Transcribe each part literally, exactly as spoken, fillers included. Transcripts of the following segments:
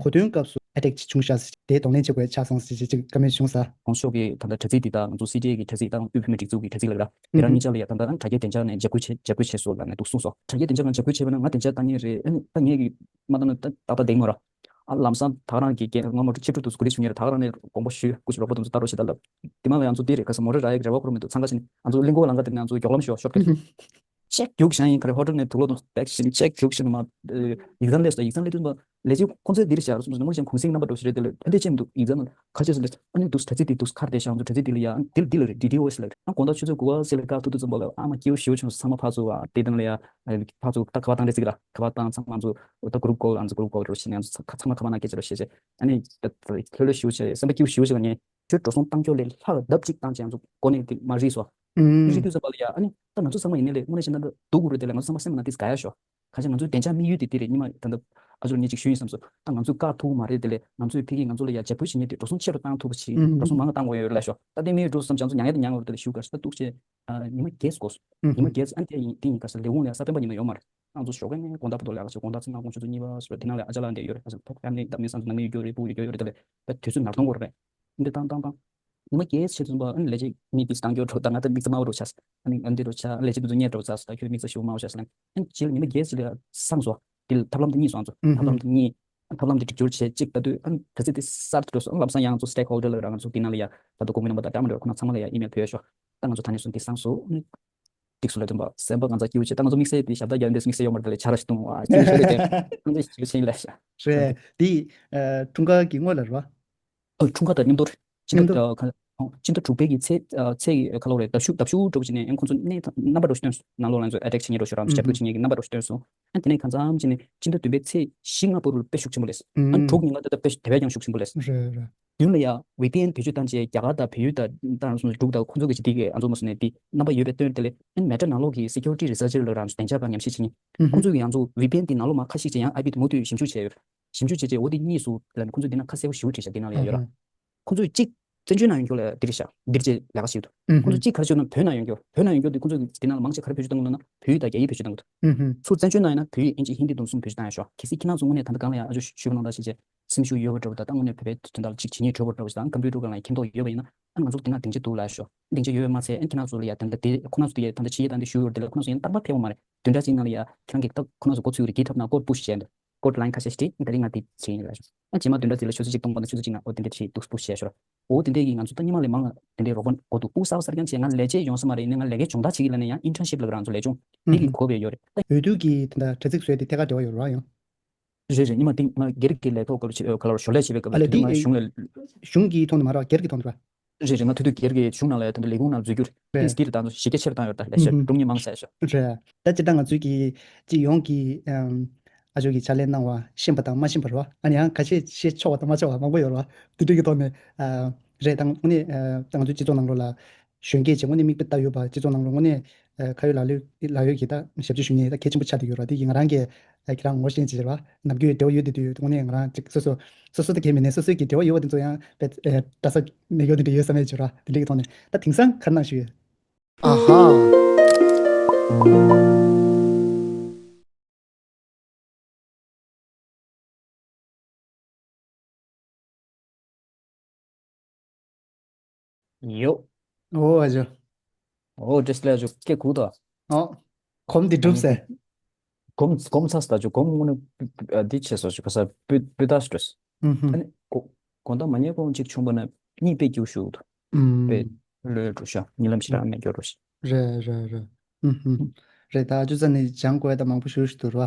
གོ་སྟོན་སྐབས་སུ་ཨེ་ཊེག་ཅིག་བྱུང་ཤག་ཟེར་དེ་གདོང་ལེན་བྱེད་དགོས་ཆགས་སོང་ཟེར་ཅིག་ཅིག་བཀའ་མོལ་བྱུང་ས། གོང་ཞུས་ཀྱི་ད་ལྟ་དྲ་ཚིགས་འདི་དང་ང་ཚོ་སི་ཊི་ཨེ་གི་དྲ་ཚིགས་དང་དབུས་བོད་མིའི་སྒྲིག་འཛུགས་ཀྱི་དྲ་ཚིགས་ལ་ར། དེ་རང་ཨུ་ཧུམ། གཉིས་ཆ་ལ་ཡ་ད་ལྟ་དྲ་རྒྱའི་བདེ་འཇགས་ནས་འཇབ་རྒོལ་བྱེད་འཇབ་རྒོལ་བྱས་སོང་ལབ་ནས་འདུག་གསུངས་སོང་། དྲ་རྒྱའི་བདེ་འཇགས་ལ་འཇབ་རྒོལ་བྱས་པ་ན་ང་བདེ་འཇགས་བཏང་མཁན་རེད། ཨ་ནི་ད་ངས་ཀྱི་མ་བཏང་ན་ད་ཏག་ཏག་བསྡད་ཀྱི་མ་རེད། ཨ་ལམ་སང་ད་ག་རང་གི་རྒན་སྔོན་མ་ཕྱི་དྲོ་དུས་སུ་ག་རེ་བྱུང་ཡོད་རེད། ད་ག་རང་ནས་དགོངས་པ་ཞུས། སྐུ་མཁྱེན་རོགས་པ་དེ་ཚོ་ལྟ་རོགས་བྱེད་ད་ལབ། དེ་མ་ལ་ཡང་ང་ཚོ་འདི་རེད། ག་ས་མོ་རེ་ར་ཡག་རེ་བ་ཁོ་ར་མི་འདུག་འཚང་ཁ་ཕྱིན་ང་ཚོ་གླིང་སྐོར་ལམ་ཁ་དེ་ནས་ང་ཚོ་མགྱོགས་ལམ་ཞོག་ཤོར་ཁ་ཤིག་ཅེག་རྒྱུགས་བཞག་ཡིན། ག་རེ་ཧོ་ཊེལ་ནས་དུག་ལོག་དང་པེག་ཤིན་ཅེག་རྒྱུགས་བཞག་མ། ཡིག་ཚང་སླེབས་སོང་། ཡིག་ཚང་སླེབས་དུས་མ་ལས་བྱེད་ཁོང་ཚོས་འདི་རེད་བཞག་རུ་སོང་ཟེར་ན་མོ་ཅན་གུང་སེང་རྣམ་པ་འགྲོ་ཞིག་རེད། དེ་ལ་ཨ་འདི་ཅེས་མི་འདུག་ཡིག་ཚང་ཁ་ཤས་སུ་སླེབས། ཨ་ནི་འདུག་དྲ་ཚིགས་དེ་འདུག་ཁར་དེ་བཞག་ཚོ་དྲ་ཚིགས་དེ་ལ་ཡ་འདི་འདི་ལ་རེད། ཌི་ཌི་ཨོ་ཨེ་སི་ལ་རེད། ཨ་དགོང་དག་ཆུ་ཚོད་དགུ་པ་ཟེར་ལ་ཀ་ཐུག་དུས་ཙམ་པ་ལ་ཨ་མ་སྐྱིད་པོ་ཞེ་པོ་བྱུང་སོང་། ཚང་མ་ཕར་ཚུར་བ་དེ་དང་ལ་ཡ་ཕར་ཚུར་ད་ཁ་པར་བཏང་རེས་ཟིག་ར་ཁ་པར་བཏང་ཚང་མ་ཚོ་ད་གུ་རུབ་ཀོལ་ཨ་ཚོ་གུ་རུབ་ཀོལ་རེ་བྱས་ནས་ཚང་མ་ཁ་པར་ནང་སྐད་ཆ་རེ་བཤད་བྱས། ཨ་ནི་ལྷོད་ལྷོད་ཞེ་པོ་བྱས་སེམས་པ་སྐྱིད་པོ་ཞེ་པོ་བྱས་ལ་ངས། ཁྱོད་འགྲོ་སོང་བཏང་ཕྱོགས་ལས་ལྷག་ལྡབ་གཅིག་བཏང་བྱས་ང་ཚོ་གོ་གནས་དེ་མ་རིག་སོ། ཨུམ། རིག་དུས་ཙམ་པ་ལ་ཡ་ཨ་ནི་ད་ང་ཚོ་ཚང་མ་ཡིན་ནའི་ལས་དངོས་གནས་བཤད་ན་ད་སྡུག་དགོས་རེད། དེ་ལས་ང་ཚོ་ཚང་མ་སེམས་ནང་དེ་དགའ་ཡ་ཤོག་གང་ཅི་ང་ཚོའི་བདེ་འཇགས་དམིགས་ཡུལ་དེ་དེ་རེད། སྔོན་མ་ད་ལྟ་ཨ་ཅོར་ངས་ཅིག་ཞུས་ཡིན་བསམ་སོང་། ད་ང་ཚོས་བཀག་ཐུབ་མ་རེད། དེ་ལས་ང་ཚོས་ཕ་གིའི་ང་ཚོ་ལ་ཡ་འཇབ་རྒོལ་བྱེད་མཁན་དེ་འགྲོ་སོང་ཆེ་རུ་བཏང་ཐུབ་པ་ཞིག་ཨུམ། འགྲོ་སོང་མང་རུ་བཏང་དགོས་ཡོད་རེད་ལབ་ཤོག་ད་དེ་དམིགས་ཡུལ་འགྲོ་བསམ་བྱས་ང་ཚོ་མྱངས་ཡ་དེ་མྱངས་དགོས་རེད། དེ་ལས་ཞུ་དགོས་ད་གཏུགས་བྱས། ཨ་ཉི་མ་བརྒྱད་འགོར་སོང་། ཨུམ། ཉི་མ་བརྒྱད་ཨ་ནི་དེ་ཡིན་དེ་ཡིན་ག་ས་ལས་དབང་ལས་ས་སྤེན་པ་ཉིན་མོ་ཡོད་མ་རེད། ང་ཚོ་ཞོགས་ཀས་ནས་དགོང་དག་བར་དུ་ལས་ཀ་བྱེད། དགོང་དག་ཚེ་ནང་དགོང་ཆུ་ཚོད་གཉིས་པ་ཟེར་བ་དེ་ནང་ལས་ཨ་ཅག་ལགས་འདི་ཡོད་རེད། ཨ་ཅག་ཕོ་ཕེམ་ལི་འདབ་མའི་སང་ཚོ་ནང་མི་ཡོད་རྒྱུ་རེད། སྤུ་ཡོད་རྒྱུ་ཡོད་རེད། དེ་ལས་ད་དུས་ཚོད་ནར་གཏོང་དགོས་རེད། འདི་བཏང་བཏང་བཏང་། ཉི་མ་བརྒྱད་ཕྱིན་ཚུན་པ་ཨ་ནི་ལས་བྱེད་མི་དེ་བཏང་སྐྱོར་འགྲོ། ད་ང་ད་དམིགས་བསལ་དམའ་བ་འགྲོ་ཆགས། ཨ་ནི་ཨ་འདི་འགྲོ་ཆགས། ལས་བྱེད་དེ་ཚོ་ཉལ་འགྲོ་ཚར་སོང་། ད་ཁྱོད་དམིགས་བསལ་ཞེ་པོ་དམའ་བ་ཆགས་སོང་། ཨ་ནི་རྗེས་ལ་ཉི་མ་བརྒྱད་ཅིག་ལ་སངས་སོང་། དེ་ལ་ཐབས་ལམ་དེ་གཉིས་སོང་ང་ཚོ། ཨུ་ཐབས་ལམ་ཧུམ། དེ་གཉིས། ཐབས་ལམ་དེ་སྒྲིག་སྦྱོར་བྱས་གཅིག་ལྟ་དུས་ཨ་ནི་དྲ་ཚིགས་དེ་གསར་དུ་འགྲོ་སོང་། ཨ་ལམ་སང་ཡང་ང་ཚོ་སི་ཊེག་ཧོལ་ཌར་ལ་ར་ང་ཚོ་དེ་ནང་ལ་ཡ་ད་དུང་ཁོང་གི་རྣམ་པ་དང་འདྲ་མི་འདྲ་ཁོ་ན་ཚང་མ་ལ་ཡ་ཨི་མེལ་ཕུལ་ཡ་ཤོག་ད་ང་ཚོ་ད་ནས་བཟུང་དེ་སངས་སོང་། ཨ་ནི་ཏིག་སུ་ལ་སྟོན་པ་སེམས་པ་ང་ཚ་སྐྱིད་པོ་བྱས། ད་ང་ཚོ་དམིགས་བསལ་དེ་ཞབས་ཏག་རྒྱབ་འདྲ་དམིགས་བསལ་ཡོད་མ་རེད། དེ་ལས་ཆ་ར་ཞིག་བཏུང་བ་སྐྱིད་པོ་ཞིག་རེད། དེ་ང་ཚོ་ཞིག་ཆེན་ལ་ཤ་རེད། དེ་ཨ་འཁྲུངས་སྐར་གྱི་སྔོན་ལ་རེད་བ། ཨ་འཁྲུངས་སྐར་དང་མཉམ་དུ་རེད། ཕྱི་ཟླ་མཉམ་དུ། ཨ་ཁ་ཨ་ཕྱི་ཟླ་དྲུག་པའི་གི་ཚེས་ཨ་ཚེས་ཀྱི་ཁ་ལོ་རེད། ལྡབ་ཤུགས་ལྡབ་ཤུགས་འགྲོ་བ་བྱས་ནས་ཨ་ཁོང་ཚོ་གནས་ཐང་རྣམ་པ་འགྲོ་ཞིག་སྟོན་སོང་། ནང་ལོགས་ལ་ཚོ་ཨེ་ཊེག་བྱེད་མཁན་འགྲོ་ཞིག་རང་ཚོ་ཞབས་ཏོག་བྱེད་མཁན་གྱི་རྣམ་པ་འགྲོ་ཞིག་སྟོན་སོང་། ཨ་དེ་ནས་གང་འཚམ་བྱས་ནས་ཕྱི་ཟླ་བདུན་པའི་ཚེས་བཞི་ལྔ་བར་དུ་དཔེ་ཤུགས་ཆེན་པོ་སླེབས་སོང་། ཨ་ཨུམ། དྲུག་ཉིན་ལ་ད་ལྟ་དཔེ་དེ་བས་ཀྱང་ཤུགས་ཆེན་པོ་སླེབས་སོང་། རེད་རེད། བདུན་ལ་ཡ་ཝི་པི་ཨེན་བེད་སྤྱོད་བཏང་བྱས་རྒྱ་གར་དང་བལ་ཡུལ་དང་ད་རང་སོང་འབྲུག་དང་ཁོང་ཚོ་གི་ཇི་ཏི་གི་ཨ་ཚོ་མ་སོང་ནས་དེ་རྣམ་པ་ཡོད་པའི་སྟོན། དེ་ལས་ཨ་ནི་མེ་ཊ་ནང་ལོགས་ཀྱི་སི་ཁིའུ་རི་ཊི་རི་སར་ཆར་ལ་རང་ཚོ་བདེ་འཇགས་སྒང་ཉམས་ཞིབ་བྱེད་མཁན། ཨུ་ཧུ། ཁོང་ཚོ་གི་ཡང་ཚོ་ཝི་པི་ཨེན་དེ་ནང་ལོགས་མར་ཁ་ཕྱིས་བྱས་ཡང་ཨའི་པི་དེ་མུ་མཐུད་ཞིབ་འཇུག་བྱས་ཡོད། ཞིབ་འཇུག་བྱས་བྱས་འོ་དེ་གཉིས་སུ་ལ་ཁོང་ཚོས་འདི་ན་ཁ་གསལ་པོ་ཞེ་པོ་བྲིས་ཤག་འདི་ནང་ལ་ཡ་ཡོད་ར། ཨུ་ཧུ། ཁོང་ཚོས་གཅིག་བཙན་བྱོལ་ནང་ཡོད་མཁན་ལ་འདི་རེད་ཤག་འདི་རེད་ཅེས་ལས་ཀ་བྱེད་འདུག་ཨུ་ཁོང་ཚོས་ཧུ། གཅིག་ག་རེ་བྱེད་ན་བོད་ནང་ཡོད་མཁན་བོད་ནང་ཡོད་མཁན་དེ་ཁོང་ཚོས་འདི་ནང་ལ་མང་ཆེ་ག་རེ་བེད་སྤྱོད་གཏོང་གི་འདུག་ན་བོད་ཡིག་དང་རྒྱ་ཡིག་བེད་སྤྱོད་གཏོང་གི་འདུག་ཨུ་ཧུ། ཚུར་བཙན་བྱོལ་ནང་ཡིན་ན་བོད་ཡིག་ཨིན་ཇི་ཧིན་དི་དེ་ཚོ་བེད་སྤྱོད་བཏང་ཡ་ཤོག་གལ་སྲིད་ཁྱེད་རང་ཚོ་དངོས་གནས་ད་ལྟ་གང་ལ་ཡ་ཨ་ཅོ་ཞུས་པ་ནང་ལྟར་ཞིག་བྱས་སེམས་ཤུགས་ཡོད་པ་འདྲ་པོ་དང་ད་དངོས་གནས་བོད་པའི་དོན་དག་ལ་ཅིག་བྱེད་སྙིང་འདོད་པ་འདྲ་པོ་ཞིག་དང་ཀམ་པུ་ཊར་སྒང་ལ་མཁྱེན་རྟོགས་ཡོད་པ་ཡིན་ན་ཨ་ང་ཚོ་དེ་ན་སྡིངས་ཆ་འདུག་ལབ་ཤོག་སྡིངས་ཆ་ཡོད་པ་མ་ཚད་ཨ་ཁྱེད་རང་ཚོ་ལ་ཡ་ད་ལྟ་དེ་ཁོ་རང་ཚོ་དེ་ཡ་ད་ལྟ་ཕྱི་ཡི་ད་ལྟ་ཞུ་ཡོད་དེ་ལ་ཁོ་རང་ཚོ་ཡང་རྟག་པར་ཕེབས་པ་མ་རེད། བདུན་ཕྲག་གཅིག་ནང་ལ་ཡ་ཁྱེད་རང་གིས་ད་ཁོ་རང་ཚོ་འགོ་ཚུགས་རེ་གིས་ཐབ་ན་སྐོར་པུ་ཤི་བྱས་འདུག་ཀོཌ་ལའིན་ཁ་ཤས་ཤིག་བྲིས། ད་རིང་ང་དེ་བྱེད་ཡིན་ལབ་ཤོག་ཨ་རྗེས་མ་བདུན་ཕྲག་གཅིག་ལ་ཆུ་ཚོད་གཅིག་སྟོང་པ་དང་ཆུ་ཚོད་གཅིག་ནང་ཨོ་དེ་འདྲ་བྲིས་འདུག་པུ་ཤི་བྱས་ཤོག་ཨོ་དེ་འདྲ་གིས་ང་ཚོ་ད་སྔོན་མ་ལས་མང་ལ་དེ་འདྲའི་རོགས་པ་དགོས་འདུག་དབུགས་གསར་པ་གསར་རྐྱང་བྱས། ང་ལས་བྱེད་ཡོང་ས་མ་རེད། ཡིན་ནའི་ང་ལས་ཀའི་སྦྱོང་བརྡར་བྱེད་ཀྱི་ལབ་ནས་ཡང་ཨིན་ཊརན་ཤིབ་ལབ་རང་ཚོ་ལས་སྦྱོང་དེ་གི་དགོས་པ་ཡོད་རེད། ད་འོས་བསྡུ་གི་དེ་འདྲ་དྲ་ཚིགས་བཟོས་ཏེ་ཐད་ཀར་འབྲེལ་བ་ཡོད་རེད་བ་ཡང་། རེད་རེད། ཉི་མ་དེ་ང་སྒེར་གྱི་ལས་ཐོག་སྐབས་ལ་ཁ་ལོར་ཞོར་ལས་བྱེད་པའི་སྐབས་ཨ་ལ་ལ་དེ་དུས་ང་གཞུང་ལ། གཞུང་གི་ཐོག་ནས་མ་རེད་བ། སྒེར་གྱི་ཐོག་ནས་རེད་བ། རེད་རེད། ང་དེ་དུས་སྒེར་གྱི་གཞུང་ནང་ལ་ཡ་ད་ལྟ་ལས་ཁུངས་ནང་འཛུལ་རྒྱུ་རེད། རེད། དེ་འདིར་ད་གཞི་རྒྱ་ཆེར་བཏང་ཡོད་ད་ལས་བྱེད་ཨུ་ཧུ། སྒྲུབ་མཁན་མང་ས་ཡ་ཤོག་རེད། ད་སྤྱིར་བཏང་ང་ཚོའི་གི་སྤྱི་ཡོངས་ཀྱི་ཨམ་ཨ་ཅོ་གི་ཕྱག་ལས་གནང་བ་ཤེས་པ་དང་མ་ཤེས་པ་རེད་བ། ཨ་ནི་ཡང་ཁ་ཤས་ཤེས་ཆོག་པ་དང་མ་ཆོག་པ་མང་པོ་ཡོད་རེད་བ། དེ་འདྲ་གི་ཐོག་ནས་ཨ་རེད། ད་དངོས་གནས་ཨ་ད་ང་ཚོའི་སྤྱི་ཚོགས་ནང་ལོགས་ལ་གཞོན་སྐྱེས་ཀྱི་དངོས་གནས་མིག་དཔེ་ལྟ་ཡོད་པ། སྤྱི་ཚོགས་ནང་ལོགས་དངོས་གནས་ཨ་ཁ་ཡོད་ལག་ཡོད་ལག་ཡོད་ཀྱི་ད་ཞབས་ཕྱི་ཞུ་མཁན་ད་གལ་ཆེན་པོ་ཆགས་བསྡད་ཡོད་རེད་བ། དེ་གི་ང་རང་གི་ཨ་ཁྱེད་རང་ངོ་ཤེས་ཀྱི་རེད་བ། ནམ་རྒྱུན་འབྲེལ་བ་ཡོད་བསྡད་དུས་དངོས་གནས་ང་རང་ཅིག་སོ་སོ་སོ་སོ་ད་གལ་མེད་ནས་སོ་སོའི་གི་འབྲེལ་བ་ཡོད་པ་དེ་ཚོ་ཡང་དཔེ་ཨ་འདྲ་ས་མེད་ཡོད་དེ་འདྲ་ཡོད་བསམ་ཡས་བྱོས་ར། དེ་འདྲ་གི་ཐོག་ནས་ད་དེང་སང་ག་རེ་གནང་ཞུ་ཡོད། ཨ་ཧ། ཡོ། ཨོ་ཨ་ཇོ། ཨོ་བཀྲ་ཤིས་བདེ་ལེགས་ཨ་ཇོ། སྐད་གོ་ད། ཨོ། གོམ་འདི་གྲུབ་ཟེར། གོམ་གོམ་ཚ་ས་ད་ཇོ། གོམ་དངོས་གནས་འདི་བྱས་སོ་ཇོ། ག་ས་སྤུ་སྤུ་ད་སྤྲོས། ཨུ་ཧུ། ཨ་ནི་གོ་གོང་ད་མ་ཉལ་གོང་གཅིག་བྱུང་བ་ན་གཉིད་དཔེ་སྐྱིད་ཞུ་འདུག་དཔེ་ལོས་འགྲོ་ཤག་ཉི་ལམ་ཞིག་རང་མེད་སྐྱོ་རོ་ཞིག་རེད་རེད་རེད། ཨུ་ཧུ། རེད། ད་ཨ་ཅོ་ས་ནས་སྦྱང་དགོས་ད་མང་པོ་ཞུ་ཞུ་འདུག་ར།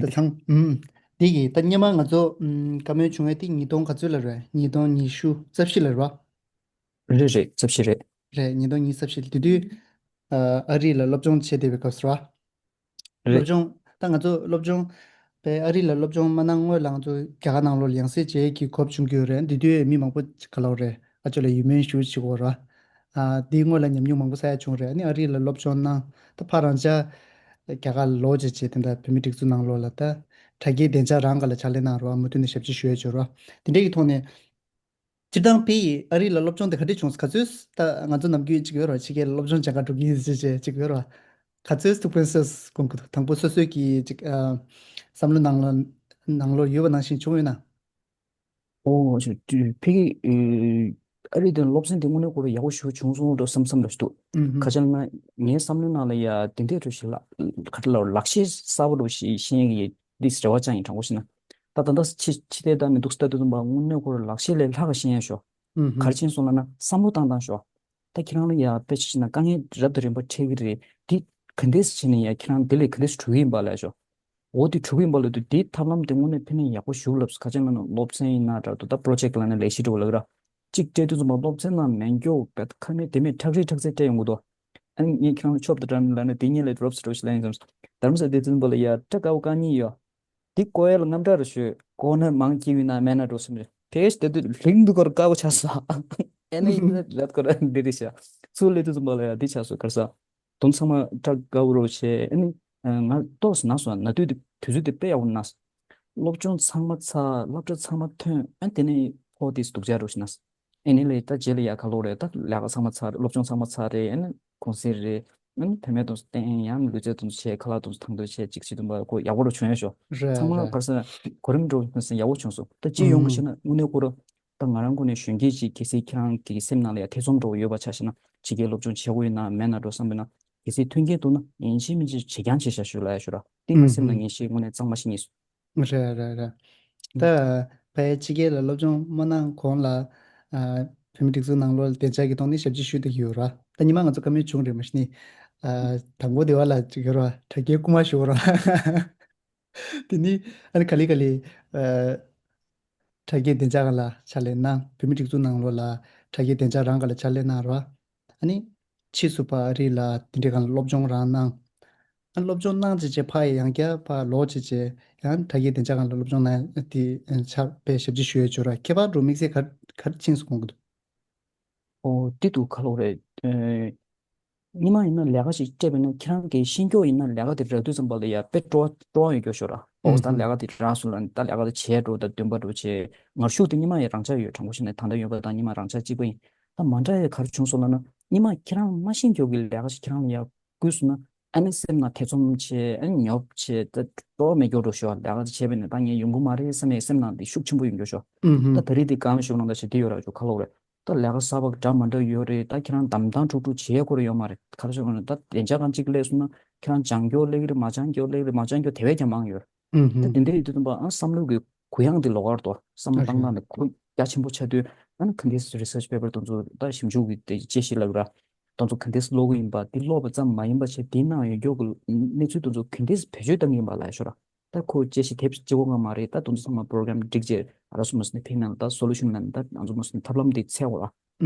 ད་ཚང་ཨུམ། འདི་གི་ད་སྔོན་མ་ང་ཚོ་ཨུམ་བཀའ་མོལ་བྱུང་བའི་ཏིག་ཉིས་སྟོང་ག་ཚོད་ལ་རེད། ཉིས་སྟོང་ཉི་ཤུ་རྩ་བཞི་ལ་རེད་བ། རེད་རེད། རྩ་བཞི་རེད། རེད། ཉིས་སྟོང་ཉི་ཤུ་རྩ་བཞི་དེ་དུས་ཨ་རི་ལ་སློབ་སྦྱོང་བྱེད་བསྡད་པའི་སྐབས་སུ་རེད་བ། རེད། སློབ་སྦྱོང་ད་ང་ཚོ་སློབ་སྦྱོང་པའི་ཨ་རི་ལ་སློབ་སྦྱོང་མ་གནང་སྔོན་ལ་ང་ཚོ་རྒྱ་གར་ནང་ལོགས་ལ་ཡང་སེ་བྱེད་ཀྱི་གོ་སྐབས་བྱུང་གི་ཡོད་རེད། དེ་དུས་མི་མང་པོ་ག་ལབ་རེད། ཨ་ཅོ་ལ་ཡིད་སྨོན་ཞུ་བྱེད་དགོས་རེད་བ། ཨ་དེའི་སྔོན་ལ་ཉམས་མྱོང་མང་པོ་བསགས་ཡ་བྱུང་རེད། ཨ་ནི་ཨ་རི་ལ་སློབ་སྦྱོང་གནང་ད་ཕར་རང་ཅག་རྒྱ་གར་ལ་ལོག་བྱས་བྱས་དེ་འདྲ་བོད་མི་སྒྲིག་འཛུགས་ནང་ལོགས་ལ་ད་དྲ་རྒྱའི་བདེ་འཇགས་རང་ག་ལ་ཕྱག་ལས་གནང་རེད་བ། མུ་མཐུད་ནས་ཞབས་ཕྱི་ཞུ་ཡ་བྱོས་རེད་བ། དེ་འདྲ་གི་ཐོག་ནས། སྤྱིར་བཏང་ཕ་གིའི་ཨ་རི་ལ་སློབ་སྦྱོང་དེ་ག་འདྲས་བྱུང་སོང་། ག་ཚོད་ད་ང་ཚོ་ནམ་རྒྱུན་ཅིག་ཡོད་རེད་བ། ཕྱི་རྒྱལ་ལ་སློབ་སྦྱོང་སྦྱང་ག་འགྲོ་གི་ཡིན་ཟེར་བྱས་ཅིག་ཡོད་རེད་བ། ག་ཚོད་ཐུགས་ཕན་གསོས་སོང་གི་འདུག་དང་པོ་སོ་སོའི་གི་ཅིག་ཨ་བསམ་བློ་ནང་ལ་ ནང་ལོགས་ཡོད་པ་ནང་བཞིན་བྱུང་ཡོད་ན། ཨོ་ཕ་གི་ཨ་རི་དེ་སློབ་ཚན་དེ་དངོས་གནས་ཁོ་རང་ཡག་པོ་ཞེ་པོ་བྱུང་སོང་འགྲོ་བསམ་བསམ་འདྲ་ཞིག་འདུག་ཁ་ཆེ་ན་ངའི་བསམ་བློའི་ནང་ལ་ཡ་དེ་འདྲའི་འགྲོ་ཞིག་ལ་ག་རེ་ལབ་ལག་ཤེས་གསར་པ་འགྲོ་ཞིག་ཤེས་ཡག་གི་འདི་རེ་བ་བཅངས་ཡིན། དྲང་པོ་བཤད་ན་ད་ད་ལྟ་ཕྱི་ཕྱི་དེ་ད་མི་འདུག་ལྟ་དུས་ཙམ་པ་དངོས་གནས་ཁོ་རང་ལག་ཤེས་ལས་ལྷག་ག་ཤེས་ཡག་ཤོག་ག་རེ་བྱས་སོང་ལབ་ན་བསམ་བློ་བཏང་བཏང་ཤོག་ད་ཁྱེད་རང་ལ་ཡ་དཔེ་ཆ་བཞག་ན་དཀའ་ངལ་རབ་དང་རིམ་པ་འཕྲད་ཀྱི་རེད། འདི་ག་འདྲས་བྱས་ནས་ཡ་ཁྱེད་རང་འདི་ལས་ག་འདྲས་གྲོལ་གྱི་ཡིན་པ་ལབ་ཤོག་འོ་དེ་གྲུབ་ཡིན་པ་ལ་དུ་དེའི་ཐབས་ལམ་དེ་དངོས་གནས་ཕན་ནུས་ཡག་པོ་ཞིག་ལབ་སོང་། ཁ་ཆེ་ན་ནི་སློབ་ཚན་ཡིན་ན་འདྲ་འདུག་ད་པོ་རོ་ཇེག་ལབ་ན་ལས་གཞི་འདྲ་བོ་ལབ་ར། གཅིག་སྤྲད་དུས་ཙམ་པ་སློབ་ཚན་ནང་མེད་མགྱོགས་བེད་ཁ་མེད་དེ་མེད་ཁྲག་རིལ་ཁྲག་རྩལ་སྤྲད་ཡོང་གི་འདུག་ཨ་ནི་ངས་ཁྱེད་རང་ལ་ཆོབ་དང་འདྲ་ནི་ལབ་ན་དེ་གཉིས་ལས་རོབ་སི་རོབ་ཞིག་ལ་ཡིན་ཙམ། དྷ་རམ་ས་དེ་ཙམ་པ་ལ་ཡ་སྐྲ་དཀར་པོ་དཀར་གཉིས་ཡོད། དེ་བཀོག་ཡ་ལ་དངངས་སྐྲག་རེ་ཞུ། བཀོག་ན་མང་སྐྱེ་བའི་ནང་མེད་ན་འགྲོ་བསམ་རེད། དེ་དེ་དུས་ལྷིང་འདུག་གར་དཀར་པོ་ཆགས་སོང་། ཨེ་ནི་ཡིན་ན་རེད་ཀོ་ར་འདི་རེད་ཤག་ཚུར་སླེབས་དུས་ཙམ་པ་ལ་ཡ་འདི་ཆགས་སོང་གར་ས། དོན་ཚང་མ་སྐྲ་དཀར་པོ་རོ་བྱས་ཨ་ནི། ང་ཏོག་ཙམ་ན་སོང་། ན་དུས་དེ་དུས་ཚོད་དེ་དཔེ་ཡག་པོ་ན། སློབ་སྦྱོང་ཚང་མ་ཚར། སློབ་གྲྭ་ཚང་མ་ཐོན། ཨ་ནི་དེ་ནས་ཁོ་དེ་སྡུག་ཅག་རོ་ཞིག་ན། ཨ་ནི་ལས་ད་རྗེས་ལ་ཡ་ག་ལོག་རེད། ད་ལས་ཀ་ཚང་མ་ཚར། སློབ་སྦྱོང་ཚང་མ་ཚར་རེད། ཨ་ནི་གུང་སེང་རེད། ཨ་ནི་བུད་མེད་དེ་ཚོ་བསྟན་ཡང་ལུས་རྩལ་དེ་ཚོ་བྱས། ཁ་ལག་དེ་ཚོ་ཐང་དུ་བྱས། ཅིག་བྱེད་དུས་པ་ཁོ་ཡག་པོ་རུ་བྱུང་ཡོད་ཤོག་རེད་ཚང་མ་རེད། གར་ས་གོ་རིམ་འགྲོ་ཡག་པོ་བྱུང་སོང་། ད་ཅི་ཡོང་གི་ཞེ་ན་དངོས་གནས་ཁོ་ར། ད་ང་རང་ཁོ་ནས་གཞོན་སྐྱེས་ཅིག་གལ་སྲིད་ཁྱེད་རང་གི་སེམས་ནང་ལ་ཡ་ཐེ་ཚོམ་འདྲ་བོ་ཡོད་པ་ཆ་བཞག་ན། ཕྱི་རྒྱལ་སློབ་སྦྱོང་བྱེད་དགོས་ཡིན་ན་མེད་ན་འགྲོ་བསམ་པ་ན། གལ་སྲིད་མཐུན་རྐྱེན་འདུག་ན་ཡིན་གཅིག་མིན་གཅིག་བྱེད་རྐྱང་བྱེད་བཞག་ཞུ་ལ་ཡ་ཞུ་ར། དེ་ང་སེམས་ལ་ངེས་ཤེས་དངོས་གནས་གཙང་མ་ཞིག་རྙེད་སོང་། རེད་རེད་རེད། ད་ཕ་ཡ་ཕྱི་རྒྱལ་ལ་སློབ་སྦྱོང་མ་གནང་གོང་ལ། ཨ། བོད་མི་སྒྲིག་འཛུགས་ནང་ལོགས་ལ་བདེ་འཇགས་ཀྱི་ཐོག་ནས་ཞབས་ཕྱི་ཞུས་བསྡད་ཀྱི་ཡོད་ར། ད་ཉི་མ་ང་ཚོ་བཀའ་མོལ་བྱུང་རེད་མ་གཞི་ནས། ཨ། དང་པོ་དེ་བ་ལ་ཅིག་ཡོད་ར། དྲ་རྒྱའི་རྐུ་མ་ཞུ་ར། དེ་ནི་ཨ་ནི་ག་ལེ་ག་ལེ། ཨ། དྲ་རྒྱའི་བདེ་འཇགས་ལ་ཕྱག་ལས་གནང་། བོད་མི་སྒྲིག་འཛུགས་ནང་ལོགས་ལ་དྲ་རྒྱའི་བདེ་འཇགས་རང་ག་ལ་ཕྱག་ལས་གནང་ར། ཨ་ནི་ཕྱིས་སུ་ཕ་ཨ་རི་ལ་དེ་འདྲའི་སྒང་ལ་སློབ་སྦྱོང་རང་གནང་། ཨ་སློབ་སྦྱོང་གནང་བྱས་བྱས་ཕ་ཡི་ཡང་བསྐྱར་ཕ་ལོག་བྱས་བྱས་ཡང་དྲ་རྒྱའི་བདེ་འཇགས་སྒང་ལ་སློབ་སྦྱོང་གནང་དེ་ཕྱག་དཔེ་ཞབས་ཕྱི་ཞུ་ཡས་བྱོས་ར། ཁྱད་པར་འགྲོ་དམིགས་བསལ་ག་ག་རེ་ཕྱིན་སོང་གི་འདུག་ཨོ་དེ་འདུག་ག་ལོག་རེད། ཨེ། སྔོན་མ་ཡིན་ན་ལས་ཀ་ཞིག་སྤྲད་པ་ཡིན་ན་ཁྱེད་རང་གི་ཤེས་མཁན་ཡིན་ན་ལས་ཀ་དེ་རག་དུས་ཙམ་པ་ལ་ཡ་དཔེ་སྤྲོ་བ་སྤྲོ་བ་ཡོད་རྒྱུ་ཞོར་ར། ཨོ་ད་ལས་ཀ་དེ་རག་སོང་ལ་ད་ལས་ཀ་དེ་བྱས་འགྲོ། ད་འདོན་པ་འགྲོ་བྱས། ངར་ཤུགས་དེ་སྔོན་མ་ཡི་རང་འཇགས་ཡོད། དྲང་པོ་བཤད་ན་ད་ལྟ་ཡོད་པ་དང་སྔོན་མ་རང་འཇགས་གཅིག་པ་ཡིན། ད་མ་འདྲ་ཡ་ག་རེ་བྱུང་སོང་ལབ་ན་སྔོན་མ་ཁྱེད་རང་མ་ཤེས་རྒྱུ་གི་ལས་ཀ་ཞིག་ཁྱེད་རང་ལ་ཡ་བསྐུལ་སོང་ན་ཨ་ནི་སེམས་ནང་ཐེ་ཚོམ་བྱས། ཨ་ནི་ཉོབ་བྱས། ད་སྤྲོ་བ་མེད་རྒྱུ་འགྲོ་ཞོར་ལས་ཀ་དེ་བྱས་པ་ཡིན་ན་ད་ངས་ཡོང་གི་མ་རེད་བསམ་ཡས་སེམས་ནང་དེ་ཤུགས་ཆེན་པོ་ཡོང་རྒྱུ་ཞོར། ད་ད་རེས་དེ་གང་ཞུགས་ནང་ད་ཞེ་དེ་ཡོད་ར་ཅོ་ག་ལོག་རེད། ད་ལས་ཀ་གསར་པ་འདྲ་མ་འདྲ་ཡོད་རེད། ད་ཁྱེད་རང་དམ་དང་ཁྲུག་ཁྲུག་བྱེད་ཡ་ཁོ་ར་ཡོད་མ་རེད། ག་རེ་ཟེར་དགོས་ན་ད་བདེ་འཇགས་ཁང་གཅིག་སླེབས་སོང་ན་ཁྱེད་རང་སྦྱང་རྒྱུ་སླེབས་ཀྱི་རེད། མ་སྦྱང་རྒྱུ་སླེབས་ཀྱི་རེད། མ་སྦྱང་རྒྱུ་དེ་བས་ཀྱང་མང་ཡོད་རེད། ད་དེ་འདྲ་ཡོད་དུས་ཙམ་པ་ཨ་བསམ་བློ་གི་གུ་ཡངས་དེ་ལོག་གར་དོ་བསམ་བློ་བཏང་སྟངས་དེ་གུ་རྒྱ་ཆེན་པོ་ཆགས་དུས་ཨ་ནི་ག་འདྲས་research paper་དེ་ཚོ་ད་ཞིབ་འཇུག་གི་དེ་དཔྱད་གཞི་ལབ་ར། དེ་ཚོ་ག་འདྲས་ཀློག་གི་ཡིན་པ། དེ་ཀློག་པ་ཙམ་མ་ཡིན་པ་བྱས་དེའི་ནང་ཡོད་རྒྱུ་གི་གནས་ཚུལ་དེ་ཚོ་ག་འདྲས་བེད་སྤྱོད་གཏང་གི་ཡིན་པ་ལ་ཡ་ཤོད་ར། ད་ཁོ་དཔྱད་གཞི་དེབ་གཅིག་པོ་ང་མ་རེད། ད་དེ་ཚོ་ཚང་མ་program་སྒྲིག་བྱས་ཨ་ར་སོ་མ་སི་ནས་ཕིག་ནང་ལ་ད་solution་ལ་ནི་ད་ང་ཚོ་མ་སི་ནས་ཐབས་ལམ་དེ་འཚོལ་དགོས་ར།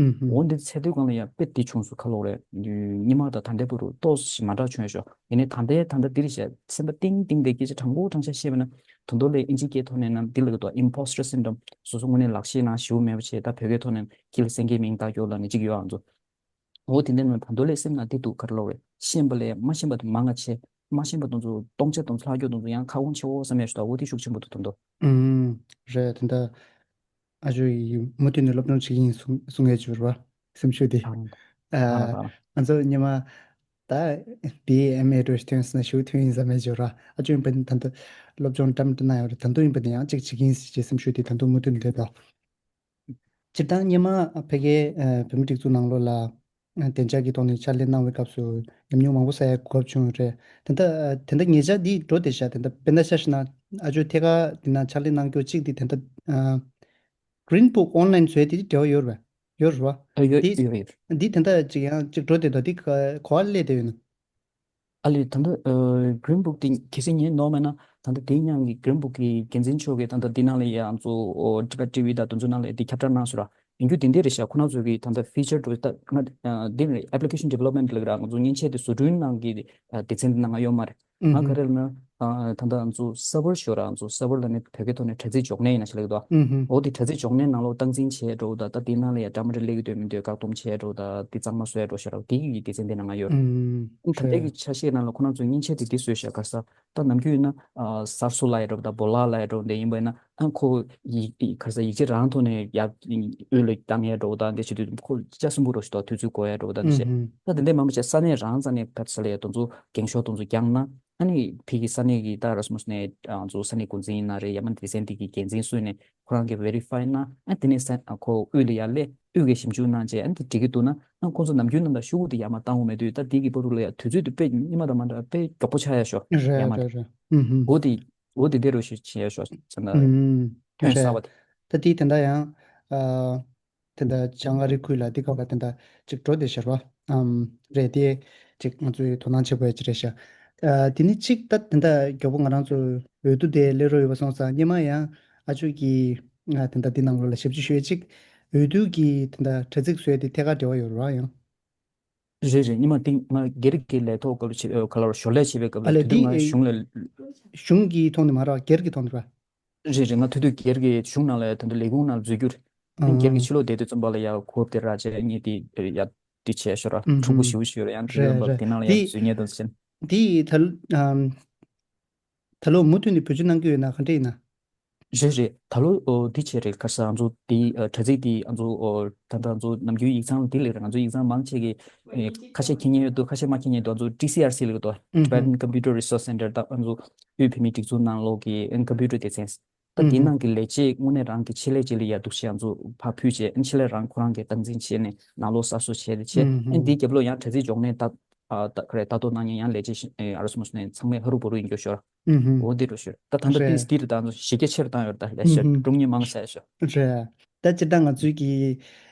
འོ་འདི་འཚོལ་དུས་སྒང་ལ་ཡ་དཔེ་དེ་བྱུང་སོང་ག་ལོག་རེད། སྔོན་མ་དང་ད་ལྟའི་བར་དུ་ཏོག་ཙམ་མ་འདྲ་བྱུང་ཡ་ཤོག་ཡིན་ནའི་ད་ལྟའི་ད་ལྟ་འདི་རེད་བཤད་སེམས་པ་གཏིང་གཏིང་དེ་སྐད་ཆ་དྲང་པོ་དྲང་བཞག་བཤད་པ་ན་ད་དུང་ལས་ཨིན་ཇི་སྐད་ཐོག་ནས་ན་འདི་ལ་གི་ཏོ་imposter syndrome་སོ་སོ་དངོས་གནས་ལག་ཤེས་ནང་ཞེ་པོ་མེད་པ་བྱས། ད་བོད་སྐད་ཐོག་ནས་ཁྱི་ལ་སེང་གེའི་མིང་བཏགས་རྒྱུ་ལབ་ནས་གཅིག་ཡོད་ཨང་ཚོ། འོ་དེ་འདྲ་ནི་ད་དུང་ལས་སེམས་ནང་དེ་འདུག་ག་རེ་ལབ་རེད། ཤེས་པ་ལས་མ་ཤེས་པ་དེ་མང་ང་ཆེ། མ་ཤེས་པ་དེ་ཚོ་སྟོང་ཆ་དེ་ཚོ་ལྷག་རྒྱུ་དེ་ཚོ་ཡང་ཁ་སྐོང་ཆེ་བོ་བསམ་ཡ་ཞིག་འདུག་འོ་དེ་ཤུགས་ཆེན་པོ་འདུག་དོན་དུ། ཨུམ། རེད། དེ་འདྲ་ཨ་ཇོ་ཡིས་མུ་མཐུད་ནས་སློབ་སྦྱོང་བྱེད་ཀྱི་ཡིན་གསུང་གསུང་ཡས་བྱུར་བ་སེམས་ཤུགས་དེ། ཨ་ཨ་ང་ཚོ་སྔོན་མ་ད་བི་ཨེ་ཨེམ་ཨེ་འགྲོ་ཐོན་སོང་ན་ཞུ་ཐོན་ཡིན་བསམ་ཡས་བྱུར་བ། ཨ་ཇོ་ཡིན་པ་ནི་ད་འདི་སློབ་སྦྱོང་འདྲ་མི་འདྲ་གནང་ཡོད་རེད། ད་དུང་ཡིན་པ་ནི་ཡང་གཅིག་བྱེད་ཀྱི་ཡིན་ཟེར་གྱི་སེམས་ཤུགས་དེ་ད་དུང་མུ་མཐུད་ནས་རེད་དོ། སྤྱིར་བཏང་སྔོན་མ་ཕ་གིའི་ཨ་བོད་མི་སྒྲིག་འཛུགས་ནང་ལོགས་ལ་ཨ་བདེ་འཇགས་ཀྱི་ཐོག་ནས་ཕྱག་ལས་གནང་བའི་སྐབས་སུ་ཉམས་མྱོང་མང་པོ་བསགས་ཡ་གོ་སྐབས་བྱུང་ཡོད་རེད། དེ་འདྲ་དེ་འདྲ་ཉེ་ཆར་འདི་འགྲོ་བསྡད་ཤག་དེ་འདྲ་དཔེར་ན་ཆ་བཞག་ན་ཨ་ཇོ་ཐད་ཀར་འདི་ན་ཕྱག་ལས་གནང་རྒྱུ་གཅིག་འདི་དེ་འདྲ་ཨ་Green Book online་བཟོས་དེ་འབྲེལ་བ་ཡོད་རེད་པས། ཡོད་རེད་པ། ཨ་ཡོད་འདི་ཡོད་རེད། འདི་དེ་འདྲ་ཅིག་ཡང་ཅིག་འགྲོ་བསྡད་དོ། འདི་ག་ག་པར་སླེབས་བསྡད་ཡོད་ན། ཨ་ལས་ད་ལྟ་ཨ་Green Book་དེ་གལ་སྲིད་ཉན་ནོར་མེད་ན་ད་ལྟ་དེའི་ཉང་གི་Green Book་གི་འགན་འཛིན་མཆོག་གིས་ད་ལྟ་འདི་ནང་ལ་ཡ་ང་ཚོ་ཨོ་ཊི་ཝི་ཊི་ཝི་དང་དེ་ཚོ་ནང་ལ་འདི་ཁྱབ་བསྒྲགས་གནང་སོང་ར། ཡིན་རྒྱུ་དེ་འདྲ་རེད་ཤག་ཁོ་རང་ཚོ་གི་ད་ལྟ་feature་འགྲོ་ད་ང་ཨ་འདི་ནི་application development་ལབ་ར། ང་ཚོ་མཉེན་ཆས་དེ་བཟོ་སྐྲུན་ནང་གི་ཨ་སྡེ་ཚན་འདི་ནང་ང་ཡོད་མ་རེད། ང་ག་རེ་ལབ་ན་ཨ་ད་ལྟ་ང་ཚོ་server་ཤོར་ར། ང་ཚོ་server་ལབ་ནི་བོད་སྐད་ཐོག་ནས་དྲ་ཚིགས་འཇོག་གནས་ཡིན་ན་ཞིག་ལབ་ཀྱི་འདུག་ཨ། འོ་དེ་དྲ་ཚིགས་འཇོག་གནས་ནང་ལོགས་སྟངས་འཛིན་བྱས་འགྲོ་ད། ད་དེའི་ནང་ལ་ཡ་འདྲ་མི་འདྲ་སླེབས་ཀྱི་འདུག་མི་འདུག་བཀག་སྡོམ་བྱས་འགྲོ་ད། དེ་གཙང་མ་བཟོས་འགྲོ་ཤག་ར། དེ་གི་སྡེ་ཚན་དེ་ནང་ང་ཡོད་ར། ཨ་ད་ལྟའི་གི་ཆ་ཤས་ནང་ལ་ཁོ་རང་ཚོའི་མཉེན་ཆས་དེ་འདི་བཟོས་ཤག་ག་རེ་ཟེར་ད་ནམ་རྒྱུན་ཡིན་ན་ཨ་གསར་བཟོ་ལབ་ཡ་འདྲ་བོ་ད་སྦོ་ལོག་ལབ་ཡ་འདྲ་བོ་འདི་ཡིན་པ་ཡིན་ན་ཨ་ཁོ་ཡི་ཡི་ག་རེ་ཟེར་ཡིག་ཆ་རང་ཐོག་ནས་ཡར་དབུས་ལ་བཏང་ཡ་འདྲ་བོ་ད་འདི་བྱེད་དུས་ཁོ་ལྕགས་སྲིན་པོ་འདྲ་བོ་ཞིག་འདུག་དུས་ཚོད་འགོར་ཡ་འདྲ་བོ་ད་འདི་བྱས་ད་དེ་འདྲས་མང་པོ་བྱས་ས་གནས་རང་ས་གནས་ཕར་ཚུར་ལ་ཡ་དེ་ཚོ་འགེངས་ཤོག་དེ་ཚོ་བརྒྱངས་ན། ཨ་ནི་ཕ་གི་ས་གནས་ཀྱི་ད་ར་སི་མོ་སི་ནས་ང་ཚོ་ས་གནས་འགོ་འཛིན་ཡིན་ན་རེད། ཡང་མིན་སྡེ་ཚན་དེ་གི་འགན་འཛིན་སུ་ཡིན་ནས་ཁོ་རང་གི་verify་གནང་། ཨ་དེ་ནས་ས་ཁོ་དབུས་ལ་ཡར་སླེབས། དབུས་ཀྱི་ཞིབ་འཇུག་གནང་རྗེས་ཨ་ནི་དེ་འགྲིག་གི་འདུག་ན། ཨ་ཁོང་ཚོ་ནམ་རྒྱུན་ནང་ལ་ཤོག་གུ་དེ་ཡར་མར་བཏང་དགོས་མེད་དུས། ད་དེ་གི་བར་དུ་ལ་ཡ་དུས་ཚོད་དེ་དཔེ་སྔོན་མ་དང་མ་འདྲ་བ་དཔེ་མགྱོགས་པོ་ཆགས་ཡ་ཤོག་ཡར་རེད་མར་རེད་རེད། ཨུ་ཧུམ། འོ་དེ་འོ་དེ་འདྲ་རུ་ཞིག་བྱེད་ཡ་ཤོག་ཙང་ད། ཨུམ། ཐོན་གསར་བ་དེ། ད་དེ་དེ་འདྲ་ཡང་། ཨ། དེ་འདྲ་བྱང་ཨ་རི་ཁུལ་ལ་དེ་སྐབས་ལ་དེ་འདྲ་ཅིག་འགྲོ་བསྡད་ཤར་བ། ཨམ། རེད་དེ། ཅིག་ང་ཚོས་དོ་སྣང་བྱེད་དགོས་ཡ་ཅིག་རེད་ཤག་ཨ། དེ་ནི་ཅིག་ད་དེ་འདྲ་མགྱོགས་པོ་ང་རང་ཚོ་འོས་བསྡུ་དེ་སླེབས་རོགས་ཡོད་པ་སོང་ཙང་སྔོན་མ་ཡང་ཨ་ཅོ་གིས་ང་དེ་འདྲ་འདི་ནང་ལོགས་ལ་ཞབས་ཕྱི་ཞུ་ཡ་ཅིག་འོས་བསྡུ་གི་དེ་འདྲ་དྲ་ཚིགས་བཟོས་ཏེ་ཐད་ཀར་འབྲེལ་བ་ཡོད་རེད་བ་ཡང་། རེད་རེད། སྔོན་མ་དེ་ང་སྒེར་གྱི་ལས་ཐོག་སྐབས་ལ་བྱེད་ཨ་ག་ལ་ཞོར་ལས་བྱེད་པའི་སྐབས་ཨ་ལ་ལས་དེ་དུས་དེ་ང་ཨེ་གཞུང་ལ། གཞུང་གི་ཐོག་ནས་མ་རེད་བ། སྒེར་གྱི་ཐོག་ནས་རེད་བ། རེད་རེད། ང་ཐུག་དུས་སྒེར་གྱི་གཞུང་ནང་ལ་ད་དུང་ལས་ཁུངས་ནང་འཛུལ་རྒྱུ་རེད། ཨ། སྒེར་གྱི་ཕྱི་ལོགས་བསྡད་དུས་ཙམ་པ་ལ་ཡ་གོ་བདེ་ར་བྱས་ངས་དེ་ཡ་དེ་བྱས་ཤོར་ར། ཨུ་ཕྲུ་གུ་ཧུམ། ཞིག་ཞིག་ཡོད་ར། ཡང་འབྲི་རེད་ཡོད་པ་རེད། དེ་ནང་ལ་ཡ་དེ་འཛུལ་ཉེན་དང་ཟེར། དེ་ད་ལོ་ཨམ། ད་ལོ་མུ་མཐུད་ནས་བེད་སྤྱོད་གནང་གི་ཡོད་ན་ག་འདྲ་ཡིན་ན། རེད་རེད། ད་ལོ་ཨོ་འདི་བྱས་རེད། ཁ་སང་ང་ཚོ་དེ་ཨ་དྲ་ཚིགས་དེ་ང་ཚོ་ཨོ་ད་ལྟ་ང་ཚོ་ནམ་རྒྱུན་ཡིག་ཚང་དེ་ལས་རེད། ང་ཚོ་ཡིག་ཚང་མང་ཆེ་གི་ཨེ་ཁ་ཤས་མཁྱེན་མཁན་ཡོད་འདུག་ཁ་ཤས་མ་མཁྱེན་མཁན་འདུག་ང་ཚོ་ཊི་སི་ཨར་སི་ལབ་ཀྱི་འདུག་ཨུ་ཧུམ། Tibetan Computer Resource Center། ད་ང་ཚོ་དབུས་བོད་མིའི་སྒྲིག་འཛུགས་ནང་ལོགས་ཀྱི་ཨེ་ཀམ་པུ་ཊར་སྡེ་ཚན། ད་ཨུ་དེའི་ཧུམ། ནང་གི་ལས་བྱེད་དངོས་གནས་རང་གི་ཆེད་ལས་ཅིག་ལ་ཡ་འདུག་བྱས་ང་ཚོ་ཕར་ཕུལ་བྱས། ཨ་ནི་ཆེད་ལས་རང་ཁོ་རང་གིས་སྟངས་འཛིན་བྱས་ནས་ནང་ལོགས་གསར་བཟོ་བྱས་ཏེ་བྱས། ཨུ་ཨ་ནི་ཧུམ། དེའི་རྒྱབ་ལོགས་ཡང་དྲ་ཚིགས་འཇོག་གནས་ད་ཨ་ད་ག་རེ་ལྟ་རྟོག་གནང་མཁན་ཡང་ལས་བྱེད་ཨ་ར་སི་མོ་སི་ནས་ཚང་མས་ཧ་རུ་བ་རུ་ཡིན་རྒྱུ་ཤོར། ཨུ་ཧུམ། འོ་དེ་འདྲ་ཤོར། ད་ད་ལྟ་རེད། ཏིས་འདི་རུ་ད་གཞི་རྒྱ་ཆེ་རུ་བཏང་ཡོད། ད་ལས་ཤར་ཨུ་ཧུམ། སྒྲུང་ཉིན་མང་ཟེར་ཤོར། རེད། ད་སྤྱིར་བཏང་ང་ཚོའི་གི་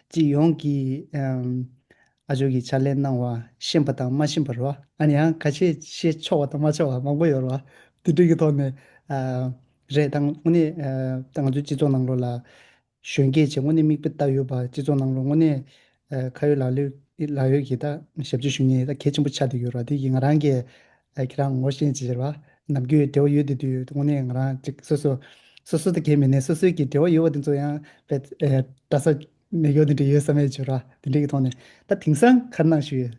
སྤྱི་ཡོངས་ཀྱི་ཨམ། ཨ་ཇོ་གིས་ཕྱག་ལས་གནང་བ་ཤེས་པ་དང་མ་ཤེས་པ་རེད་བ། ཨ་ནི་ཡང་ཁ་ཤས་ཤེས་ཆོག་པ་དང་མ་ཆོག་པ་མང་པོ་ཡོད་རེད་བ། དེ་འདྲ་གི་ཐོག་ནས་ཨ། རེད། ད་དངོས་གནས་ཨ། ད་ང་ཚོའི་སྤྱི་ཚོགས་ནང་ལོགས་ལ་གཞོན་སྐྱེས་བྱས་དངོས་གནས་མིག་དཔེ་ལྟ་ཡོད་པ། སྤྱི་ཚོགས་ནང་ལོགས་དངོས་གནས་ཨ། ཁ་ཡོད་ལག་ལོས་ལག་ཡོད་ཀྱི་ད་ཞབས་ཕྱི་ཞུ་མཁན་ད་གལ་ཆེན་པོ་ཆགས་བསྡད་ཡོད་རེད་བ། དེ་གིས་ང་རང་གིས་ཨ། ཁྱེད་རང་ངོ་ཤེས་ཀྱི་རེད་བ། ནམ་རྒྱུན་འབྲེལ་བ་ཡོད་བསྡད་དུས་དངོས་གནས་ང་རང་ཅིག་སོ་སོ་སོ་སོ་ད་གལ་མེད་ནས་སོ་སོའི་གི་འབྲེལ་བ་ཡོད་པ་དེ་ཚོ་ཡང་དཔེ་ཨེ། འདྲ་ས་མེད་ཡོད་དེ་འདྲ་ཡོད་བསམ་ཡས་བྱོས་ར། དེ་འདྲ་གི་ཐོག་ནས་ད་དེང་སང་ག་རེ་གནང་བཞིན་ཡོད།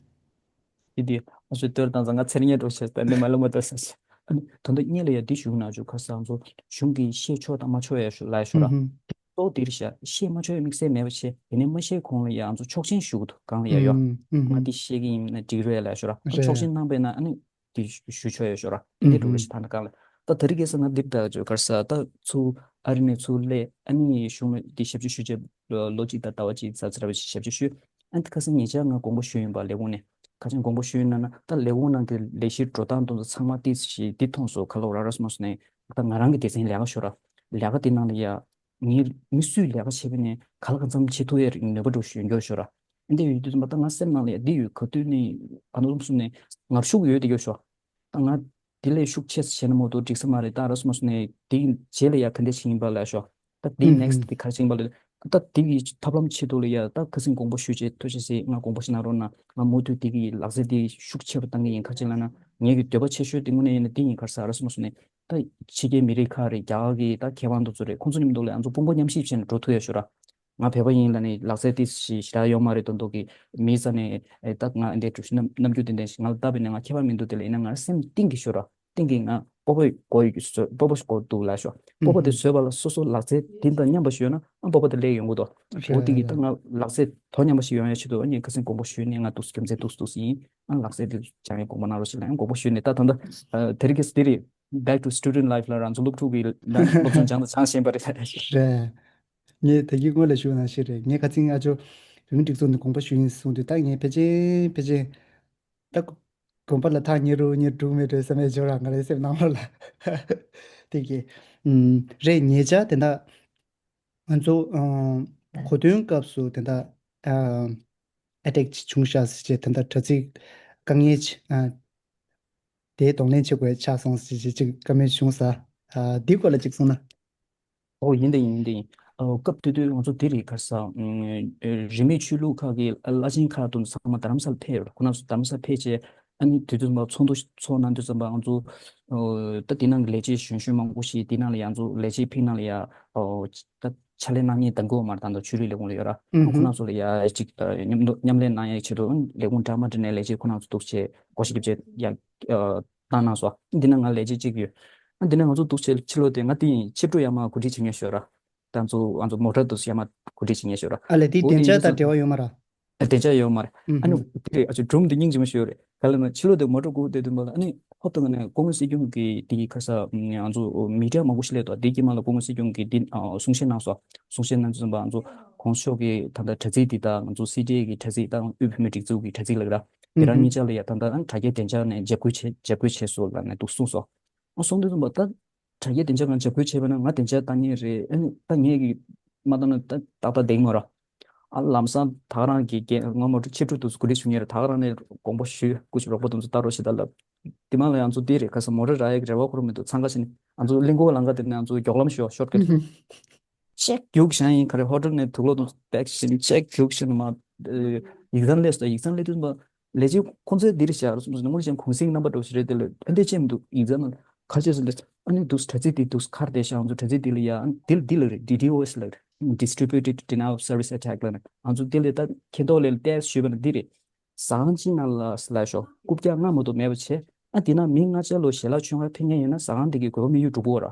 དེ་དུས་ང་ཚོས་ལྟོས་དང་ཚང་ང་ཚེ་རིང་འགྲོ་བྱས་ད་འདི་མ་ལོ་མ་ལྟོས་ཟེར། ཨ་ནི་ད་ལྟ་སྔོན་ལ་ཡ་འདི་ཞུ་ན་ཆུ་ཁ་སང་ཚོ་གཞུང་གིས་ཤེས་ཆོག་དང་མ་ཆོག་ཡ་ཞུ་ལ་ཡ་ཞུ་ར། ཨུ་ཧུམ། ཏོག་འདིར་བཞག་ཤེས་མ་ཆོག་ཡ་དམིགས་བསལ་མེད་པ་བྱས། དེ་ནས་མ་ཤེས་གོང་ལ་ཡ་ང་ཚོ་ཆོག་མཆན་ཞུ་གི་འདུག་གང་ལ་ཡ་ཡོད། ཨུ་ཧུམ། ང་འདི་ཤེས་ཀྱི་ཡིན་ན་འགྲིག་རེད་ལ་ཞུ་ར། རེད། ཆོག་མཆན་གནང་པས་ན་ཨ་ནི་དེ་ཞུ་ཆོག་ཡོད་ཤོག་ར། ཨ་ནི་འགྲོ་རེ་ཞིག་ཐང་ན་གང་ལ། ད་དེ་རིང་ཁ་སང་ང་འདིར་ད་ཅོ་གར་ས་ད་ཚུ་ཨ་རི་ནས་ཚུར་སླེབས། ཨ་ནི་གཞུང་ལ་འདི་ཞབས་ཕྱི་ཞུ་བྱས་ལོ་ལོ་གཅིག་དང་ཟླ་བ་གཅིག་ཙམ་ཙམ་ར་བ་ཞིག་ཞབས་ཕྱི་ཞུས། ཨ་ནི་ཁ་སང་ཉེ་ཆར་ང་དགོངས་པ་ཞུས་ཡིན་པ་ལས་ཁུངས་ནས། ཁ་སང་དགོངས་པ་ཞུས་ཡིན་ན་ན་ད་ལས་ཁུངས་ནང་གི་ལས་གཞི་འགྲོ་སྟངས་དེ་ཚོ་ཚང་མ་ཏིས་ཞིག་འདི་མཐོང་སོང་། ཁ་ལོ་ར་ར་སོང་ནས་ད་ང་རང་གི་སྡེ་ཚན་ལས་ཀ་ཤོར་ར། ལས་ཀ་དེ་ནང་ལ་ཡ། ངའི་མི་སུས་ལས་ཀ་བྱེད་པ་ནས་ག་ལ་གང་འཚམ་བྱེད་ཐུབ་ཡས་རིགས་ནུས་པ་འགྲོ་ཞུ་འགྱོ་ཤོར་ར། འདི་ཡོད་དུས་ཙམ་པ་ད་ང་སེམས་ནང་ལ་ཡ་འདི་ཡོད་ག་དུས་ནས་ཨ་ནུ་སུ་ནས་ངར་ཤུགས་ཡོད་དེ་འགྱོ་ཤོར། ད་ང་དེ་ལས་ཤུགས་ཆེ་ས་བྱས་ན་མོ་ཏོ་འགྲིག་ས་མ་རེད། ད་ར་སུ་མ་སུ་ནས་དེའི་རྗེས་ལ་ཡ་ག་འདྲ་ཞིག་ཡིན་པ་ལ་ཤོག་ད་དེའི་ཨུ་next ཧུམ། དེ་ག་རེ་ཡིན་པ་ལ་ད་དེ་གི་ཐབས་ལམ་ཆེད་དུ་ལ་ཡ་ད་ཁ་སང་དགོངས་པ་ཞུས་བྱས་ཐུགས་རྗེ་གཟིགས་ང་དགོངས་པ་ཞུ་གནང་རོགས་གནང་། ང་མུ་མཐུད་དེ་གི་ལག་རྩལ་དེ་ཤུགས་ཆེ་རུ་བཏང་གི་ཡིན། ག་རེ་ལབ་ན་ངའི་གི་འདོད་པ་ཆེ་ཤོས་དེ་དངོས་གནས་ཡིན་ན་དེ་ཡིན། ག་རེ་ཟེར་ར་སོང་སོང་ནས་ད་ཕྱི་རྒྱལ་མི་རིགས་ཁག་རེད། རྒྱ་གར་གི་ད་མཁས་དབང་དེ་ཚོ་རེད། ཁོང་ཚོ་ནི་མི་འདུག་ལ་ང་ཚོ་དཔུང་པ་མཉམ་གཤིབ་བྱས་ནས་འགྲོ་ཐུབ་ཡ་ཤོག་ར། ང་བོད་པ་ཡིན་ལབ་ནས་ལག་རྩལ་དེ་ཞིག་ཞེ་དྲག་ཡོད་མ་རེད་མདོག་མདོག་གི་མི་རྩ་ནས་ཨེ་ད་ང་འདི་འགྲུལ་བཞུད་རྣམ་རྣམ་འགྱུར་དེ་འདྲ་ཞིག་ང་ལ་ལྟ་བས་ནས་ང་མཁས་པ་མི་འདུག་དེ་ལ་ཡིན་ན་ང་སེམས་གཏིང་གི་ཤོར་ར། གཏིང་གི་ང་སྤོབས་པ་དགོས་ཡོད་ཀྱི་བཟོ་སྤོབས་པ་ཞིག་དགོས་འདུག་ལབ་ཤོག་སྤོབས་པ་དེ་ཨུ་ཧུམ། བཟོས་པ་ལ་སོ་སོ་ལག་རྩལ་དེ་དང་མཉམ་པ་ཞིག་ཡོད་ན་ཨ་སྤོབས་པ་དེ་སླེབས་ཡོང་གི་འདུག་འོ་དེ་གི་ད་ང་ལག་རྩལ་དོ་མཉམ་པ་ཞིག་ཡོང་ཡ་ཆེད་དུ་ཨ་ནི་ཁ་སང་དགོངས་པ་ཞུས་ནས་ང་འདུག་རྒྱུ་མཚན་འདུག་འདུག་ཡིན། ཨ་ལག་རྩལ་དེ་སྦྱང་ཡ་དགོངས་པ་གནང་རོགས་ཞེས་ལབ་ཡང་དགོངས་པ་ཞུས་ནས་ད་ད་ལྟ་དེ་རིང་གི་དེ་རེད། Back to student life ལ་རང་ཚོ་སློབ་ཕྲུག་གི་སློབ་སློབ་སྦྱོང་སྦྱང་དང་སྦྱང་བཞིན་པ་རེད། རེད། ངས་དེ་གི་སྔོན་ལ་ཞུ་ནང་བཞིན་རེད། ངས་ཁ་སང་ཨ་ཅོ་བོད་མི་སྒྲིག་འཛུགས་ནས་དགོངས་པ་ཞུ་ཡིན་གསུངས་དུས་ད་ངས་ཕལ་ཆེར་ཕལ་ཆེར་ད་དགོངས་པ་ལ་ཐག་ཉེ་རུ་ཉེ་འགྲོ་མེད་རེད་བསམ་ཡས་ཅོ་ར་ང་རའི་སེམས་ནང་ལོགས་ལ། དེ་གི་ཨུམ་རེད། ཉེ་ཆར་དེ་འདྲ་ང་ཚོ་ཨ་གོ་སྟོན་སྐབས་སུ་དེ་འདྲ་ཨ་attack་བྱུང་ཤག་ཟེར་བྱས་དེ་འདྲ་དྲ་ཚིགས་དཀའ་ངལ་ཆེ་ཨ་དེ་གདོང་ལེན་བྱེད་དགོས་ཆགས་སོང་ཟེར་བྱས་ཅིག་བཀའ་མོལ་བྱུང་ས། ཨ་འདི་སྐོར་ལ་ཅིག་གསུངས་ན། ཨོ་ཡིན་ད་ཡིན་ཡིན་ད་ཡིན། ཨོ་སྐབས་དེ་དུས་ང་ཚོ་དེ་རིགས་ག་རེ་ཟ། ཨུམ་རིས་མེད་ཆོས་ལུགས་ཁག་གི་བླ་ཆེན་ཁག་དང་ཚང་མ་རྡ་རམ་ས་ལ་ཕེབས་ཡོད་རེད། ཁོ་རང་ཚོ་རྡ་རམ་ས་ལ་ཕེབས་བྱས་ཨ་ནི་དུས་དུས་ཚང་མ་ཚོགས་འདུ་ཚོགས་གནང་དུས་ཙམ་པ་ང་ཚོ་ཨོ་ད་དེ་ནང་གི་ལས་བྱེད་གཞོན་གཞོན་མང་པོ་ཞིག་དེ་ནང་ལ་ཡང་ཚོ་ལས་བྱེད་ཕིག་ནང་ལ་ཡ་ཨོ་ད་ཕྱག་ལས་གནང་མཁན་དང་གོ་མར་དང་དང་ཆོས་ལུགས་ལས་ཁུངས་ལ་ཡོད་ར། ཨུ་ཁོ་ཧུ། རང་ཚོ་ལ་ཡ་ཅིག་ཨ་མཉམ་དུ་མཉམ་ལས་གནང་ཡའི་ཆེད་དུ་ལས་ཁུངས་འདྲ་མ་འདྲ་ནས་ལས་བྱེད་ཁོ་རང་ཚོ་འདུག་བྱས་སྒོ་ཕྱེ་རྒྱབ་བྱས་ཡ་ཨ་བཏང་གནང་སོང་། འདི་ན་ང་ལས་བྱེད་གཅིག་ཡོད། ཨ་འདི་ན་ང་ཚོ་འདུག་བྱས་ཕྱི་ལོགས་དེ་ང་དེ་ཡིན་ཆིབས་སྒྲུག་ཡ་མ་གོ་སྒྲིག་བྱེད་མཁན་ཤོད་ར། ད་ང་ཚོ་ང་ཚོ་མོ་ཊ་འདུག་ཡ་མ་གོ་སྒྲིག་བྱེད་མཁན་ཤོད་ར། ཨ་ལས་དེ་འོ་དེ་བདེ་འཇགས་ཡིན་དང་འབྲེལ་བ་ཡོད་མ་ར། ཨ་བདེ་འཇགས་ཡོད་མ་རེད། ཨུ་ཨ་ནི་ཧུ། དེ་རེད། ཨ་ཅོ་སྒྲུང་འདི་སྙིང་རྗེ་མོ་ཞིག་ཡོད་རེད། ག་ལ་ན་ཕྱི་ལོགས་དེ་མོ་ཊ་སྒུག་བསྡད་དུས་མ་ལ་ཨ་ནི་ ཧོབ་ཏེ་ནས་སྐུ་ངོ་སྲིད་སྐྱོང་གིས་དེ་གི་ཁ་ས་ང་ཚོ་མི་ཌི་ཡ་མང་པོ་ཞིག་སླེབས་འདུག་དེ་གི་མ་ལ་སྐུ་ངོ་སྲིད་སྐྱོང་གིས་དེ་གསུང་བཤད་གནང་སོང་། གསུང་བཤད་གནང་དུས་ཙམ་པ་ང་ཚོ་གོང་ས་མཆོག་གིས་ད་ལྟ་དྲ་ཚིགས་འདི་དང་ང་ཚོ་སི་ཌི་ཨེ་གི་དྲ་ཚིགས་དང་དབུས་བོད་མིའི་སྒྲིག་འཛུགས་ཀྱི་དྲ་ཚིགས་ལ་ར་དེ་རང་གཉིས་ཆ་ལ་ཡ་ད་ལྟ་དྲ་རྒྱའི་བདེ་འཇགས་ནས་འཇབ་རྒོལ་བྱས་འཇབ་རྒོལ་བྱས་སོང་ལབ་ནས་འདུག་གསུངས་སོང་། ཨ་གསུངས་དུས་ཙམ་པ་ད་དྲ་རྒྱའི་བདེ་འཇགས་ཀྱང་འཇབ་རྒོལ་བྱས་པ་ན་ང་བདེ་འཇགས་བཏང་ངེས་རེད། ཨ་ནི་ད་ངས་གི་མ་བཏང་ན་ད་ཏག་ཏག་བསྡད་ཀྱི་མ་རེད། ཨ་ལམ་སང་ད་ག་རང་གི་རྒན་ངོ་མ་ཕྱི་དྲོ་དུས་སུ་གོ་སྒྲིག་ཞུ་མཁན་རེད། ད་ག་རང་ནས་དགོངས་པ་ཞུས་སྐུ་ཞབས་རོགས་པ་དེ་ཚོ་ལྟ་རོགས་ཞེས་ད་ལབ། དེ་མ་ལ་ཡང་ཚོ་དེ་རེད། ཁ་སང་མོ་ཊ་རག་ཡག་གི་རེ་བ་ཁོ་རང་མི་འདུག་འཚང་ཁ་ཕྱིན་ཨ་ཚོ་གླིང་སྐོར་ལང་ཀ་དེ་ནས་ཨ་ཚོ་མགྱོགས་ལམ་ཞོག་ཤོར་ཀ་ཊི་ཅེག་རྒྱུགས་བཞག་ཡིན། ག་རེ་ཧོ་ཊེལ་ནས་དུག་ལོག་དུ་བེག་བཞིན་ཅེག་རྒྱུགས་བཞིན་མ་ཡིག་ཚང་སླེབས་སོང་། ཡིག་ཚང་སླེབས་དུས་ལས་བྱེད་ཁོང་ཚོས་འདིར་བཞག་རུ་སོང་ཟིན་དངོས་གནས་ཀྱང་གུང་སེང་རྣམ་པ་འདྲ་བོ་ཞིག་རེད། དེ་ལ་ཨ་འདྲས་ཅེས་མི་འདུག་ཡིག་ཚང་ཁ་ཆེ་སོང་སྟེ་ཨ་ནི་འདུག་དྲ་ཚིགས་དེ་འདུག་ཁར་བསྡད་ཤག་ང་ཚོ་དྲ་ཚིགས་དེ་ལ་ཡ་ཨ་འདི་ལ་འདི་ལ་རེད། ཌི་ཌི་ཨོ་ཨེསི་ལ་རེད། Distributed Denial of Service Attack ལ་ནི་ང་ཚོ་དེ་ལ་ད་ཁྱེད་ཐོག་ལ་ལྟས་ཞུས་པ་ན་འདི་རེད། ཟ་ཁང་གཅིག་ནང་ལ་སླེབས་ཤོག་རྐུབ་བཀྱག་ལྔ་མ་གཏོགས་མེད་པ་བྱས། ཨ་དེ་ན་མི་ལྔ་ཆ་ལོ་ཞལ་ལག་མཆོད་མཁན་ཕེབས་མཁན་ཡིན་ན་ཟ་ཁང་དེ་གི་དགོས་པ་དམིགས་ཡུལ་འགྲུབ་པོ་ར།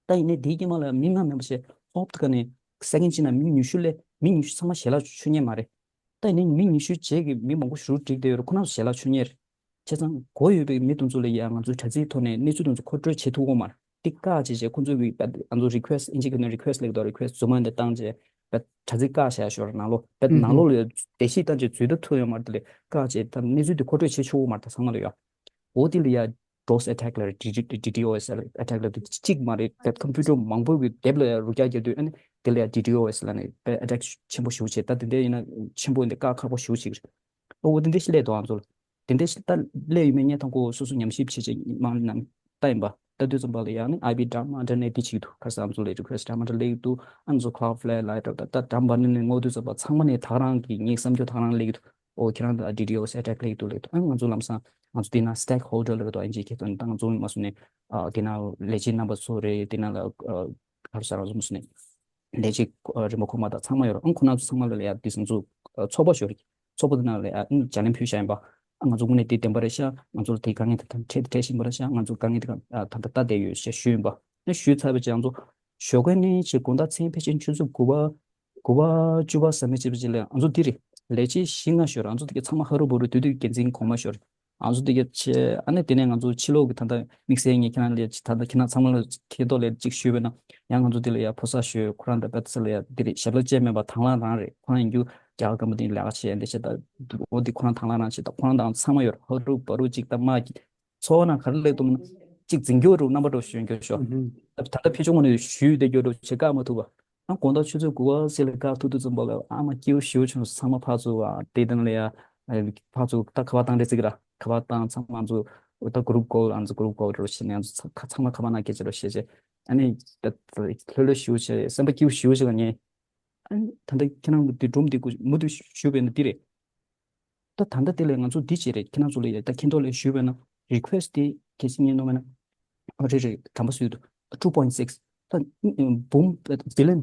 ད་ཡིན་ནའི་དེའི་དཀྱིལ་མ་ལ་མི་ལྔ་མེད་པ་བྱས་ཧོབ་ཏེ་ཀ་ནས་སེ་ཀེན་གཅིག་ནང་མི་ཉི་ཤུ་སླེབས། མི་ཉི་ཤུ་ཚང་མ་ཞལ་ལག་མཆོད་མཁན་མ་རེད། ད་ཡིན་ནའི་མི་ཉི་ཤུ་རྗེས་ཀྱི་མི་མང་པོ་ཞིག་བསྒྲིགས་བསྡད་ཡོད་རེད། ཁོ་རང་ཚོ་ཞལ་ལག་མཆོད་མཁན་རེད། བྱས་ཙང་དགོས་ཡོད་པའི་མི་དེ་ཚོ་ལ་ཡ་ང་ཚོའི་དྲ་ཚིགས་ཐོག་ནས་གནས་ཚུལ་དེ་ཚོ་མཁོ་སྤྲོད་བྱེད་ཐུབ་ཀྱི་ཡོད་མ་རེད། འདི་བཀག་བྱས་བྱས་ཁོ་ཚོས་གི་ང་ཚོ་རི་ཁུ་ཨེ་སི་ཊི་ཨིན་ཇི་སྐད་ནས་རི་ཁུ་ཨེ་སི་ཊི་ལབ་ཀྱི་འདུག་རི་ཁུ་ཨེ་སི་ཊི་རྫུན་མ་འདི་བཏང་བྱས་དྲ་ཚིགས་བཀག་བཞག་ཞོར་ནང་ལོགས་ནང་ལོགས་ལ་བརྡ་ཤིག་བཏང་བྱས་འཛུལ་ཐབས་ཐུབ་ཡོད་མ་རེད། དེ་ལས་བཀག་བྱས་ད་གནས་ཚུལ་དེ་མཁོ་སྤྲོད་བྱེད་ཆོག་གི་མ་རེད། ད་ཚང་མ་ལ་ཡ་འོ་དེ་ལ་ཡ་ཌོ་སི་ཨེ་ཊེག་ལབ་རེད། ཌི་ཌི་ཨོ་ཨེསི་ཨེ་ཊེག་ལབ་དུས་གཅིག་མ་རེད། ད་ཁམ་ཕུ་ཊར་མང་པོ་གི་དེབ་ལ་ཡ་རུ་རྒྱག་རྒྱག་དུས་ཨ་ནི་དེ་ལ་ཡ་ཌི་ཌི་ཨོ་ཨེསི་ལབ་ནས་དཔེ་ཨེ་ཊེག་ཆེན་པོ་ཞེ་པོ་བྱས། ད་དེ་འདྲ་ཡིན་ན་ཆེན་པོ་འདི་བཀག་ཁག་པོ་ཞེ་པོ་ཞིག་རེད། ཨོ་འོ་དེ་འདྲ་ཞིག་སླེབས་འདུག་ཨ་ཚོ་ལ། དེ་འདྲ་ཞིག་ད་སླེབས་ཡོད་མེད་བརྙན་ཐུང་ཁོ་སོ་སོ་ཉམས་ཞིབ་བྱེད་བྱེད་མང་ནང་ལྟ་ཡིན་པ། ལྟ་དུས་ཙམ་པ་ལ་ཡང་ནི་ཨའི་པི་འདྲ་མ་འདྲ་ནས་འདི་བྱེད་ཀྱི་འདུག་ཁ་སང་ཨ་ཚོ་ལ་རི་ཁུ་ཨེ་སི་ཊི་འདྲ་མ་འདྲ་སླེབས་ཀྱི་འདུག་ཨ་ཚོ་Cloudflare ལ་ཡ་ད་ད་འདྲ་མ་འདྲ་ནས་ངོ་དུས་ཙམ་པ་ཚང་མ་ནས་ད་ག་རང་གི་ངའི་བསམ་ཚུལ་ད་ག་རང་སླེབས་ཀྱི་འདུག་ཨོ་ཁྱེད་རང་ད་ཌི་ཌི་ཨོ་ཨེསི་ཨེ་ཊེག་སླེབས་ཀྱི་འདུག་ལབ་ཀྱི་འདུག་ཨ་ང་ཚོ་ལམ་སང་ང་ཚོ་དེ་ན་སི་ཊེག་ཧོལ་ཌར་ལབ་ཀྱི་འདུག་ཨིན་ཇིའི་སྐད་དོན། ད་ང་ཚོ་མ་སུ་ནས་ཨ་དེ་ན་ལས་བྱེད་རྣམ་པ་ཚོ་རེད། དེ་ན་ལ་ཨ་ག་རེ་ཟེར་ང་ཚོ་མ་སུ་ནས་ལས་བྱེད་ཨ་རིམ་པ་ཁོ་མ་ད་ཚང་མ་ཡོད་རེད། ཨང་ཁོ་ན་ཚོ་ཚང་མ་ལ་ཡ་དེ་ང་ཚོ་ཨ་ཚོགས་པ་ཞིག་ཡོད་རེད། ཚོགས་པ་དེ་ནང་ལ་ཨ་ཨ་ནི་ལྗགས་ལན་ཕུལ་བཞག་ཡིན་པ། ཨ་ང་ཚོ་དངོས་གནས་དེ་བདེན་པ་རེད་ཤག་ང་ཚོ་ལ་དེ་དཀའ་ངལ་དེ་དང་འཕྲད་དེ་འཕྲད་བཞིན་པ་རེད་ཤག་ང་ཚོ་དཀའ་ངལ་དེ་ག་ཨ་ད་ལྟ་ལྟ་བསྡད་ཡོད་ཞེས་ཞུས་ཡིན་པ། ཨ་ཞུས་ཚར་བའི་རྗེས་ང་ཚོ་ཞོགས་ཀས་ནས་ཕྱི་དགོང་དག་མཚན་ཕལ་ཆེར་ཆུ་ཚོད་དགུ་པ་དགུ་པ་བཅུ་པ་ཟ་མ་བྱེད་པ་ཅིག་ལ་ང་ཚོ་འདི་རེད། ལས་བྱེད་བཞི་ལྔ་ཞོར་ང་ཚོ་དེ་ག་ཚང་མ་ཧ་རུ་བ་རུ་དུས་དུས་འགན་འཛིན་གོང་མ་ཞོར་ང་ཚོ་དེ་ག་བྱས། ཨ་ནི་དེ་ནས་ང་ཚོ་ཕྱི་ལོགས་ཀྱི་ད་ལྟ་དམིགས་བསལ་ངས་ཁྱེད་རང་ལ་ད་ལྟ་ཁྱེད་རང་ཚང་མ་ལ་ཁྱེད་ཐོག་ལ་གཅིག་ཞུས་པ་ན་ཡང་ང་ཚོ་དེ་ལ་ཡ་ཕོ་གསར་ཞུས། ཁོ་རང་ད་པད་ཚ་ལ་ཡ་དེ་རེད། ཞབས་ལ་བཅད་མེད་པ་དང་བླངས་རང་རེད། ཁོ་རང་ཡིན་རྒྱུ་རྒྱ་གར་སྐམ་པོ་དེ་ལས་ཀ་བྱས་འདི་བྱས་ད་འོ་དེ་ཁོ་རང་དང་བླངས་རང་བྱས། ད་ཁོ་རང་དང་ཚང་མ་ཡོད་རེད། ཧ་རུ་བ་རུ་གཅིག་ད་མ་གི་ཚོགས་ནང་ག་རེ་ལས་གཏོང་ན་གཅིག་འཛིན་སྐྱོང་རུ་རྣམ་པ་འགྲོ་ཞུ་འགྱོ་ཤོག་ད་ད་ལྟ་ཕི་ཆུང་ངོ་ནས་ཞུས་བསྡད་རྒྱུ་འགྲོ་བྱེད་བཀག་མ་ཐུབ་པ། ཨ་དགོང་དག་ཆུ་ཚོད་དགུ་པ་ཟེར་ལ་བཀག་ཐུབ་དུས་ཙམ་པ་ལ་ཨ་མ་སྐྱིད་པོ་ཞེ་པོ་བྱུང་སོང་། ཚང་མ་ཕར་ཚུར་ཨ་དེ་དང་ལ་ཡ་ཨ་ཕར་ཚུར་ད་ཁ་པར་བཏང་འདྲ་ཟིག་ར་ཁ་པར་བཏང་། ཚང་མ་ང་ཚོ་ད་གུ་རུབ་ཀོལ་ཨ་ཚོ་གུ་རུབ་ཀོལ་རོ་བྱས་ནས་ང་ཚོ་ཚ་ཁ་ཚང་མ་ཁ་པར་ནང་སྐད་ཆ་རོ་བཤད་བྱས། ཨ་ནི་ད་ལྷོད་ལྷོད་ཞེ་པོ་བྱས་སེམས་པ་སྐྱིད་པོ་ཞེ་པོ་ཞིག་ལ་ཉན། ཨ་ནི་ད་ལྟ་ཁྱེད་རང་གི་འདི་སྒྲུང་འདི་ཀུ་མུ་མཐུད་ཞུས་པ་ཡིན་ན་འདི་རེད། ད་ད་ལྟ་དེ་ལས་ང་ཚོ་འདི་བྱེད་རེད། ཁྱེད་རང་ཚོ་ལ་ཡ་ད་མཁྱེན་རྟོགས་ལས་ཞུས་པ་ན་རི་ཁུ་ཨེ་སི་ཊི་དེ་གལ་སྲིད་ཉན་ནོ་མེད་ན་ཨ་རེད་རེད་དམ་པ་སུས་འདུག two point six ད་འབུམ་བི་ལི་ཡན་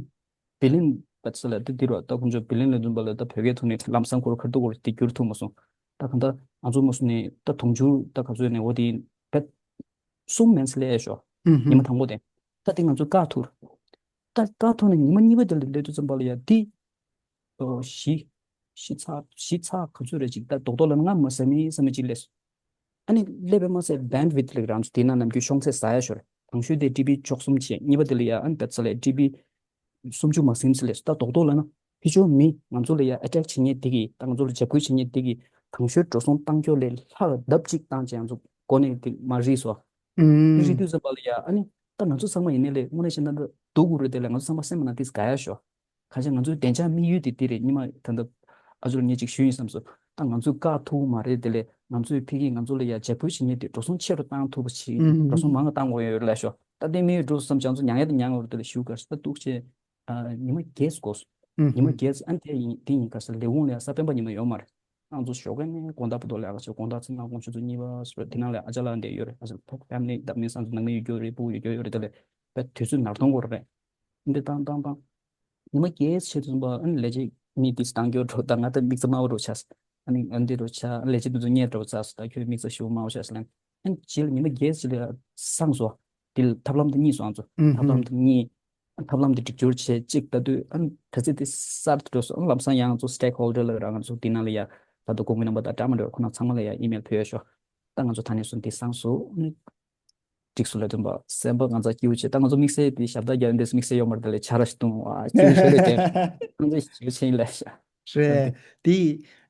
བི་ལི་ཡན་པ་ཚ་ལ་ད་འདི་རོ་ད་ཁོང་ཚོ་བི་ལི་ཡན་ལ་འཛུམ་པ་ལ་ད་བོད་སྐད་ཐོག་ནས་ལམ་སང་ཁོ་ར་ཁར་ཐུག་གོ་རེད། དེ་བསྒྱུར་ཐུབ་མ་སོང་། ད་གང་ད་ང་ཚོ་མ་སོང་ནས་ད་དུང་ཕྱུར་ད་ག་ཚོད་ནས་འོ་དེ་བེད་གསུམ་མིན་ཚེ་ལས་ཤོག་ཉི་མ་དང་པོ་དེ་ད་དེ་ང་ཚོ་བཀག་ཐུབ། ད་བཀག་ཐུབ་ནས་ཉི་མ་གཉིས་པ་དེ་ལ་སླེབས་དུས་ཙམ་པ་ལ་ཡ་དེ་ཨོ་བཞི། བཞི་ཚག་བཞི་ཚག་ག་ཚོད་རེད་ཅིག་ད་རྡོག་རྡོག་ལ་ང་མ་ཟ་མི་ཟ་མི་ཅིག་སླེབས། ཨ་ནི་སླེབས་པས་མ་ཟད་bandwidth ལ་རང་ཚོ་དེ་ན་ནམ་རྒྱུན་ཤོང་ཚད་ཟ་ཡ་ཤོར། དང་ཤོས་དེ་ཊི་བི་བཅུ་གསུམ་བྱས། གཉིས་པ་དེ་ལ་ཡ་ཨ་ནི་པད་ཚ་ལས་ཊི་བི་སུམ་ཅུ་མ་ཟིན་ཚེ་ལས་ད་རྡོག་རྡོག་ལ་ན་ཕི་ཆོ་མི་ང་ཚོ་ལ་ཡ་ཨེ་ཊེག་བྱེད་མཁན་དེ་གི་ད་ང་ཚོ་ལ་འཇབ་རྒོལ་བྱེད་མཁན་དེ་གི་དང་ཤོས་འགྲོ་སོང་བཏང་ཁྱོ་ལས་ལྷག་ལྡབ་གཅིག་བཏང་བྱས་ང་ཚོ་མགོ་ནས་དེ་མ་རིལ་སོ། ཨུམ། རིལ་དུས་ཙམ་པ་ལ་ཡ་ཨ་ནི་ད་ང་ཚོ་ཚང་མ་ཡིན་ནའི་ལས་དངོས་གནས་བཤད་ན་ད་སྡུག་གུ་རེད། དེ་ལས་ང་ཚོ་ཚང་མ་སེམས་ནང་དེ་དགའ་ཡ་ཤོ། གང་ཅི་ང་ཚོའི་བདེ་འཇགས་དམིགས་ཡུལ་དེ་དེ་རེད། ཉི་མ་ད་ལྟ་ཨ་ཅོ་ལ་ངས་ཅིག་ཞུས་ཡིན་བསམ་སོང་། ད་ང་ཚོས་བཀག་ཐུབ་མ་རེད། དེ་ལས་ང་ཚོས་ཕ་གིའི་ང་ཚོ་ལ་ཡ་འཇབ་རྒོལ་བྱེད་མཁན་དེ་འགྲོ་སོང་ཆེ་རུ་བཏང་ཐུབ་པ་ཞིག་ཨུམ། འགྲོ་སོང་མང་བ་བཏང་དགོས་ཡོད་ལ་ཤོ། ད་དེ་དམིགས་ཡུལ་འགྲོ་སོང་བསམ་ཅང་ཚོ་མྱང་ཡ་དེ་མྱང་བར་དེ་ལས་ཞུ་གར་ས་ད་གཏུག་བྱས་ཨ་ཉི་མ་བརྒྱད་ཙམ་འགོར་སོང་། ཨུམ། ཉི་མ་བརྒྱད་ཙམ་ཨ་ནི་དེ་ཡིན་དེ་ཡིན་གར་ས་ལས་ཁུངས་ལ་ཡ་ས་སྤེན་པ་ཉི་མ་ཡོད་མ་རེད། ང་ཚོ་ཞོགས་ཀས་ནས་དགོང་དག་བར་དུ་ལས་ཀ་བྱས། དགོང་དག་ཚེ་ནང་དགོང་ཆུ་ཚོད་གཉིས་པ་ཟེར་དེ་ནང་ལ་ཨ་ཅག་ལགས་འདས་ཡོད་རེད། ཨ་ཅག་ཕོག་ཕེམ་ལི་ད་མིན་སང་ཚོ་ནང་མི་ཡོད་རྒྱུ་རེད། ཕྲུ་གུ་ཡོད་རྒྱུ་ཡོད་རེད། དེ་ལས་བས་དུས་ཚོད་ནར་གཏོང་དགོས་རེད། འདི་བཏང་བཏང་བཏང་། ཉི་མ་བརྒྱད་ཕྱེད་ཙམ་པ་ཨ་ནི་ལས་བྱེད་མི་དེ་བཏང་རྒྱུ་འགྲོ། ད་ང་ད་མིག་རྩ་དམར་པོ་འགྲོ་ཆགས། ཨ་ནི་ཨ་འདི་འགྲོ་ཆགས། ལས་བྱེད་དེ་ཚོ་བརྙས་འགྲོ་ཚར་སོང་། ད་ཁྱོད་མིག་རྩ་ཞེ་པོ་དམར་པོ་ཆགས་སོང་ལབ། ཨ་ནི་རྗེས་ལ་ཉི་མ་བརྒྱད་ཅིག་ལ་སངས་སོང་། དེ་ལ་ཐབས་ལམ་དེ་གཉིས་སོང་། ང་ཚོ་ཨུ་ཐབས་ལམ་ཧུམ། དེ་གཉིས། ཐབས་ལམ་དེ་སྒྲིག་སྦྱོར་བྱས་གཅིག་ལྟ་དུས་ཨ་ནི་དྲ་ཚིགས་དེ་གསར་དུ་འགྲོ་སོང་། ཨ་ནི་ལམ་སང་ཡང་ང་ཚོ་སི་ཊེག་ཧོལ་ཌར་ལ་རང་ང་ཚོ་དེ་ནང་ལ་ཡ་ད་དུང་ཁོང་གི་རྣམ་པ་དང་འདྲ་མི་འདྲ་ཁོ་ན་ཚང་མ་ལ་ཡ་ཨི་མེལ་ཕུལ་ཡ་ཤོག་ད་ང་ཚོ་ད་ནས་བཟུང་འདི་བཟང་སོང་། འགྲིག་སོང་ལབ་དུས་པ་སེམས་པ་ང་ཚོ་སྐྱིད་པོ་བྱས། ད་ང་ཚོ་དམིགས་བསལ་དེ་ཞབས་བརྟན་རྒྱག་འདས་དམིགས་བསལ་ཡོད་མ་རེད། ད་ལས་ཆ་ར་ཞིག་བཏུང་བ་སྐྱིད་པོ་ཞིག་ལས་དེ་ང་ཚོ་ཞིབ་ཆེན་ལས་ཤག་རེད། དེ་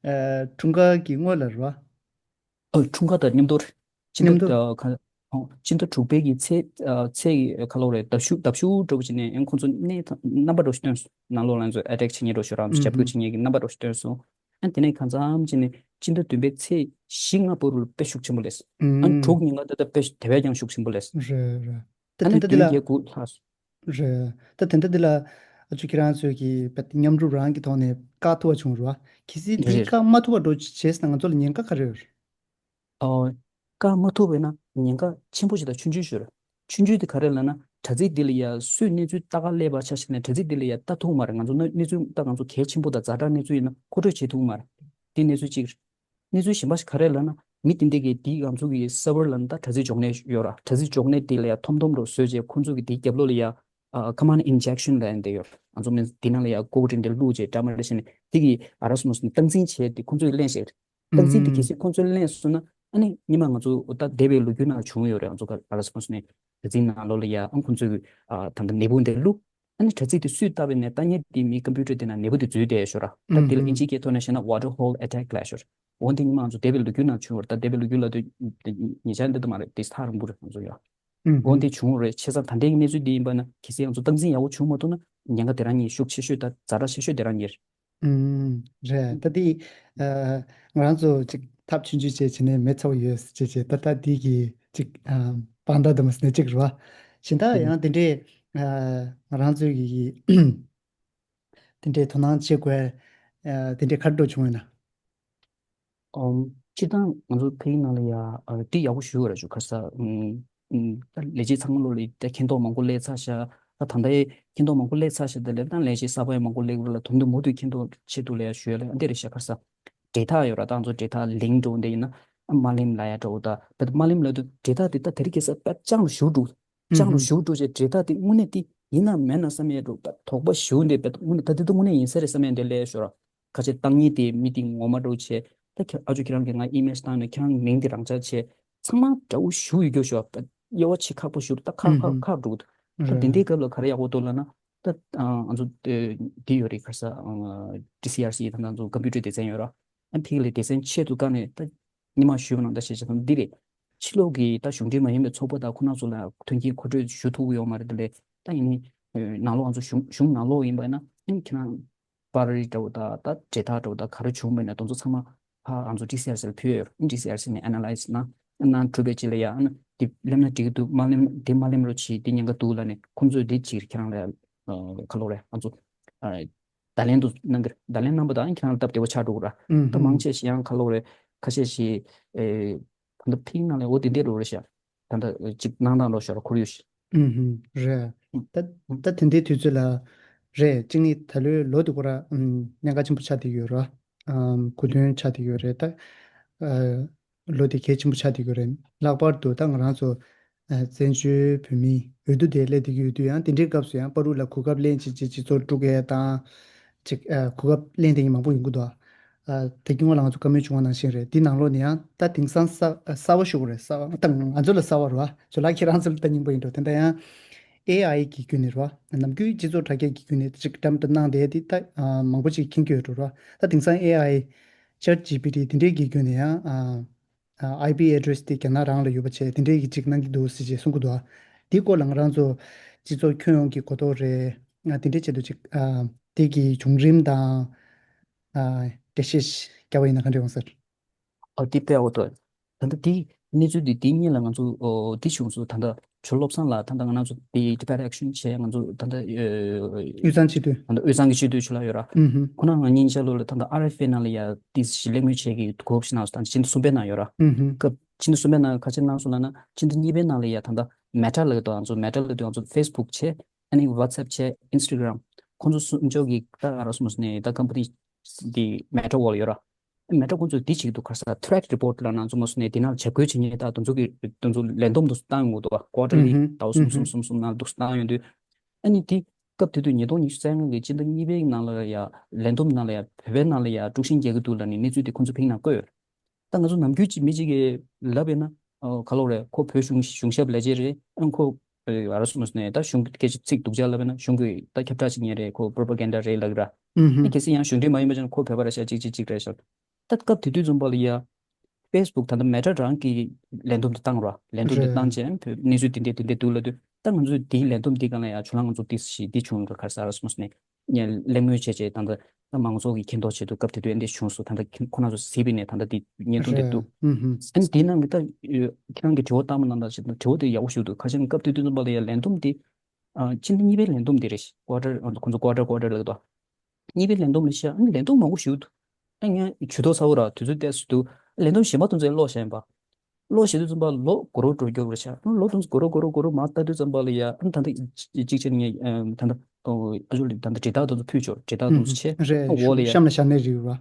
ཨ་འཁྲུངས་སྐར་གྱི་སྔོན་ལ་རེད་བ། ཨ་འཁྲུངས་སྐར་དང་མཉམ་དུ་རེད། སྤྱི་མཉམ་ཟླ་དུ། ཨ་ག་ཨོ་སྤྱི་ཟླ་དྲུག་པའི་གི་ཚེས་ཨ་ཚེས་ཀྱི་ཁ་ལོ་རེད། ལྡབ་ཤུགས་ལྡབ་ཤུགས་འགྲོ་བ་བྱས་ནས་ཨ་ཁོང་ཚོ་གནས་ཐང་རྣམ་པ་འགྲོ་ཞིག་སྟོན་སོང་། ནང་ལོགས་ལ་ཚོ་ཨེ་ཊེག་བྱེད་མཁན་འགྲོ་ཞིག་རང་ཚོ་ཞབས་སྐུལ་བྱེད་མཁན་གྱི་རྣམ་པ་འགྲོ་ཞིག་སྟོན་སོང་། ཨ་དེ་ནས་གང་འཚམ་བྱས་ནས་སྤྱི་ཟླ་བདུན་པའི་ཚེས་བཞི་ལྔ་བར་དུ་དཔེ་ཤུགས་ཆེན་པོ་སླེབས་སོང་། ཨ་དྲུག་ཉིན་ཀ་ད་ལྟ་དཔེ་དེ་བས་ཀྱང་ཤུགས་ཆེན་པོ་སླེབས་སོང་། རེད་རེད། ད་ཨ་དེ་ནས་འདྲ་འདི་བདུན་ལ་བརྒྱད་དགུ་ལྷག་སོང་། རེད། ད་དེ་འདྲ་འདི་ལ་ཨ་ཅོ་ཁྱེད་རང་ཚོས་ཀྱི་མཉམ་རུབ་རང་གི་ཐོག་ནས་བཀག་ཐུབ་པ་བྱུང་རེད་བ། གལ་སྲིད་འདི་རེད། བཀག་མ་ཐུབ་པ་འགྲོ་བྱས་ན་ང་ཚོ་ལ་ཉེན་ཁ་ག་རེ་ཡོད་རེད། ཨོ། བཀག་མ་ཐུབ་པས་ན་ཉེན་ཁ་ཆེན་པོ་ཞིག་དང་ཆུང་ཆུང་ཞིག་རེད། ཆུང་ཆུང་དེ་ག་རེ་ལབ་ན་དྲ་ཚིགས་འདི་ལ་ཡ་སུས་གནས་ཚུལ་ལྟ་ག་སླེབས་པ་ཆ་བཞག་ན་དྲ་ཚིགས་འདི་ལ་ཡ་ལྟ་ཐུབ་མ་རེད། ང་ཚོ་གནས་གནས་ཚུལ་ད་ང་ཚོ་གལ་ཆེན་པོ་དང་ཛ་དྲག་གནས་ཚུལ་ཡིན་ན་མཁོ་སྤྲོད་བྱེད་ཐུབ་མ་རེད། དེ་གནས་ཚུལ་གཅིག་རེད། གནས་ཚུལ་གཞན་པ་ཞིག་ག་རེ་ལབ་ན་མི་དེ་འདྲས་ཀྱིས་དེའི་ང་ཚོ་གི་སར་ཝར་ལ་ད་དྲ་ཚིགས་འཇོག་གནས་ཡོད་ར། དྲ་ཚིགས་འཇོག་གནས་དེ་ལ་ཡ་ཐོམ་ཐོམ་རུ་བཟོས་རྗེས་ཁོང་ཚོ་གི་དེའི་རྒྱབ་ལོགས་ལ་ཡ་ཨ་command injection ལབ་ཡ་འདི་ཡོད་ར། ང་ཚོ་མིན་དེ་ནང་ལ་ཡ་ཀོ་ཌི་འདི་བླུགས་རྗེས་ཌ་མ་རེ་བྱས་ནས་དེ་གི་ཨ་ར་སོ་མོ་སོ་ནས་སྟངས་འཛིན་བྱས་དེ་ཁོང་ཚོས་ལེན་བཞག་རེད། སྟངས་འཛིན་དེ་གལ་སྲིད་ཁོང་ཚོས་ལེན་སོང་ན་ཨ་ནི་སྔོན་མ་ང་ཚོ་ད་འདས་པའི་ལོ་རྒྱུས་ནང་བྱུང་ཡོད་རེད། ང་ཚོ་ག་ཨ་ར་སོ་མོ་སོ་ནས་དྲ་ཚིགས་ནང་ལོགས་ལ་ཡ་ཨ་ཁོང་ཚོས་ཨ་ད་ལྟ་ནད་འབུ་འདི་བླུགས། ཨ་ནི་དྲ་ཚིགས་དེ་སུས་བལྟས་པ་ཡིན་ནའི་ལྟ་མཁན་དེ་མིའི་ཀམ་པུ་ཊར་དེ་ནང་ནད་འབུ་དེ་འཛུལ་བསྡད་ཤག་ར། ད་དེ་ལ་ཨིན་ཇིའི་སྐད་ཐོག་ནས་བཤད་ན་water hole attack ལབ་ཤག་ར། འོ་འདི་སྔོན་མ་ང་ཚོ་འདས་པའི་ལོ་རྒྱུས་ནང་བྱུང་བ་རེད། ད་འདས་པའི་ལོ་རྒྱུས་ལབ་དུས་ཉེ་ཆར་འདི་ལྟ་མ་རེད། དེ་ཐག་རིང་པོ་རེད་ང་ཚོ་ཡ། ཨུམ། འོ་འདི་བྱུང་རེད། བྱས་ཙང་ད་ལྟའི་གནས་ཚུལ་འདི་ཡིན་པ་ན་གལ་སྲིད་ང་ཚོ་སྟངས་འཛིན་ཡག་པོ་བྱུང་མ་ཐུབ་ན་ཉེན་ཁ་དེ་རང་ཉིད་ཤུགས་ཆེ་ཤོས་དང་ཛ་དྲག་ཆེ་ཤོས་དེ་རང་ཉིད་རེད། ཨུམ། རེད། ད་འདི་ཨ་ང་རང་ཚོ་ཅིག་ཐབས་ཆུང་ཆུང་བྱས་བྱས་ནས་མེད་ཚ་བོ་ཡོད་ཟེར་བྱས་བྱས་ད་ལྟ་འདི་གི་ཅིག་ཨ་དཔང་རྟགས་དུ་མ་ཟེར་ན་ཅིག་རེད་བ། གཞན་དག་ཡང་དེ་འདྲས་ཨ་ང་རང་ཚོའི་གི་དེ་འདྲས་དོ་སྣང་བྱེད་དགོས་ཨ་དེ་འདྲས་ག་རེ་འགྲོ་བྱུང་ཡོད་ན། ཨོམ། སྤྱིར་བཏང་ང་ཚོ་ཕ་གི་ནང་ལ་ཡ་ཨ་འདི་ཡག་པོ་ཞུ་བ་ར་ཞུ་ཁ་ས། ཨུམ། ཨུམ། ད་ལས་བྱེད་ཚང་མ་ལོ་ལ་ད་མཁྱེན་རྟོགས་མང་པོ་སླེབས་ཚར་ཤག་ད་ད་ལྟའི་མཁྱེན་རྟོགས་མང་པོ་སླེབས་ཚར་ཤག་ད་ལས་ད་ལས་བྱེད་གསར་པ་ཡང་མང་པོ་སླེབས་ར་ལ་དོན་དུ་མུ་མཐུད་མཁྱེན་རྟོགས་ཆེད་དུ་ལ་ཡ་ཞུ་ཡ་ལ་འདི་རེད་ཤག་ཁ་ས། འབྲེལ་ཐག་ཡོད་ར། ད་ང་ཚོ་འབྲེལ་ཐག་ལིང་འགྲོ་འདི་ཡིན་ན་ཨ་མ་ལིམ་ལ་ཡ་འགྲོ་ད་བེད་མ་ལིམ་ལ་དུ་འབྲེལ་ཐག་དེ་ད་དེ་རིང་ཁ་ས་པད་ཅང་རུ་ཞུ་འགྲོ། ཅང་རུ་ཞུ་འགྲོ་ཅེས་འབྲེལ་ཐག་དེ་དངོས་གནས་དེ་ཡིན་ན་མེད་ན་བསམ་ཡས་འགྲོ་ད་དོགས་པ་ཞུ་འདི་བེད་དངོས་གནས་ད་དེ་ད་དངོས་གནས་ཡིན་ས་རེད་བསམ་ཡས་འདི་ལས་ཤོར་ར། ཁ་ཆེ་བཏང་ཉིད་དེ་མི་དེ་ངོ་མ་འགྲོ་བྱས། ད་ཁྱེད་ཨ་ཅོ་ཁྱེད་རང་གིས་ང་ཨི་མེལ་བཏང་ནས་ཁྱེད་རང་མིང་དེ་རང་འཇགས་བྱས། ཚང་མ་འདྲ་བོ་ཞུ་ཡོད་རྒྱུ་ཞོ་དབྱེ་བ་ཕྱེ་ཁག་པོ་ཞུ་ད་ཁག་ཁག་ཁག་འགྲོ་གི་འདུག་ད་དེ་འདྲའི་སྐབས་ལ་ག་རེ་ཡག་པོ་འདུག་ལབ་ན། ད་ང་ཚོ་འདི་ཡོད་རེད་ཁ་ས་ཌི་སི་ཨར་སི་ད་ང་ཚོ་ཀམ་པུ་ཊར་སྡེ་ཚན་ཡོད་ར། ཨ་ཕི་གི་ལས་སྡེ་ཚན་ཆེད་དུ་བཀའ་ནས་ད་ཉི་མ་ཞུས་པ་ནང་ད་བཤད་བྱ་ད་འདི་རེད། ཕྱི་ལོགས་ཀྱི་ད་གཞུང་འབྲེལ་མ་ཡིན་པའི་ཚོགས་པ་དང་ཁོ་ན་ཚོ་ལ་མཐུན་རྐྱེན་མཁོ་སྤྲོད་ཞུ་ཐུབ་ཀྱི་ཡོད་མ་རེད། དེ་ལས་ད་ཡིན་ནའི་ནང་ལོགས་ང་ཚོ་གཞུང་གཞུང་ནང་ལོགས་ཡིན་པ་ཡིན་ན་ཨ་ཁྱེད་རང་པར་རིས་འདྲ་བོ་དང་ད་འབྲེལ་ཐག་འདྲ་བོ་དང་ག་རེ་བྱུང་བ་ཡིན་ན་དེ་ཚོ་ཚང་མ་ཕ་ང་ཚོ་ཌི་སི་ཨར་སི་ལ་ཕུལ་ཡོད། ཌི་སི་ཨར་སི་ནས་ཨ་ན་ལའི་སི་གནང་གནང་གྲུབ་པའི་རྗེས་ལ་ཡ་ཨ་ན་འདི་སླེབས་ན་འགྲིག་གི་འདུག་མ་སླེབས་འདི་མ་སླེབས་རོགས་བྱེད་འདི་ཉེན་ཁ་འདུག་ལབ་ནས་ཁོང་ཚོས་འདི་ཅིག་ཁྱེད་རང་ལ་ཁ་ལོ་རེད། ང་ཚོ་བརྡ་ལན་དུ་གནང་གི་རེད། བརྡ་ལན་གནང་པ་དང་ཁྱེད་རང་ལ་སྟབས་བདེ་བོ་ཆགས་འགྲོ་གི་ར། ད་མང་ཆེ་ཞིག་ཡང་ཁ་ལོ་རེད། ཁ་ཤས་ཤིག་ཨེ་ད་ལྟ་ཕིང་ནང་ལས་འོ་དེ་འདྲས་རོ་རེད་ཤག་ད་ལྟ་ཅིག་གནང་སྟངས་རོ་ཤོར་ཁོར་ཡུག་ཤིག་ཨུམ་ཧུམ། རེད། ད་ད་དེ་འདྲའི་དུས་ཚོད་ལ་རེད། གཅིག་ནི་ད་ལོའི་ལོ་དེ་ཁོ་ར་ཨུམ་གནད་འགག་ཆེན་པོ་ཆགས་བསྡད་ཡོད་ར། ཨམ་གོ་དོན་ཆགས་བསྡད་ཡོད་རེད་ད། ཨ་ལོ་དེ་གལ་ཆེན་པོ་ཆགས་བསྡད་ཡོད་རེད། ལྷག་པར་དུ་ད་ང་རང་ཚོ་ཨ་བཙན་བྱོལ་བོད་མིའི་འོས་བསྡུ་དེ་སླེབས་བསྡད་ཀྱི་ཡོད་དུས་ཡང་དེ་འདྲའི་སྐབས་སུ་ཡང་བར་དུ་ལ་གོ་སྐབས་ལེན་བྱེད་ཅིག་སྤྱི་ཚོགས་དཀྲུག་ཡས་དང་། ཅིག་ཨ་གོ་སྐབས་ལེན་བསྡད་མཁན་མང་པོ་ཡོང་གི་འདུག་ཨ་ད་སྔོན་ལ་ང་ཚོ་བཀའ་མོལ་བྱུང་བ་ནང་བཞིན་རེད། འདི་ནང་ལོགས་ནས་ཡང་ད་དེང་སང་གསར་གསར་བ་ཞུ་དགོས་རེད། གསར་བ་ད་ང་ཚོ་ལ་གསར་བ་རེད་བ། ཇོ་ལགས་ཁྱེད་རང་ཚོ་ལ་ད་སྙིང་པོ་ཡིན་འགྲོ། དེ་འདྲ་ཡང་ཨེ་ཨའི་གི་བརྒྱུད་ནས་རེད་བ། ནམ་རྒྱུན་སྤྱི་ཚོགས་དྲ་རྒྱ་གི་བརྒྱུད་ནས་ཅིག་འགྲེམས་སྤེལ་གནང་བསྡད་དེ་ད་ཨ་མང་པོ་ཅིག་མཁྱེན་གྱི་ཡོད་འགྲོ་རེད་བ། ད་དེང་སང་ཨེ་ཨའི་ཅེཊ་ཇི་པི་ཊི་དེ་འདྲའི་གི་བརྒྱུད་ནས་ཡང་ཨ་ཨ་ཨའི་པི་ཨེ་ཌི་རེ་སི་དེ་རྒྱ་ནག་རང་ལ་ཡོད་པ་བྱས་དེ་འདྲའི་གི་ཅིག་གནང་གི་འདུག་ཟེར་ཅིག་གསུང་གི་འདུག་ཨ། དེའི་སྐོར་ལ་ང་རང་ཚོ་སྤྱི་ཚོགས་ཁྱོན་ཡོངས་ཀྱི་གོ་རྟོགས་རེད། ཨ་དེ་འདྲའི་ཆེད་དུ་ཅིག་ཨ་དེ་གི་བྱུང་རིམ་དང་ཨ་འགྲེལ་བཤད་རྒྱག་པ་ཡིན་ན་ག་འདྲ་ཡོང་ས་རེད། ཨོ་དེ་དཔེ་ཡག་པོ་འདུག་ད་ལྟ་དེ་གནས་ཚུལ་དེ་དེ་གཉིས་ལ་ང་ཚོ་ཨོ་དེ་བྱུང་སོང་། ད་ལྟ་ཇོ་བློ་བཟང་ལགས་ད་ལྟ་ང་རང་ཚོ་དེ་ཌི་ཕེག་ཊི་ཨེག་ཤན་བྱས་ང་ཚོ་ད་ལྟ་ཨ་དབུས་གཙང་སྤྱི་འཐུས། ད་ལྟ་དབུས་གཙང་གི་སྤྱི་འཐུས་ཆུ་ལ་ཡོད་ར། ཨུ་ཧུ། ཁོ་ན་ང་གཉིས་ཆ་ལོ་ལ་ད་ལྟ་ཨར་ཨེཕ་ཨེ་ནང་ལ་ཡ་དེ་ཞིག་གླེང་མོལ་བྱས་ཀྱི་གོ་སྐབས་ཤིག་གནང་སོང་། ད་ཕྱི་ཟླ་གསུམ་པའི་ནང་ཡོད་ར། ཨུ་ཧུ། སྐབས་ཕྱི་ཟླ་གསུམ་པའི་ནང་ག་ཅི་གནང་སོང་ལབ་ན་ཕྱི་ཟླ་གཉིས་པའི་ནང་ལ་ཡ་ད་ལྟ་མེ་ཊ་ལབ་ཀྱི་འདུག་ང་ཚོ་མེ་ཊ་ལབ་དུས་ང་ཚོ་ཕེ་སི་བུག་བྱས། ཨ་ནི་ཝ་ཊི་སེབ་བྱས། ཨིན་སི་ཊ་གྷ་རམ། ཁོང་ཚོ་གསུམ་ཆོག་གི་ད་ཨ་ར་སོ་མོ་སི་ནས་ད་ཀམ་པ་ནི་འདི་མེ་ཊ་འོག་ལ་ཡོད་ར། མེ་ཊ་ཁོང་ཚོས་འདི་བྱེད་ཀྱི་འདུག་ག་ས་ཐི་རེ་ཊི་རི་པོར་ཊི་ལབ་ན་ཚོ་མོ་སི་ནས་འདི་ནང་བྱ་རྒོལ་བྱེད་མཁན་ད་དེ་ཚོ་གི་དེ་ཚོ་ལས་བསྡོམས་དུ་བཏང་ཡོང་གི་འདུག་ག་ཀོ་ཊར་ལི་ཨུ་ཧུ། ད་ལོ་གསུམ་གསུམ་གསུམ་གསུམ་ནང་དུ་བཏང་ཡོང་དུས། ཨ་ནི་འདི་སྐབས་དེ་དུས་ཉིས་སྟོང་ཉི་ཤུ་རྩ་ལྔ་གི་སྤྱི་ཟླ་གཉིས་པའི་ནང་ལ་ཡ་ལས་བསྡོམས་ནང་ལ་ཡ་བོད་པའི་ནང་ལ་ཡ་དཀྲུག་ཤིང་རྒྱག་གི་འདུག་ལབ་ནས་གནས་ཚུལ་དེ་ཁོང་ཚོ་ཕིང་ནང་བཀོད་ཡོད། ད་ང་ཚོ་ནམ་རྒྱུན་གཅིག་མི་གཅིག་གིས་ལབ་ཡིན་ན། ཨོ་ག་ལོག་རེད། ཁོ་བོད་གཞུང་གཞུང་ཞབས་ལས་བྱེད་རེད། ཨང་ཁོ་ཨ་ར་སོ་མ་སོ་ནས་ད་གཞུང་སྐད་ཆ་ཚིག་སྡུག་ཅག་ལབ་ཡིན་ན་གཞུང་གི་ད་ཁྱབ་བསྒྲགས་བྱེད་མཁན་རེད། ཁོ་propaganda་རེད་ལབ་གི་ར། ཨུ་ཧུ། ཨ་གལ་སྲིད་ཡང་གཞུང་འབྲེལ་མ་ཡིན་པ་ཅན་ཁོ་བོད་པ་རེད་ཤག་གཅིག་གཅིག་གཅིག་རེད་ཤག་ད་སྐབས་དེ་དུས་ཙམ་པ་ལ་ཡ། Facebook་ད་ལྟ་Meta་རང་གིས་ལས་བསྡོམས་དེ་བཏང་ར། ལས་བསྡོམས་དེ་བཏང་རྗེས་ཨ་ནི་བོད་གནས་ཚུལ་དེ་འདྲས་དེ་འདྲས་འདུག་ལབ་དུས། ད་ང་ཚོས་དེའི་ལས་བསྡོམས་དེ་སྒང་ལ་ཡ་ཁྱོད་རང་ང་ཚོ་ཏིས་ཞིག་འདི་བྱུང་ག་ག་རེ་ཟ་ར་སོང་ནས་ངས་གླེང་མོལ་བྱས་རྗེས་ད་ལྟ་ད་མང་ཚོགས་ཀྱི་མཁྱེན་རྟོགས་ཆེད་དུ་སྐབས་དེ་དུས་ཨ་འདྲས་བྱུང་སོང་། ད་ལྟ་ཁྱེད་ཁོ་རང་ཚོ་གཟིགས་པ་ཡིན་ནའི་ད་ལྟ་དེ་བརྙན་ཐུང་དེ་འདུག་ཨ་ནི་དེའི་ནང་གི་ད་ཁྱེད་རང་གི་དྲི་བ་བཏང་བ་ནང་ལྟར་བྱས་ན་དྲི་བ་དེ་ཡག་པོ་ཞིག་འདུག་ཁ་ཤས་ནི་སྐབས་དེ་དུས་ཙམ་པ་ལ་ཡ་ལས་བསྡོམས་དེ་ཕྱི་ཟླ་གཉིས་པའི་ལས་བསྡོམས་དེ་རེད། quarter་ཁོང་ཚོ་quarter quarter་ལབ་ཀྱི་འདུག་གཉིས་པའི་ལས་བསྡོམས་ལ་ཤ་ཨ་ནི་ལས་བསྡོམས་མང་པོ་ཞིག་འདུག་ཨ་ངས་ཇུས་གཏོགས་ཚ་བོ་ར་དུས་ཚོད་ཏོག་ཙམ་འདུག་ལས་བསྡོམས་གཞན་པ་དེ་ཚོ་ཀློག་བཞག་ཡིན་པ། ཀློག་བཞག་དུས་ཙམ་པ་ལོ་འགོར་རོ་འགྲོ་རྒྱུ་རེད་ཤག་ལོ་དེ་ཚོ་འགོར་རོ་འགོར་རོ་འགོར་རོ་མར་ལྟ་དུས་ཙམ་པ་ལ་ཡ་ཨ་ནི་ད་ལྟ་གཅིག་བྱས་ནས་ངས་ད་ལྟ་ཨ་ཅོ་ལི་ད་ལྟ་འབྲི་རྟགས་དེ་ཚོ་ཕུལ་ཆོག་འབྲི་རྟགས་དེ་ཚོ་བྱས་རེད། ཨ་འོག་ལ་ཡ་གཤམ་ལ་བཞག་ནས་རིགས་ར།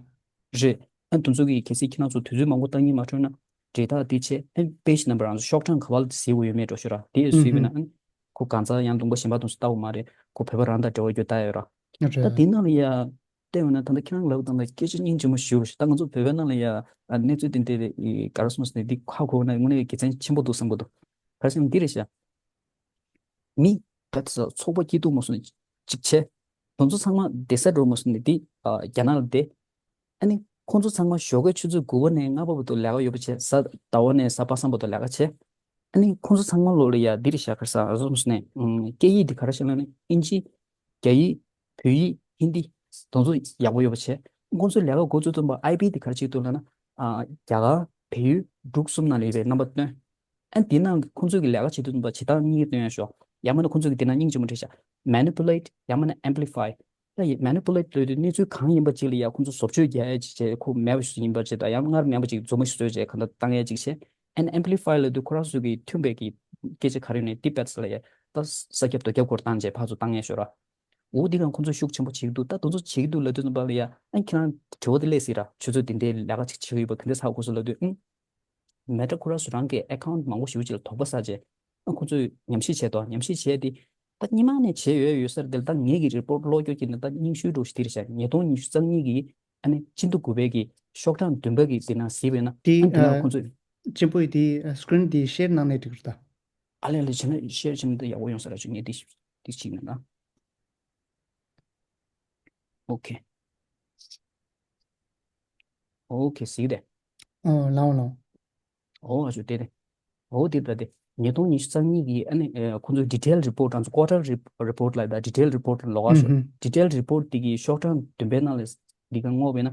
རེད། ཨ་དེ་ཚོ་གི་གལ་སྲིད་ཁྱེད་རང་ཚོ་དུས་ཚོད་མང་པོ་བཏང་སྙིང་མ་འདོད་ན། འབྲི་རྟགས་དེ་བྱས་ཨ་page number རང་ཚོ་ཤོག་གྲངས་ག་པར་གཟིགས་དགོས་ཡོད་མེད་འགྲོ་ཤོད་ར། དེ་གཟིགས་པ་ཡིན་ན་ཨ་ཁོ་གང་ཚང་ཡང་ལུང་པ་གཞན་པ་དེ་ཚོ་ལྟ་དགོས་མ་རེད། ཁོ་བོད་པ་རང་དང་འབྲེལ་བ་རྒྱུ་ལྟ་ཡོད་ར། རེད། ད་དེ་ནང་ལ་ཡ། བལྟས་ཡོང་ན་ད་ལྟ་ཁྱེད་རང་ལབ་སྟངས་ལ་སྐད་ཆ་སྙིང་རྗེ་མོ་ཞུ་རོགས་ཞུ། ད་ང་ཚོ་བོད་པའི་ནང་ལ་ཡ་ཨ་གནས་ཚུལ་དེ་འདྲ་རེད། ཨི་ག་རེ་ཟེར་ན་འདི་ཁ་གོ་ན་དངོས་གནས་དགེ་མཚན་ཆེན་པོ་འདུག་བསམ་གྱི་འདུག་ག་རེ་ཟེར་ན་འདི་རེད་ཤག་མི་ག་ཚོད་ཚོགས་པ་སྐྱིད་སྡུག་མ་སོང་ནས་གཅིག་བྱས། དེ་ཚོ་ཚང་མ་བསྡད་ས་འགྲོ་མ་སོང་ནས་འདི་ཨ་རྒྱ་ནག་ལ་བསྡད། ཨ་ནི་ཁོང་ཚོ་ཚང་མ་ཞོགས་ཀའི་ཆུ་ཚོད་དགུ་པ་ནས་ལྔ་པ་བར་དུ་ལས་ཀ་ཡོད་པ་བྱས། གཟའ་ཟླ་བ་ནས་གཟའ་པ་སངས་བར་དུ་ལས་ཀ་བྱས། ཨ་ནི་ཁོང་ཚོ་ཚང་མ་ལོག་ལ་ཡ་འདི་རེད་ཤག་ག་རེ་ཟེར་ན་ཨ་ཟོ་མ་སོང་ནས་ཨ་སྐད་ཡིག་འདི་ག་རེ་ཤག་ལབ་ན་ཨིན་ཇི། རྒྱ་ཡིག་རྒྱ་ཡིག་བོད་ཡིག་ཧིན་དི་དེ་ཚོ་ཡག་པོ་ཡོད་པ་བྱས། ཁོང་ཚོའི་ལས་ཀ་འགོ་བཙུགས་དུས་ཙམ་པ་ཨའི་པི་དེ་ག་རེ་བྱེད་ཀྱི་འདུག་ལབ་ན། ཨ་རྒྱ་གར་བལ་ཡུལ་འབྲུག་གསུམ་ནང་ལ་ཡོད་པའི་རྣམ་པ་སྟོན། ཨ་དེ་ནང་ཁོང་ཚོས་ཀྱི་ལས་ཀ་བྱེད་དུས་ཙམ་པ་བྱེད་སྟངས་གཉིས་སྟོན་ཡ་ཤོག་ཡང་མིན་ན་ཁོང་ཚོས་ཀྱི་དེ་ནང་སྙིང་རྗེ་མོ་བྲིས་ཤག manipulate ཡང་མིན་ན་amplify། ད་ཡི་manipulate ལབ་དུས་གནས་ཚུལ་གང་ཡིན་པ་ཅིག་ལ་ཡ་ཁོང་ཚོ་བཟོ་བཅོས་རྒྱག་ཡ་ཅིག་བྱས། ཁོ་མེད་པ་ཞིག་ཡིན་པ་ཅིག་དང་ཡང་སྔར་མེད་པ་ཅིག་རྫུན་མ་ཞིག་བཟོས་བྱས་གང་ལྟར་བཏང་ཡ་ཅིག་བྱས། and amplify ལབ་དུས་ཁོ་རང་ཚོས་ཀྱི་མཐུན་པའི་གི་སྐད་ཆ་ག་རེ་ཡོད་ནའི་དེ་བེད་ལ་ཡ་ད་ས་ཁྱབ་རྡོ་ཁྱབ་སྐོར་བཏང་བྱས་ཕར་ཚུར་བཏང་ཡ་ཤོག་ར། འོ་འདི་གང་ཁོང་ཚོས་ཤུགས་ཆེན་པོ་བྱེད་ཀྱི་འདུག་ད་དེ་ཚོ་བྱེད་ཀྱི་འདུག་ལབ་དུས་ཙམ་པ་ལ་ཡ་ཨ་ཁྱེད་རང་དྲི་བ་དེ་སླེབས་སྲིད་ར། ཆུ་ཚོད་དེ་འདྲའི་ལས་ཀ་ཅིག་བྱེད་ཀྱི་ཡོད་པ་ག་འདྲ་ཚ་དགོས་སོ་ལབ་དུས་ཨང་། Meta ཁོ་རང་ཚོ་རང་གི་account མང་པོ་ཞེ་པོ་ཅིག་ལ་དོགས་པ་ཟ་བྱས། ཨ་ཁོ་ཚོས་ཉམས་ཞིབ་བྱས་ཏོ། ཉམས་ཞིབ་བྱས་ཏེ། ད་སྔོན་མ་ནས་བྱས་ཡོད་ཡོད་ས་རེད། དེ་ལ་ད་ངེད་ཀྱི་report ཀློག་སྐྱོར་གྱི་ནི་ད་རྙིང་ཤོས་འདྲ་ཞིག་དེ་རེད་ཤག་ཉིས་སྟོང་ཉི་ཤུ་རྩ་གཉིས་ཀྱི་ཨ་ནི་སྤྱི་ཟླ་དགུ་པའི་གི་ཤོག་གྲངས་བདུན་པ་གི་དེ་ནང་གཟིགས་པ་ཡིན་ན། དེ་ཨ་དེ་ནང་ཨ་ཁོ་ཚོས། གཅེན་པོ་ཡིས་དེ་ཨ་screen དེ་share གནང་ནས་འགྲིག་གི་རེད་ད། ཨ་ལས་ལས་བྱས་ན་share བྱས་ན་ད་ཡག་པོ་ཡོང་ས་རེད། ཅིག་ངས་དེ་དེ་ཅིག་ནས་ན། ཨོ་ཁེ། ཨོ་ཁེ་གཟིགས་དེ། ཨོ་ལའོ་ལའོ། ཨོ་ཨ་ཅོ་དེ་དེ། ཨོ་དེ་ད་དེ། ཉིས་སྟོང་ཉི་ཤུ་རྩ་གཉིས་ཀྱི་ཨ་ནི་ཨ་ཁོང་ཚོའི་detail report ང་ཚོ་quarter re- report ལབ་ད་detail report ལ་ལོགས་ཀ་ཤོག་ཨུ་ཧུ། detail report དེ་གི་ཤོག་གྲངས་བདུན་པའི་ནང་ལ་འདི་ག་བསྔོགས་པས་ན།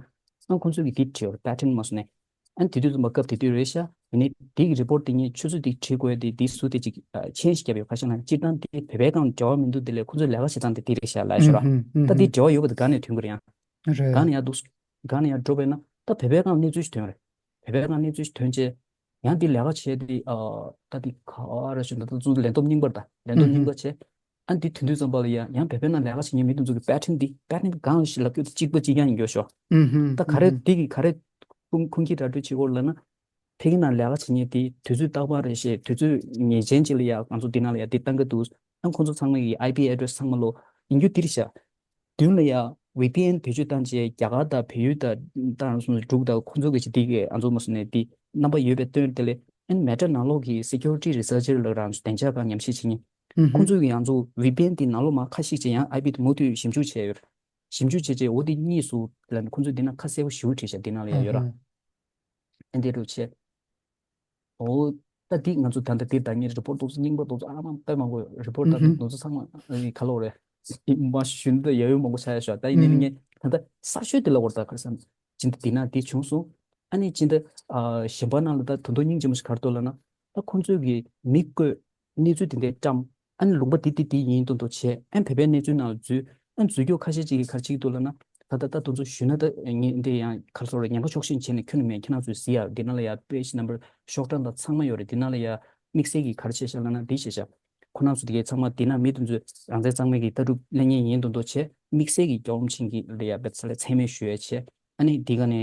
ཨ་ཁོང་ཚོའི་གི་དེ་བྲིས་པ་pattern མ་སོང་ནས། ཨ་ནི་དེ་དུས་ཙམ་པ་སྐབས་དེ་དུས་རེད་ཤག་ཡིན་ནའི་དེ་གི་report དེ་ངས་ཆུ་ཚོད་དེ་བྲིས་དགོས་དེ་དེ་སུ་དེ་ཅིག་ཨ་change བརྒྱབ་ཡོད་ཁ་ཤས་ན་སྤྱིར་བཏང་དེ་བོད་པའི་སྒང་འབྲེལ་བ་མི་འདུག་དེ་ལས་ཁོང་ཚོའི་ལས་ཀ་བྱེད་སྟངས་དེ་དེ་རེད་ཤག་ལབ་ཤོག་ར། ཨུ་ཧུ། ད་དེ་འབྲེལ་བ་ཡོད་པ་དེ་ག་ནས་ཐོན་གི་རེད་ཡང་། རེད། གང་ནས་ཡང་འདུག་གང་ནས་ཡང་འགྲོ་བས་ན་ད་བོད་པའི་སྒང་གནས་ཚུལ་ཞིག་ཐོན་རེད། བོད་པའི་སྒང་གནས་ཚུལ་ཞིག་ཐོན་རྗེས། ཡང་འདི་ལས་ཀ་བྱས་ཏེ་ཨ་ད་འདི་ག་རེ་ཞུ་ན་ད་ཚོ་ལས་བསྡོམས་རྙིང་པར་ད་ལས་བསྡོམས་རྙིང་པ་བྱས། ཨ་འདི་དོན་དུས་ཙམ་པ་ལ་ཡ་ཡང་བོད་པའི་ནང་ལས་ཀ་བྱེད་མཁན་མི་དེ་ཚོ་གི་pattern འདི་pattern གང་ཞིག་ལབ་རྒྱུ་དེ་གཅིག་པ་གཅིག་རྐྱང་ཡིན་རྒྱུ་ཤོག་ཨུ་ཧུ། ད་ག་རེ་ཨུ་ཧུ། འདི་གི་ག་རེ་ཁུང་ཁུང་ཁྱི་ར་སྤྲོད་བྱེད་སྐོར་ལབ་ན། ཕ་གི་ནང་ལས་ཀ་བྱེད་མཁན་དེ་དུས་ཚོད་རྟག་པར་རེ་བཞིན་དུས་ཚོད་ངེས་ཅན་ཅིག་ལ་ཡ་ང་ཚོ་འདི་ནང་ལ་ཡ་འདི་བཏང་གི་འདུག་ཨ་ཁོང་ཚོ་ཚང་མ་གི་I P address ཚང་མ་ལོ་ཡིན་རྒྱུ་འདི་རེད་ཤག་མདུན་ལ་ཡ་V P N བེད་སྤྱོད་བཏང་རྗེས་རྒྱ་གར་དང་བལ་ཡུལ་དང་ད་རང་སོང་འབྲུག་དང་ཁོང་ཚོ་གི་ཅིག་འདི་གི་ཨ་ཚོ་མ་སོང་ནས་འདི་རྣམ་པ་ཡོད་པའི་སྟོན་དེ་ལས་ཨན་Meta ནང་ལོགས་ཀྱི་security researcher ལ་རང་ཚོ་བདེ་འཇགས་སྒང་ཉམས་ཞིབ་བྱེད་མཁན། ཨུ་ཧུ། ཁོང་ཚོས་ཀྱི་ཡང་ཚོ་V P N དེ་ནང་ལོགས་མར་ཁ་ཕྱིས་བྱས་ཡང་I P དེ་མུ་མཐུད་ཞིབ་འཇུག་བྱས་ཡོད། ཞིབ་འཇུག་བྱས་རྗེས་འོ་དེ་གཉིས་སུ་ལ་ཁོང་ཚོས་འདི་ན་ཁ་གསལ་པོ་ཞེ་པོ་བྲིས་ཤག་འདི་ནང་ལ་ཡ་ཡོད་ར། ཨུ་ཧུ། ཨན་དེ་རུ་བྱས། ཨོ། ད་འདི་ང་ཚོ་ད་ལྟ་འདི་ད་ངས་report ཏོག་ཙམ་རྙིང་པ་ཏོག་ཙམ་ཨ་མ་དཔེ་མང་པོ་report ད་ཨུ་ཧུ། ང་ཚོ་ཚང་མ་ཨ་ནི་ག་ལོག་རེད། མ་ཞུན་ད་ཡ་ཡོད་མང་པོ་ཆགས་ཡ་ཤག་ད་ཡིན་ནའི་ཨུ་ཧུ། ངས་ད་ལྟ་གསར་ཤོས་འདི་ལ་བོར་ད་ག་རེ་བསམ། ཅི་འདི་འདི་ན་འདི་བྱུང་སོང་། ཨ་ནི་ཅི་འདི་ཨ་གཞན་པ་ནང་ལ་ད་དོན་དུ་སྙིང་རྗེ་མོ་ཞིག་ག་རེ་འདུག་ལབ་ན། ད་ཁོང་ཚོས་ཀྱི་མི་བསྐོས། གནས་ཚུལ་དེ་འདྲའི་བཀྲམ། ཨ་ནི་ལུང་པ་འདི་འདི་འདི་ཡིན་མདོག་མདོག་བྱས། ཨ་ནི་བོད་པའི་གནས་ཚུལ་ནང་ལ་འཛུལ། ཨ་ནི་འཛུལ་རྒྱུ་ཁ་ཤས་ཅིག་གིས་ག་རེ་བྱེད་ཀྱི་འདུག་ལབ་ན། ད་ལྟ་ད་དུང་ཚོ་ཞུས་ན་ད་ངས་འདི་ཡང་ག་རེ་ཟེར་རེད། ཉེན་ཁ་ཕྱོགས་ཞེན་བྱས་ནས་ཁྱོན་ནས་མེད། ཁྱེད་རང་ཚོས་གཟིགས་ཡ་འདི་ནང་ལ་ཡ་page number ཤོག་གྲངས་དང་ཚང་མ་ཡོད་རེད། འདི་ནང་ལ་ཡ་དམིགས་བསལ་གྱིས་ག་རེ་བྱས་ཤག་ལབ་ན་འདི་བྱས་ཤག་ཁོ་རང་ཚོ་དེ་གའི་ཚང་མ་འདི་ན་མི་དེ་ཚོས་རང་བཙན་གཙང་མའི་གི་ལྟ་གྲུབ་ལེན་མཁན་ཡིན་མདོག་མདོག་བྱས། དམིགས་བསལ་གྱིས་རྒྱལ་བ་རིན་པོ་ཆེ་གི་ལ་ཡ་བེད་ས་ལ་མཚན་སྨད་ཞུ་ཡ་བྱས། ཨ་ནི་འདི་ག་ནས་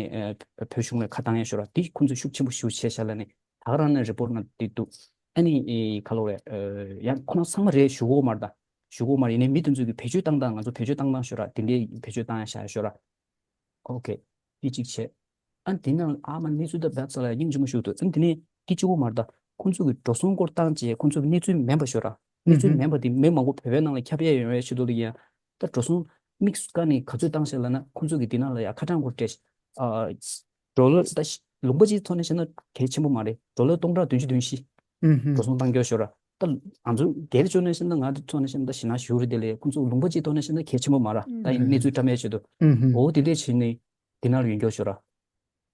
ཨ་བོད་གཞུང་ལ་ཁ་བཏང་ཡ་ཤོར་བ་འདི་ཁོང་ཚོས་ཤུགས་ཆེན་པོ་ཞེ་པོ་བྱས་ཤག་ལབ་ནས། ད་ག་རང་ནས་report ནང་འདི་འདུག་ཨ་ནི་ཨེ་ག་ལབ་རེད། ཨེ་ཡང་ཁོ་རང་ཚང་མ་རེད་ཞུ་གོ་མ་རེད་ད། ཞུ་གོ་མ་རེད། ཡིན་ནའི་མི་དེ་ཚོས་ཀྱི་བེད་སྤྱོད་བཏང་སྟངས་ང་ཚོ་བེད་སྤྱོད་བཏང་སྟངས་ཤོར་ར། དེ་འདྲའི་བེད་སྤྱོད་བཏང་ཡ་ཤ་ཤོར་ར། ཨོ་ཁེ། འདི་གཅིག་བྱས། ཨ་དེ་ནང་ཨ་མ་གནས་ཚུལ་ད་བེབ་སལ་ཡ་སྙིང་རྗེ་མོ་ཞུ་འདུག་ཨ་དེ་ནས་དེ་གཅིག་པོ་མ་རེད་ད། ཁོང་ཚོ་གི་འགྲོ་སོང་སྐོར་བཏང་རྗེས་ཁོང་ཚོ་གི་གནས་ཚུལ་མིན་པ་ཤོད་ར། གནས་ཚུལ་ཨུ་ཧུ། མིན་པ་དེ་མི་མང་པོ་བོད་པའི་ནང་ལ་ཁྱབ་ཡས་ཡོང་ཡས་ཆེད་དུ་ལ་ཡིན་ད། འགྲོ་སོང་དམིགས་སུ་བཀར་ནས་ག་ཚོད་བཏང་ཤག་ལབ་ན། ཁོང་ཚོ་གི་དེ་ནང་ལ་ཡ་ཁ་གྲངས་སྐོར་སྤྲད་ཤག་ཨ་ཌོ་ལར་ད་ལུང་པ་གཅིག་ཐོག་ནས་བཤད་ན་གལ་ཆེན་པོ་མ་རེད། ཌོ་ལར་སྟོང་ཕྲག་བདུན་ཅུ་དོན་བཞི། ཨུ་ཧུ། འགྲོ་སོང་བཏང་རྒྱུ་ཤོད་ར། ད་ང་ཚོ་སྒེར་ཕྱོགས་ནས་བཤད་ན། ང་ཚོ་ཐོག་ནས་བཤད་ན་ད་ཞེ་དྲག་ཞུ་རེད། དེ་ལས་ཁོང་ཚོ་ལུང་པ་གཅིག་ཐོག་ནས་བཤད་ན་གལ་ཆེན་པོ་མ་ར། ད་ཡིན་ཨུ་གནས་ཚུལ་བཀྲམ་ཡས་ཆེད་དུ། ཨུ་ཧུ། འོ་དེ་འདྲས་བྱས་ནས་དེ་ནང་ལ་ཡོང་རྒྱུ་ཤོད་ར།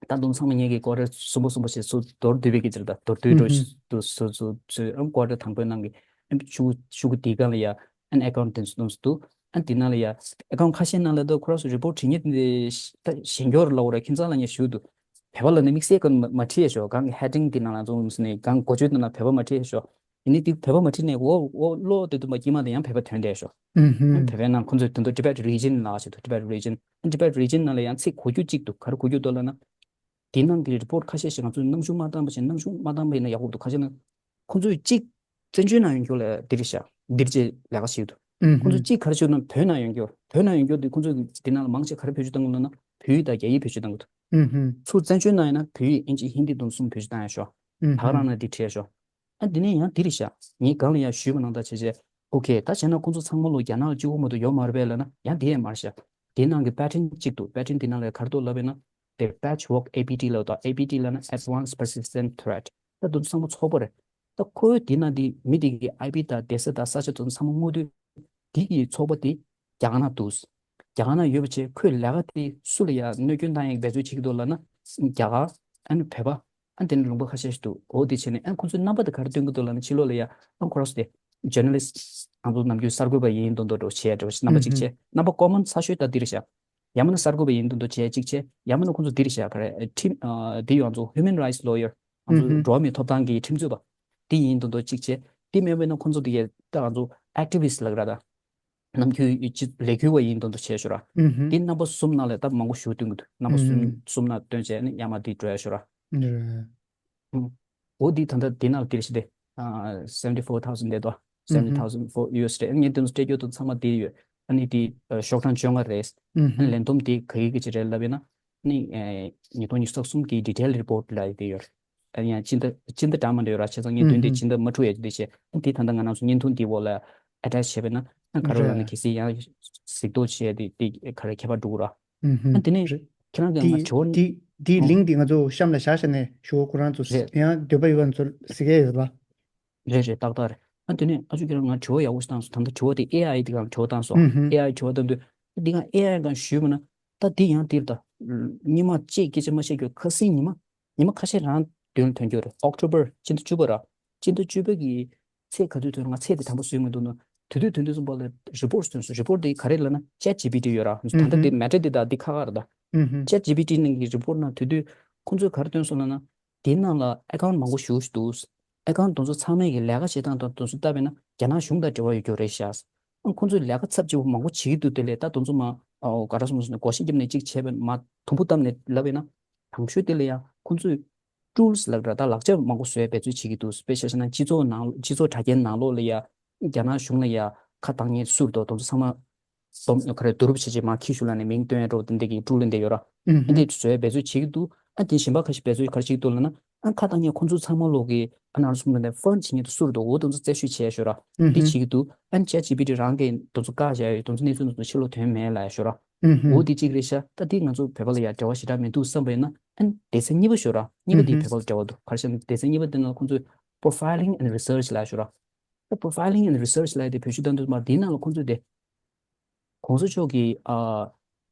ད་དུང་ཚང་མ་ངེད་ཀྱི་ཀོ་ཊར་གསུམ་པོ་གསུམ་པོ་ཞེས་སུ་མདོར་བསྡུས་པའི་གི་ཚིར་ད་མདོར་བསྡུས་འགྲོ་ཨུ་ཧུ། ཞིག་ཏུ་སུ་སུ་ཚོས་ཨམ་ཀོ་ཊར་དང་པོའི་ནང་གི་ཨམ་ཤུ་ཤུ་གུ་དེའི་སྒང་ལ་ཡ་ཨན་ཨེ་ཀའུན་ཊེན་སི་གནང་སུ་འདུག་ཨན་དེ་ནང་ལ་ཡ་ཨེ་ཀའུན་ཊི་ཁ་ཤས་ནང་ལ་ད་ཁོ་རང་ཚོ་རི་པོར་ཊི་བྲིས་མཁན་དེ་ད་གཞན་སྐྱོར་ལ་འོ་ར། ཁྱིམ་ཚང་ལ་ངས་ཞུ་འདུག་བོད་པ་ལ་ནི་དམིགས་བསལ་གྱི་མ་མ་བྲིས་ཤོག་གང་གི་ཧེ་ཌིང་དེ་ནང་ལ་ཚོ་ནི་གང་འགོ་བརྗོད་དེ་ནང་བོད་པ་མ་བྲིས་ཤོག་ཡིན་ནི་དེ་བོད་པ་མ་བྲིས་ནས་འོ་འོ་བློ་དེ་དུ་མ་དཀྱིལ་མ་དེ་ཡང་བོད་པ་ཐོན་བསྡད་ཤོག་ཨུ་ཧུ། བོད་པའི་ནང་ཁོ་ཚོས་དོན་དུ་Tibet region ལ་ཞེས་དུ་Tibet region། Tibet region ནང་ལ་ཡང་ཚིག་གོ་རྒྱུ་གཅིག་འདུག་ག་རེ་གོ་རྒྱུ་འདུག་ལབ་ན། དེ་ནང་གི་རི་པོར་ཊི་ཁ་ཤས་ཤིག་ང་ཚོས་སྣང་ཆུང་མ་བཏང་པ་བཞིན། སྣང་ཆུང་མ་བཏང་པ་ཡིན་ན་ཡག་པོ་འདུག་ཁ་ཤས་ན་ཁོ་ཚོས་གཅིག་བཙན་བྱོལ་ནང་ཡོང་རྒྱུ་ལ་འདིར་བཞག་འདིར་ཅེས་ལས་ཀ་བྱེད་འདུག་ཨུ་ཁོ་ཚོས་ཧུ། གཅིག་ག་རེ་བྱེད་ན་བོད་ནང་ཡོང་རྒྱུ། བོད་ནང་ཡོང་རྒྱུ་དེ་ཁོ་ཚོས་དེ་ནང་ལ་མང་ཆེ་ག་རེ་བེད་སྤྱོད་བཏང་གི་འདུག་ན། བོད་ཡིག་དང་རྒྱ་ཡིག་བེད་སྤྱོད་བཏང་གི་འདུག་ཨུ་ཧུ། ཚུར་བཙན་བྱོལ་ནང་ཡིན་ན་བོད་ཡིག་ཨིན་ཇི་ཧིན་དི་དེ་ཚོ་གསུམ་བེད་སྤྱོད་བཏང་ཡ་ཤོག་ཨུ་ད་ག་ཧུ། རང་ན་འདི་བྲིས་ཤོག་ཨ་འདི་ནས་ཡང་འདི་རེད་ཤག་ངས་གང་ལ་ཡང་ཞུས་པ་ནང་ལྟར་བྱས་བྱས། ཨོ་ཁེ། ད་བྱས་ན་ཁོང་ཚོ་ཚང་མ་ལོ་རྒྱ་ནག་ལ་གཅིག་པོ་མ་གཏོགས་ཡོད་མ་རེད་པས་ལབ་ན་ཡང་འདི་ཡང་མ་རེད་ཤག་དེའི་ནང་གི་པེ་ཊན་གཅིག་འདུག་པེ་ཊན་དེ་ནང་ལ་ག་རེ་འདུག་ལབ་པས་ན། The Patchwork ཨེ་པི་ཊི་ལབ་དང་། ཨེ་པི་ཊི་ལབ་ན་Advanced Persistent Threat། ད་དུང་ཚང་མ་ཚོགས་པ་རེད། ད་ཁོའི་དེ་ནང་དེ་མི་དེ་གི་ཨའི་པི་དང་བསྡད་ས་དང་ས་ཆ་དེ་ཚང་མ་སྔོག་དུས། དེ་གི་ཚོགས་པ་དེ་རྒྱ་གར་ན་འདུག་རྒྱ་གར་ན་ཡོད་པ་བྱས་ཁོས་ལས་ཀ་དེ་སུ་ལ་ཡང་གནོད་སྐྱོན་བཏང་ཡག་འབད་རྩོལ་བྱེད་ཀྱི་འདུག་ལབ་ན། རྒྱ་གར། ཨ་ནི་བོད་པ། ཨ་ནི་དེ་ནས་ལུང་པ་ཁ་ཤས་ཤིག་འདུག་འོ་དེ་བྱས་ནས་ཨ་ནི་ཁོ་ཚོའི་རྣམ་པ་དེ་ག་རེ་སྟོན་གྱི་འདུག་ལབ་ན། ཕྱི་ལོགས་ལ་ཡ་ཨ་ཁོ་རང་ཚོ་དེ་ཇར་ནལ་ལིསི་ཊི། ང་ཚོ་ནམ་རྒྱུན་གསར་འགོད་པ་ཡིན་མདོག་མདོག་འདྲ་བོ་བྱས་འདྲ་བོ་རྣམ་པ་གཅིག་བྱས། རྣམ་པ་ཀོ་མོན་ས་ཤོས་ད་འདི་རེད་ཤག་ཡང་མིན་ན་གསར་འགོད་པ་ཡིན་མདོག་མདོག་བྱས་གཅིག་བྱས། ཡང་མིན་ན་ཁོ་ཚོ་འདི་རེད་ཤག་ག་རེ་ཁྲིམས་ཨ་འདི་ཡོད། ང་ཚོ་Human Rights Lawyer། ང་ཚོ་འགྲོ་བ་མིའི་ཐོབ་ཐང་གི་ཁྲིམས་རྩོད་པ་འདི་ཡིན་མདོག་མདོག་གཅིག་བྱས། འདི་མེད་པ་ཡིན་ན་ཁོ་ཚོ་འདི་གས་ད་ང་ཚོ་ཨེག་ཊི་བི་སི་ཊི་ལབ་ཀྱི་ར། ད་ནམ་རྒྱུན་སྤྱི་ལས་འགུལ་བ་ཡིན་མདོག་མདོག་བྱས་ཤོག་ར། ཨུ་ཧུ། འདི་རྣམ་པ་གསུམ་ནང་ལ་ད་མང་པོ་ཞུ་སྟོན་གྱི་འདུག་རྣམ་པ་གསུམ་གསུམ་ནང་བཏོན་བྱས་ནས་ཡར་མར་འདི་འགྲོ་ཡ་ཤོག་ར། རེད། ཨུ། འོ་འདི་ད་ལྟ་འདི་ནང་ལ་འདིར་ཞི་བདེ། ཨ་seventy four thousand འདི་དོ། ཨུ་ཧུ། seventy thousand for ཡུ་ཨེས་ཌི། ཨ་ངས་འདི་ཚོ་སྤྲད་རྒྱུ་དང་ཚང་མ་འདིར་ཡོད། ཨ་ནི་འདི་ཨ་ཤོག་གྲངས་བཅོ་ལྔ་རེད། ཨུ་ཧུ། ཨ་ནི་ལན་འདོམས་འདི་ག་གི་གི་ཅི་རེད་ལབ་ཡིན་ན། ཨ་ནི་ཨེ་ཉིས་སྟོང་ཉི་ཤུ་རྩ་གསུམ་གི་ཌི་ཊེལ་རི་པོར་ཊི་ལབ་ཡ་འདི་ཡོད། ཨ་ཡང་སྤྱི་ཟླ་སྤྱི་ཟླ་གྲངས་མ་འདྲ་ཡོད་ར། བྱས་ཙང་ངས་ཨུ་དོན་འདི་ཧུ། སྤྱི་ཟླ་མ་འཁྲུག་ཡ་འདི་བྱས། ཨ་འདི་ད་ལྟ་ང་རང་ཚོ་བརྙན་ཐུང་འདི་འོག་ལ་ཨེ་ཊེཆ་བྱས་པས་ན། ཨ་ག་རེ་ལབ་ན་རེད། གལ་སྲིད་ཡང་གཟིགས་རྟོག་བྱས་ཏེ་འདི་ག་རེ་ཁྱད་པར་འགྲོ་གི་ར། ཨུ་ཧུ། ཨ་དེ་ནས་རེད། ཁྱེད་རང་གིས་ང་འདི་དྲི་བ། འདི་འདིའི་ཨོ། ལིང་འདི་ང་ཚོ་གཤམ་ལ་བཞག་བཞག་ནས་ཞུ་བ། ཁོ་རང་ཚོ་རེད། ཡང་འདོད་པ་ཡོད་པ་ཚོ་གཟིགས་ཡ་ཡོད་ལ། རེད་རེད། ཏག་ཏག་རེད། ཨ་དེ་ནས་ཨ་ཅོ་ཁྱེད་རང་ང་དྲི་བ་ཡག་པོ་ཞིག་བཏང་སོང་། ད་ལྟ་དྲི་བ་དེ་ཨེ་ཨའི་དེ་གང་དྲི་བ་བཏང་སོང་། ཨུ་ཧུ། ཨེ་ཨའི་དྲི་བ་བཏང་དུས་འདི་གང་ཨེ་ཨའི་གང་ཞུས་པ་ན། ད་འདི་ཡང་འདིར་ད་སྔོན་མ་ཅིག་སྐད་ཆ་མ་བཤད་རྒྱུ་ཁ་སང་ཉི་མ། ཉི་མ་ཁ་ཤས་རང་མདུན་ལ་ཐོན་རྒྱུ་རེད། ཨོག་ཊོ་བར་སྤྱི་ཟླ་བཅུ་པ་ར། སྤྱི་ཟླ་བཅུ་པ་གི་ཚེས་ག་དུས་ཐོན། ང་ཚེས་དེ་དང་པོ་གཟིགས་མི་འདུག་ན། དེ་དུས་དེ་དུས་ཙམ་པ་ལ་རི་པོར་ཊི་ཐོན་སོང་། རི་པོར་ཊི་དེ་ག་རེ་ལབ་ན་ཅེཊ་ཇི་པི་ཊི་ཡོད་ར། ད་ལྟ་དེ་མེ་ཊ་དེ་དང་དེ་ཁ་ཁ་རེད་ད། ཨུ་ཧུ། ཅེཊ་ཇི་པི་ཊི་ནང་གི་རི་པོར་ཊི་ནང་དེ་དུས་ཁོང་ཚོས་ག་རེ་བཏོན་སོང་ལབ་ན། དེའི་ནང་ལ་ཨེ་ཀའུན་ཊི་མང་པོ་ཞེ་པོ་ཅིག་འདུག་ཨེ་ཀའུན་ཊི་དེ་ཚོ་ཚང་མས་ཀྱི་ལས་ཀ་བྱེད་སྟངས་དང་དེ་ཚོ་ལྟ་བས་ན་རྒྱ་ནག་གཞུང་དང་འབྲེལ་བ་ཡོད་རྒྱུ་རེད་ཤག་ཨ་ཁོང་ཚོས་ལས་ཀ་ཚབས་ཆེ་པོ་མང་པོ་བྱེད་ཀྱི་འདུག་དེ་ལས་ད་དེ་ཚོ་མ་ཨོ་ག་རེ་ཟེར་དགོས་ཟེར་ན། བགོ་བཤའ་བརྒྱབ་ནས་ཅིག་བྱས་པས་མ་དུམ་བུ་བཏབ་ནས་ལབ་པས་ན། དང་ཤོས་དེ་ལ་ཡང་ཁོང་ཚོས་ཊུལ་སི་ལབ་ར། ད་ལག་ཆ་མང་པོ་བཟོ་ཡ་འབད་རྩོལ་བྱེད་ཀྱི་འདུག་དཔེ་ཆ་བཞག་ན་སྤྱི་ཚོགས་ནང་སྤྱི་ཚོགས་དྲ་རྒྱའི་ནང་ལོགས་ལ་ཡ་རྒྱ་ནག་གཞུང་ལ་ཡ་ཁ་བཏང་མཁན་སུ་རེད་འདུག་དེ་ཚོ་ཚང་མ་སྡོམ་ག་རེ་བསྡུ་རུབ་བྱས་རྗེས་མར་ཁྱི་ཤུགས་ལ་ནས་མིང་བཏོན་ཡ་འདྲ་བོ་དེ་འདྲ་གི་ཊུལ་འདི་ཡོད་ར། ཨུ་ཧུ། འདི་བཟོ་ཡ་འབད་རྩོལ་བྱེད་ཀྱི་འདུག་ཨ་དེ་གཞན་པ་ཁ་ཤས་འབད་རྩོལ་ག་རེ་བྱེད་ཀྱི་འདུག་ལབ་ན། ཨ་ཁ་བཏང་མཁན་ཁོང་ཚོ་ཚང་མ་ལོག་གི་ཨ་ནང་གསུམ་ལ་ནས་ཕོན་བྱེད་མཁན་དེ་སུ་རེད་འདུག་འོ་དེ་ཚོ་རྩད་ཞིབ་བྱས་ཤོག་ར། ཨུ་ཧུ། འདི་བྱེད་ཀྱི་འདུག་ཨ་ནི་ཅེཊ་ཇི་པི་ཊི་རང་གིས་དེ་ཚོ་བཀག་བཞག་ཡོད། དེ་ཚོ་གནས་ཚུལ་དེ་ཚོ་ཕྱི་ལོགས་ཐོན་མེད་ལབ་ཡ་ཤོག་ར། ཨུ་ཧུ། འོ་དེ་གཅིག་རེད་ཤག་ད་འདི་ང་ཚོ་བོད་པ་ལ་ཡ་འབྲེལ་བ་ཞེ་དྲག་མི་འདུག་བསམ་པ་ཡིན་ན། ཨ་ནི་སྡེ་ཚན་གཉིས་པ་ཤོད་ར། གཉིས་པ་དེ་ཨུ་ཧུ། བོད་པ་ལ་འབྲེལ་བ་འདུག་ག་རེ་ཟེར་ན་སྡེ་ཚན་གཉིས་པ་དེ་ནང་ཁོང་ཚོས་Profiling and Research ལབ་ཤོད་ར། ད་Profiling and Research ལབ་དེ་བེད་སྤྱོད་བཏང་དུས་མ་དེའི་ནང་ལ་ཁོང་ཚོས་དེ་གོང་ས་མཆོག་གི་ཨ་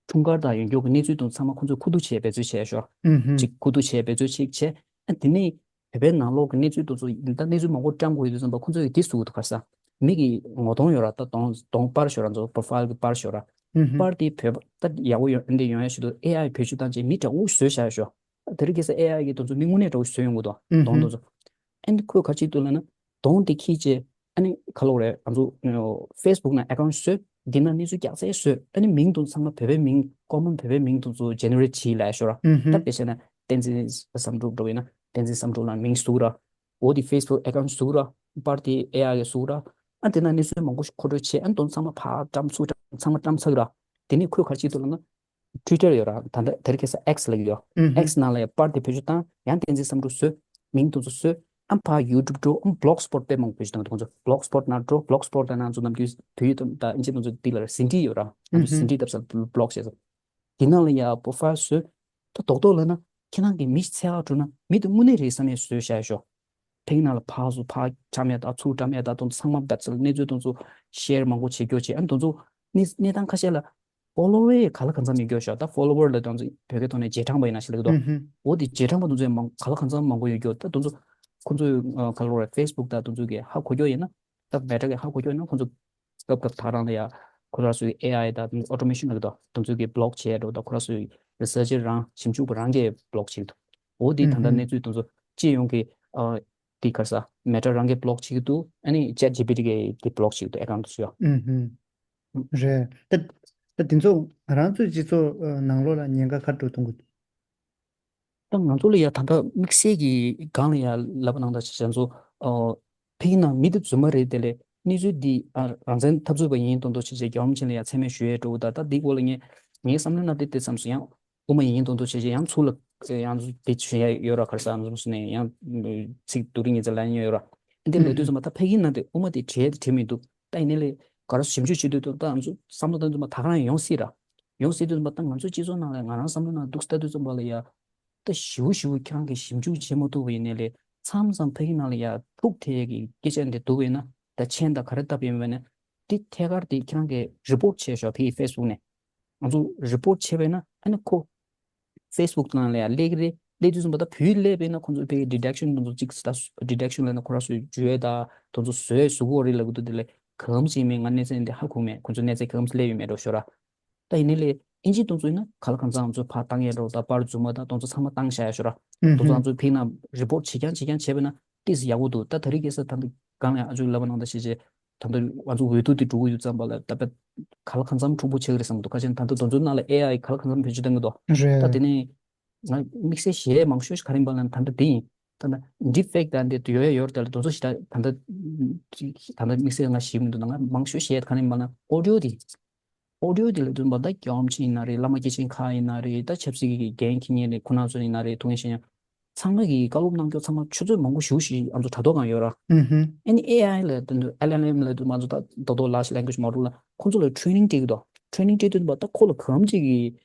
འཁྲུངས་སྐར་དང་ཡོན་སྐྱོར་གྱི་གནས་ཚུལ་དང་ཚང་མ་ཁོང་ཚོས་ཁུ་བསྡུ་བྱས་འབད་རྩོལ་བྱས་ཤོག་ཨུ་ཧུ། ཅིག་ཁུ་བསྡུ་བྱས་འབད་རྩོལ་ཅིག་བྱས། ཨ་དེ་ནས་བོད་པའི་ནང་ལོགས་ཀྱི་གནས་ཚུལ་དེ་ཚོ་ད་གནས་ཚུལ་མང་པོ་བཀྲམ་དགོས་ཡོད་དུས་ཙམ་པ་ཁོང་ཚོ་ཡིས་དེ་བཟོ་གི་འདུག་ག་རེ་ཟེར། མི་གི་ངོ་གདོང་ཡོད་ར། ད་གདོང་གདོང་པར་ཤོག་ར། ང་ཚོ་པོ་རོ་ཕའིལ་གི་པར་ཤོག་ར། ཨུ་ཧུ། པར་དེ་བོད་པ་ད་ཡག་པོ་ཡོང་འདི་ཡོང་ཡ་ཆེད་དུ་ཨེ་ཨའི་བེད་སྤྱོད་བཏང་བྱས་མི་འདྲ་བོ་བཟོས་བཞག་ཤོག་ད་དེ་རིང་ཁ་སང་ཨེ་ཨའི་གིས་དེ་ཚོ་མི་དངོས་གནས་འདྲ་བོ་བཟོས་ཡོང་གི་འདུག་ཨུ་ཧུ། གདོང་དེ་ཚོ། ཨ་ནི་ཁོས་ག་རེ་བྱེད་འདུག་ལབ་ན། གདོང་དེ་འཁྱེར་བྱས། ཨ་ནི་ག་ལབ་དགོས་རེད། ང་ཚོ་ཕེ་སི་བུག་ནང་ཨེ་ཀའུན་ཊི་བཟོས། འདི་ན་གནས་ཚུལ་རྒྱག་ཚད་བཟོས། ཨ་ནི་མིང་དང་ཚང་མ་བོད་པའི་མིང་ཀོ་མོན་བོད་པའི་མིང་དེ་ཚོ་ཇེ་ནེ་རེ་ཊི་བྱས་ལབ་ཤོག་ར། ཨུ་ཧུ། ད་དཔེ་བྱས་ན་བསྟན་འཛིན་བསམ་གྲུབ་འདྲ་བོ་ཡིན་ན་བསྟན་འཛིན་བསམ་གྲུབ་ལབ་མིང་བཟོ་ར། འོ་དེ་ཕེ་སི་བུག་ཨེ་ཀའུན་ཊི་བཟོ་ར། པར་དེ་ཨེ་ཨའི་གིས་བཟོ་ར། ཨ་དེ་ན་གནས་ཚུལ་མང་པོ་ཞིག་མཁོ་སྤྲོད་བྱས། ཨ་ནི་དེ་ཚང་མ་ཕར་བཀྲམ་ཚུར་བཀྲམ་ཚང་མ་བཀྲམ་ཚར་ར། དེ་ནས་ཁོས་ག་རེ་བྱེད་འདུག་ལབ་ན། Twitter་ཡོད་ར། ད་ལྟ་དེ་རིང་ཁ་སང་X་ལབ་ཀྱི་ཡོད། ཨུ་ཧུམ། X་ནང་ལ་ཡང་པར་དེ་བེད་སྤྱོད་བཏང་། ཡང་བསྟན་འཛིན་བསམ་གྲུབ་བཟོས། མིང་དེ་ཚོ་བཟོས། ཨ་ཕར་YouTube་འགྲོ། ཨ་Blogspot་དཔེ་མང་པོ་བེད་སྤྱོད་བཏང་། ཁོང་ཚོ་Blogspot་ནང་འགྲོ། Blogspot་དེ་ནང་ཚོ་ནམ་རྒྱུན་བོད་ཡིག་དང་ཨིན་ཇི་དེ་ཚོ་འདི་ལ་Zindi་ཡོད་ར། ང་ཚོ་Zindi་བཏབ་ས་blog་བྱས་ས། དེ་ནང་ལ་ཡང་profile་བཟོས། ད་རྡོག་རྡོག་ལབ་ན་ཁྱེད་རང་གི་མི་འཚོལ་ག་འགྲོ་ན་མི་དེ་དངོས་གནས་རེད་བསམ་ཡས་བཟོས་བཞག་ཤོག་ཕ་གི་ནང་ལ་ཕར་ཚུར་ཕར་བཀྲམ་ཡ་དང་ཚུར་བཀྲམ་ཡ་དང་དེ་ཚོ་ཚང་མ་བེད་སྤྱོད་གནས་ཚུལ་དེ་ཚོ་share་མང་པོ་བྱེད་རྒྱུ་བྱས། ཨ་ནི་དེ་ཚོ་གནས་གནས་སྟངས་ཁ་ཤས་ལ་follower་ག་ལ་གང་འཚམ་ཡོད་རྒྱུ་ཤོག་ད་follower་ལབ་དེ་ཚོ་བོད་སྐད་ཐོག་ནས་རྗེས་འབྲང་པ་ཡིན་ན་ཞིག་ལབ་ཀྱི་འདུག་ཨུ་ཧུམ། འོ་དེ་རྗེས་འབྲང་པ་དེ་ཚོ་ཡང་མང་ག་ལ་གང་འཚམ་མང་པོ་ཡོད་རྒྱུ། ད་དེ་ཚོ་ཁོང་ཚོས་ཨ་ག་ལབ་དགོས་རེད། Facebook་དང་དེ་ཚོ་གིས་ཧ་གོ་རྒྱུ་ཡིན་ན། ད་Meta་གིས་ཧ་གོ་རྒྱུ་ཡིན་ན་ཁོང་ཚོ་སྐབས་སྐབས་ད་རང་ལ་ཡ་ཁོ་རང་ཚོའི་ཨེ་ཨའི་དང་automation་ལབ་ཀྱི་འདུག་དེ་ཚོ་གིས་block་བྱས་འགྲོ། ད་ཁོ་རང་ཚོའི་researcher་རང་ཞིབ་འཇུག་པ་རང་གིས་block་བྱེད་ཀྱི་འདུག་འོ་དེ་ད་ལྟ་ཨུ་ཧུམ། གནས་ཚུལ་དེ་ཚོ་སྤྱི་ཡོངས་ཀྱི་ཨ་དེ་ག་རེ་ཟ། Meta་རང་གིས་block་བྱེད་ཀྱི་འདུག་ཨ་ནི་ChatGPT་གིས་དེ་block་བྱེད་ཀྱི་འདུག account་དེ་ཚོ་ཡ། ཨུ་ཧུམ། རེད། ད་ད་དེ་ཚོ་ང་རང་ཚོའི་སྤྱི་ཚོགས་ནང་ལོགས་ལ་ཉེན་ཁ་ག་རེ་འགྲོ་གཏོང་གི་འདུག་ད་ང་ཚོ་ལ་ཡ་ད་ལྟ་དམིགས་བསལ་གྱི་སྒང་ལ་ཡ་ལབ་པ་ནང་ལྟར་བྱས་ཙང་ཚོ། ཨོ། ཕ་གི་ནང་མི་དེ་རྫུན་མ་རེད། དེ་ལས་གནས་ཚུལ་འདི་ཨ་རང་བཙན་འཐབ་རྩོད་པ་ཡིན་མདོག་མདོག་བྱས་བྱས་རྒྱལ་བ་རིན་པོ་ཆེ་ལ་ཡ་མཚན་སྨད་ཞུ་ཡས་འགྲོ་གི་འདུག་ད་འདི་སྐོར་ལ་ངས་ངའི་བསམ་བློའི་ནང་དེ་དེ་བསམ་སོང་། ཡང་དབུ་མ་ཡིན་མདོག་མདོག་བྱས་བྱས་ཡང་ཚུར་ལ་ཡང་ཚུར་དེ་བྱེད་ཡ་ཡོད་ར། ག་རེ་ཟ་ཨ་ནི་སོང་ནས་ཡང་ཚིག་སྡུག་རུས་ངན་ཚ་ལབ་ཡ་ཡོད་ར། འདི་ལབ་དུས་ཙམ་པ་ད་ཕ་གི་ནང་དེ་དབུ་མ་དེ་བྲིས་ཡ་དེ་བྲིས་མི་འདུག་ད་ཡིན་ནའི་ལས་ག་རེ་ཞིབ་འཇུག་བྱེད་དུས་ད་ང་ཚོ་བསམ་བློ་བཏང་དུས་ཙམ་པ་ད་ག་རང་ཡོང་སྲིད་ར། ཡོང་སྲིད་དུས་ཙམ་པ་ད་ང་ཚོའི་སྤྱི་ཚོགས་ནང་ལ་ང་རང་བསམ་བློ་ནང་འདུག་ལྟ་དུས་ཙམ་པ་ལ་ཡ། ད་ཞིབ་ཞིབ་ཁྱེད་རང་གིས་ཞིབ་འཇུག་བྱེད་མ་ཐུབ་པ་ཡིན་ནའི་ལས་མཚམས་མཚམས་ཕ་གི་ནང་ལ་ཡ་འཁྲུག་ཐེབས་ཡས་ཀྱི་སྐད་ཆ་འདི་འདུག་པ་ཡིན་ན། ད་མཆན་དང་ག་རེ་བཏབ་ཡིན་པ་ཡིན་ན། འདི་ཐད་ཀར་དེ་ཁྱེད་རང་གིས་report་བྱས་ཤོག་ཕ་གི་Facebook་ནས། ང་ཚོ་report་བྱས་པ་ཡིན་ན་ཨ་ནི་ཁོ་Facebook་ནང་ལ་ཡ་སླེབས་ཀྱི་རེད། སླེབས་དུས་ཙམ་པ་ད་བོད་ཡིག་སླེབས་པ་ཡིན་ན་ཁོང་ཚོ་ཕ་གི་redaction་དེ་ཚོ་གཅིག་ད་redaction་ལབ་ན་ཁོ་རང་ཚོའི་འཇུ་ཡས་ད་དེ་ཚོ་བཟོ་ཡས་བཟོ་གི་ཡོད་རེད་ལབ་ཀྱི་འདུག་དེ་ལས་གང་ཅི་མིན་ང་གནས་ཚད་འདི་ཧ་གོ་མེད། ཁོང་ཚོ་གནས་ཚད་གང་ཅི་སླེབས་ཡོད་མེད་འགྲོ་ཤོད་ར། ད་ཡིན་ནའི་ལས་ཨིན་ཇི་གཏོང་ཚུལ་ཡིན་ན་ག་ལ་གང་འཚམ་ང་ཚོས་ཕར་བཏང་ཡས་འགྲོ། ད་པར་རྫུན་མ་དང་གཏོང་ཚུལ་ཚང་མ་བཏང་བཞག་ཡ་ཤོད་ར། ཨུ་གཏོང་ཚུལ་ཧུམ། ང་ཚོས་ཕིག་ན་report་བྱེད་རྐྱང་བྱེད་རྐྱང་བྱས་པ་ན་ཏིས་ཡག་པོ་འདུག་ད་ད་རེས་ཁ་སང་ད་ལྟ་གང་ལ་ཨ་ཅུ་ལབ་པ་ནང་ལྟར་བྱས་རྗེས་ད་ལྟ་ང་ཚོ་འོས་བསྡུ་དེ་འགྲོ་གི་ཡོད་ཙམ་པ་ལ་ད་དཔེ་ག་ལ་གང་འཚམ་འཁྲུག་པོ་ཆགས་ཀྱི་རེད་བསམ་གྱི་འདུག་ཁ་ཅིག་ད་ལྟ་དེ་ཚོའི་ནང་ལ་ཨེ་ཨའི་ག་ལ་གང་འཚམ་བེད་སྤྱོད་གཏོང་གི་འདུག་རེད། ད་དེ་ནས་ང་དམིགས་བསལ་ཞུ་ཡས་མང་ཤོས་ཤིག་ག་རེ་ཡིན་པ་ལབ་ན་ད་ལྟ་དེ་ཡིན། ད་ལྟ་deepfake་ད་འདི་ཡོད་ཡ་ཡོད་རེད། ད་ལྟ་དེ་ཚོ་ཞིག་ད་ད་ལྟ་ད་ལྟ་དམིགས་བསལ་ང་ཞིག་མི་འདུག་ད་ང་མང་ཤོས་བཤད་ག་རེ་ཡིན་པ་ན་audio་དེ། audio་དེ་ལ་བསྟུན་པ་ད་རྒྱལ་བ་རིན་པོ་ཆེ་ཡིན་ན་རེད། བླ་མ་སྐྱེས་ཆེན་ཁག་ཡིན་ན་རེད། ད་ཆབ་སྲིད་ཀྱི་འགན་འཁྱེར་མཁན་རེད། ཁོང་རྣམ་ཚོ་ཡིན་ན་རེད། ཐུགས་འགན་བཞེས་མཁན་ཚང་མ་གིས་བཀའ་སློབ་གནང་རྒྱུ་ཚང་མ་ཆུ་ཚོད་མང་པོ་ཞེ་པོ་ཞིག་ང་ཚོ་དྲ་ཐོག་སྒང་ཡོད་ར། ཨུ་ཧུམ། ཨ་ནི་ཨེ་ཨའི་ལ་བསྟུན་དུས་ཨེལ་ཨེལ་ཨེམ་ལ་བསྟུན་ང་ཚོ་ད་རྡོག་རྡོག་large language model་ལ་ཁོང་ཚོ་ལ་training་སྤྲད་ཀྱི་འདུག training་སྤྲད་དུས་ད་ཁོ་ལ་གང་ཅིག་གི་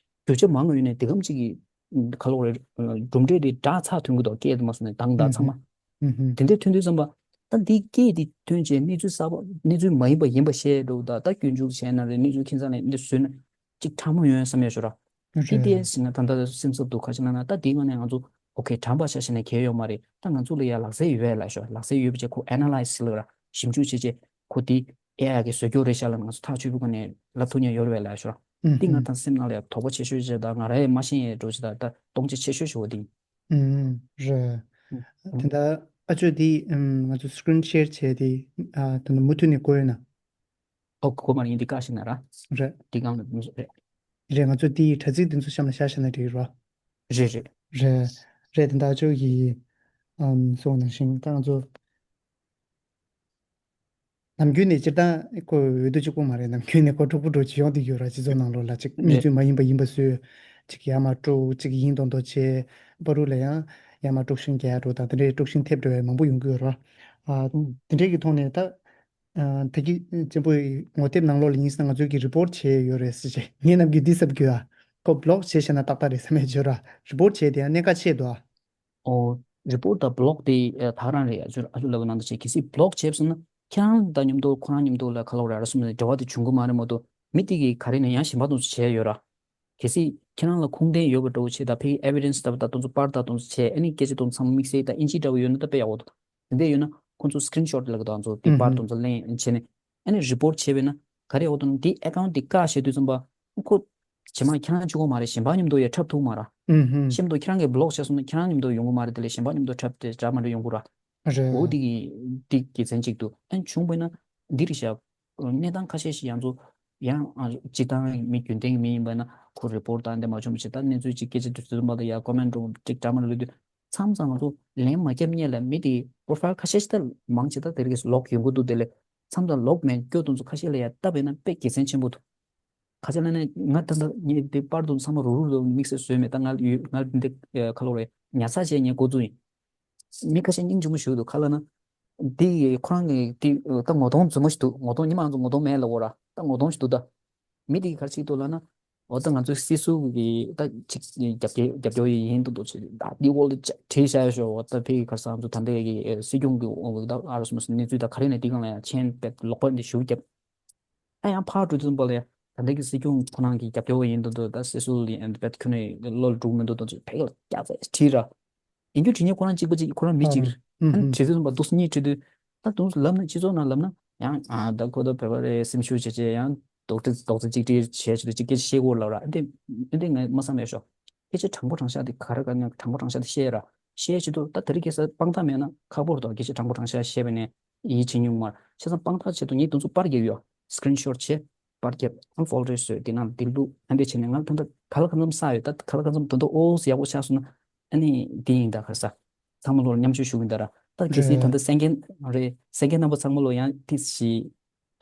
རྒྱུ་ཆ་མང་ཡོད་ནས་དེ་གམ་ཅིག་གི་ག་ལོག་རེད། གྲུབ་འབྲས་དེ་འདྲ་ཚགས་ཐོན་གྱི་འདུག་སྐད་དུ་མ་སོང་ནས་དང་ད་ཚང་མ། ཨུ་ཧུམ། དེ་འདྲས་ཐོན་དུས་ཙམ་པ། ད་འདི་སྐད་འདི་ཐོན་རྗེས་གནས་ཚུལ་གསར་པ་གནས་ཚུལ་མ་ཡིན་པ་ཡིན་པ་བཤད་འགྲོ། ད་ད་སྐྱོན་འཛུགས་བྱས་ན་རེད། གནས་ཚུལ་ཁྱིམ་ཚང་ནས་འདི་བཟོས་ན་ཅིག་ཁྲ་མོ་ཡོང་བསམ་ཡ་ཞོ་ར། ཅི་སྟེ་ཟེར་ན་ད་ལྟ་སེམས་འཚབ་འདུག་ཁ་ཅིག་ལབ་ན་ད་འདི་ངོས་ནས་ང་ཚོ་okay་དྲང་པ་ཆ་བཞག་ན་གལ་ཡོད་མ་རེད། ད་ང་ཚོ་ལ་ཡ་ལག་རྩལ་ཡོད་ལ་ཤོ་ལག་རྩལ་ཡོད་པ་བྱས་ཁོ་analyse་ཟེར་ལ་ར་ཞིབ་འཇུག་བྱས་རྗེས་ཁོ་འདི་ཨེ་ཨའི་གི་བཟོ་སྐྱོར་རེད་ཤག་ལབ་ང་ཚོ་ཐག་ཆོད་པོའི་སྒོ་ནས་ལབ་ཐུབ་མཁན་ཡོད་རེད་ལ་ཤོ་ར། འདི་ང་ད་སེམས་ནང་ལ་ཡ་དོགས་པ་ཆེ་ཤོས་བྱས་ད་ང་ར་ཡ་མ་ཤེས་ཡ་འགྲོ་བྱས་ད་ད་སྟོང་ཆ་ཆེ་ཤོས་ཞིག་འོ་འདི། ཨུམ། རེད། ཨུམ། དེ་འདྲ་ཨ་ཅོ་དེ་ཨུམ་ང་ཚོ་screen share་བྱས་དེ་ཨ་དེ་འདྲ་མུ་མཐུད་ནས་བཀོད་ཡོད་ན། ཨོ་གོ་མ་རེད། འདི་བཀག་ཤིག་ན་ར། རེད། འདི་སྒང་ལ་མི་བཟོ་རེད། རེད། ང་ཚོ་དེའི་དྲ་ཚིགས་དེ་ཚོ་གཤམ་ལ་བཞག་བཞག་ན་འགྲིག་རོ། རེད་རེད། རེད། རེད་དེ་འདྲ་ཨ་ཅོ་ཡི་ཨམ་སོང་ནང་བཞིན་ད་ང་ཚོ། ནམ་རྒྱུན་ནས་སྤྱིར་བཏང་ཁོ་འོས་བསྡུ་གཅིག་པོ་མ་རེད། ནམ་རྒྱུན་ནས་ཁོ་འཁྲུག་པོ་འགྲོ་བྱེད་ཡོང་དུ་ཡོད་ར། སྤྱི་ཚོགས་ནང་ལོགས་ལ་ཅིག་གནས་ཚུལ་མ་ཡིན་པ་ཡིན་པ་བཟོས། ཅིག་ཡར་མར་དཀྲུག་ཅིག་ཡིན་མདོག་མདོག་བྱས། པ་རུ་ལ་ཡང་ཡར་མར་དཀྲུག་ཤིང་རྒྱག་འགྲོ་དང་དེ་འདྲའི་དཀྲུག་ཤིང་ཐེབས་འགྲོ་བའི་མང་པོ་ཡོང་གི་ཡོད་ར། ཨ་དེ་འདྲའི་གི་ཐོག་ནས་ད་ད་གི་གཅེན་པོའི་ངོ་དེབ་ནང་ལོགས་ལ་ཡིན་ཟེར་ན་ང་ཚོས་ཀྱི་report་བྱས་ཡོད་རེད་ཟེར་བྱས་ངས་ནམ་རྒྱུན་འདི་བསམ་གྱི་ཡོད། ཨ་ཁོ་block་བྱས་བྱས་ན་ཏག་ཏག་རེད་བསམ་ཡས་བྱོས་ར། report་བྱས་དེ་ཡང་གནད་འགག་ཆེ་འདུག་ཨ། ཨོ། report་དང་block་དེ་ཨ་ད་ག་རང་རེད། ཨ་ཅོ་ཨ་ཅོ་ལབ་པ་ནང་དུ་བྱས་གལ་སྲིད་block་བྱས་སོང་ན་ཁྱེད་རང་དང་མཉམ་དུ་ཁོ་རང་མཉམ་དུ་ལ་ཁ་ལོག་ར་ར་གསུམ་ནས་འབྲེལ་བ་དེ་བྱུང་གི་མ་རེད་མ་གཏོགས་མི་དེ་གིས་ག་རེ་ནས་ཡང་གཞན་པ་དང་ཚོ་བྱས་ཡོད་ར། གལ་སྲིད་ཁྱེད་རང་ལ་ཁུངས་ལྡན་ཡོད་པ་འདྲ་བོ་བྱས་ད་ཕ་གི་evidence་ལྟ་བུ་ད་དེ་ཚོ་པར་ད་དེ་ཚོ་བྱས་ཨ་ནི་སྐད་ཆ་དེ་ཚོ་ཚང་མ་དམིགས་བསལ་ད་ཨིན་ཇི་འདྲ་བོ་ཡོད་ན་ད་དཔེ་ཡག་པོ་འདུག་དེ་འདྲ་ཡོད་ན་ཁོང་ཚོ་screenshot་ལབ་ཀྱི་འདུག་ང་ཚོ་དེ་པར་དེ་ཚོ་ལེན་བྱས་ནས་ཨ་ནི་report་བྱས་པས་ན་ག་རེ་ཡག་པོ་འདུག་ན་དེ་account་དེ་བཀག་བྱས་དུས་ཙམ་པ་ཁོ་རྗེས་མ་ཁྱེད་རང་གཅིག་པོ་མ་རེད། གཞན་པ་མཉམ་དུ་ཡང་འཁྲབ་ཐུབ་མ་ར། ཤེས་མདོག་ཁྱེད་རང་གིས་block་བྱས་སོང་ན་ཁྱེད་རང་མཉམ་དུ་ཡོང་གི་མ་རེད། དེ་ལས་གཞན་པ་མཉམ་དུ་འཁྲབ་དེ་འདྲ་མ་འདྲ་ཡོང་གི་ར། རེད། འོ་དེ་གི་དེ་དགེ་མཚན་གཅིག་འདུག་ཨ་ནི་བྱུང་བས་ན་འདི་རེད་ཤག་གནས་སྟངས་ཁ་ཤས་ཤིག་ཡང་ཚོ་ཡང་ཨ་སྤྱིར་བཏང་མི་རྒྱུན་ལྡན་གྱི་མི་ཡིན་པ་ན་ཁོ་report་དང་འདི་མ་བྱུང་བ་ཞིག་ད་གནས་ཚུལ་ཅིག་སྐད་ཆ་དུས་ཚོད་མ་དང་ཡ་comment་འགྲོ་ཅིག་འདྲ་མ་ལོས་དུས་མཚམས་མཚམས་ང་ཚོ་ལན་མ་བརྒྱབ་སྔོན་ལ་མི་དེ་profile་ཁ་ཤས་ཤིག་ད་མང་ཆེ་ད་དེ་རིགས་lock་ཡོང་གི་འདུག་དེ་ལས་མཚམས་མཚམས་lock་མེད་སྐྱོ་དུས་ཚོ་ཁ་ཤས་ལ་ཡ་ལྟ་བས་ན་དཔེ་དགེ་མཚན་ཆེན་པོ་འདུག་ཁ་ཆེ་ལ་ནས་ང་ད་ལྟ་ངས་འདི་པར་དུ་ཚང་མ་རུག་རུག་དུ་དམིགས་བསལ་བཟོས་མེད། ད་ང་ཡོད་ང་འདི་ཁ་ལོ་རེད། ཉར་ཚགས་བྱས་ངས་འགོ་བཙུགས་ཡིན། མི་ཁ་ཤས་སྙིང་རྗེ་མོ་ཞིག་འདུག་ཁ་ལ་ན། འདི་ཁོ་རང་གི་འདི་ད་ངོ་གདོང་རྫུན་མ་ཞིག་འདུག་ངོ་གདོང་ཉི་མ་ང་ཚོ་ངོ་གདོང་མེད་ལ་འོ་ར། ད་ངོ་གདོང་ཞིག་འདུག་ད། མི་དེ་ག་རེ་བྱེད་འདུག་ལབ་ན། འོ་ད་ང་ཚོའི་སྲིད་ཟུར་གི་ད་ཅིག་རྒྱབ་སྐྱོར་རྒྱབ་སྐྱོར་ཡིན་འདུག་འདུག་ཅེས་ད་འདི་འོག་ལ་བྲིས་བཞག་ཡོད་ཤོག་འོ་ད་ཕ་གི་ཁ་སང་ཚོ་ད་འདི་གི་སྲིད་སྐྱོང་གི་འོག་ད་ཨ་རུ་སུ་མ་སུ་གནས་ཚུལ་ད་ག་རེ་ནས་འདི་གང་ལ་ཡང་མཆན་དཔེ་ལོག་པ་འདི་ཞུ་རྒྱབ། ཨ་ཡང་ཕར་འགྲོ་དུས་ཙམ་པ་ལ་ཡང་ད་ལྟ་གི་སྲིད་སྐྱོང་ཁོ་རང་གི་རྒྱབ་སྐྱོར་ཡིན་འདུག་འདུག་ད་སྲིད་ཟུར་ཡིན་ཨ་ནི་བེད་ཁྱོད་ནས་བློ་ལ་འགྲོ་མི་འདུག་འདུག་ཅེས་ཕ་གི་ལ་རྒྱག་ཚད་བྲིས་ར། ཡིན་རྒྱུ་བྲིས་མཁན་ཁོ་རང་གཅིག་པ་གཅིག་ཁོ་རང་མི་གཅིག་རེད། ཨ་ནི་བྲིས་དུས་ཙམ་པ་འདུག་སེ་གཉིས་བྲིས་དུས་ད་འདུག་སེ་ལབ་ན་སྤྱི་ཚོགས་ནང་ལབ་ན་ཡང་ཨ་ད་ཁོ་ད་བོད་པ་རེད་སེམས་ཤུགས་བྱས་བྱས་ཡང་རྡོག་རྩ་རྡོག་རྩ་གཅིག་སྒྲིལ་བྱས་བྱས་དུས་གཅིག་སྐད་ཆ་བཤད་དགོས་ལབ་ར། ཨ་འདི་ཨ་འདི་ངས་མ་བསམ་པའི་ཤོག་སྐད་ཆ་དྲང་པོ་དྲང་བཞག་དེ་ག་རེ་ག་ནས་དྲང་པོ་དྲང་བཞག་དེ་བཤད་ར། བཤད་བྱེད་དུས་ད་དེ་རིང་ཁ་སང་དཔང་རྟགས་མེད་ན་ཁག་པོ་རེད་དོ། སྐད་ཆ་དྲང་པོ་དྲང་བཞག་བཤད་པ་ནས་ཡིད་ཆེས་ཉུང་མར་བྱས་ཙང་དཔང་རྟགས་ཆེད་དུ་ངས་དེ་ཚོ་པར་རྒྱབ་ཡོད། སི་ཀི་རིན་ཤོཊ་བྱས་པར་རྒྱབ་ཨ་ཕོལ་ཌར་བཟོས་དེ་ནང་དེ་བླུགས་ཨ་འདི་བྱས་ནས་ང་ད་ལྟ་ག་ལ་གང་འཚམ་བསགས་ཡོད། ད་ག་ལ་གང་འཚམ་ད་ལྟ་ཨོ་ཡག་པོ་ཆགས་སོང་ན་ཨ་ནི་འདི་ཡིན་ད་ག་རེ་ཟ། ཚང་མ་ལོར་མཉམ་སྤྱོད་ཞུ་གི་ཡིན་ད་ར། ད་གལ་སྲིད་ད་ལྟ་གསན་མཁན་རེད་གསན་མཁན་རྣམ་པ་ཚང་མ་ལོ་ཡང་ཏིས་ཞིག་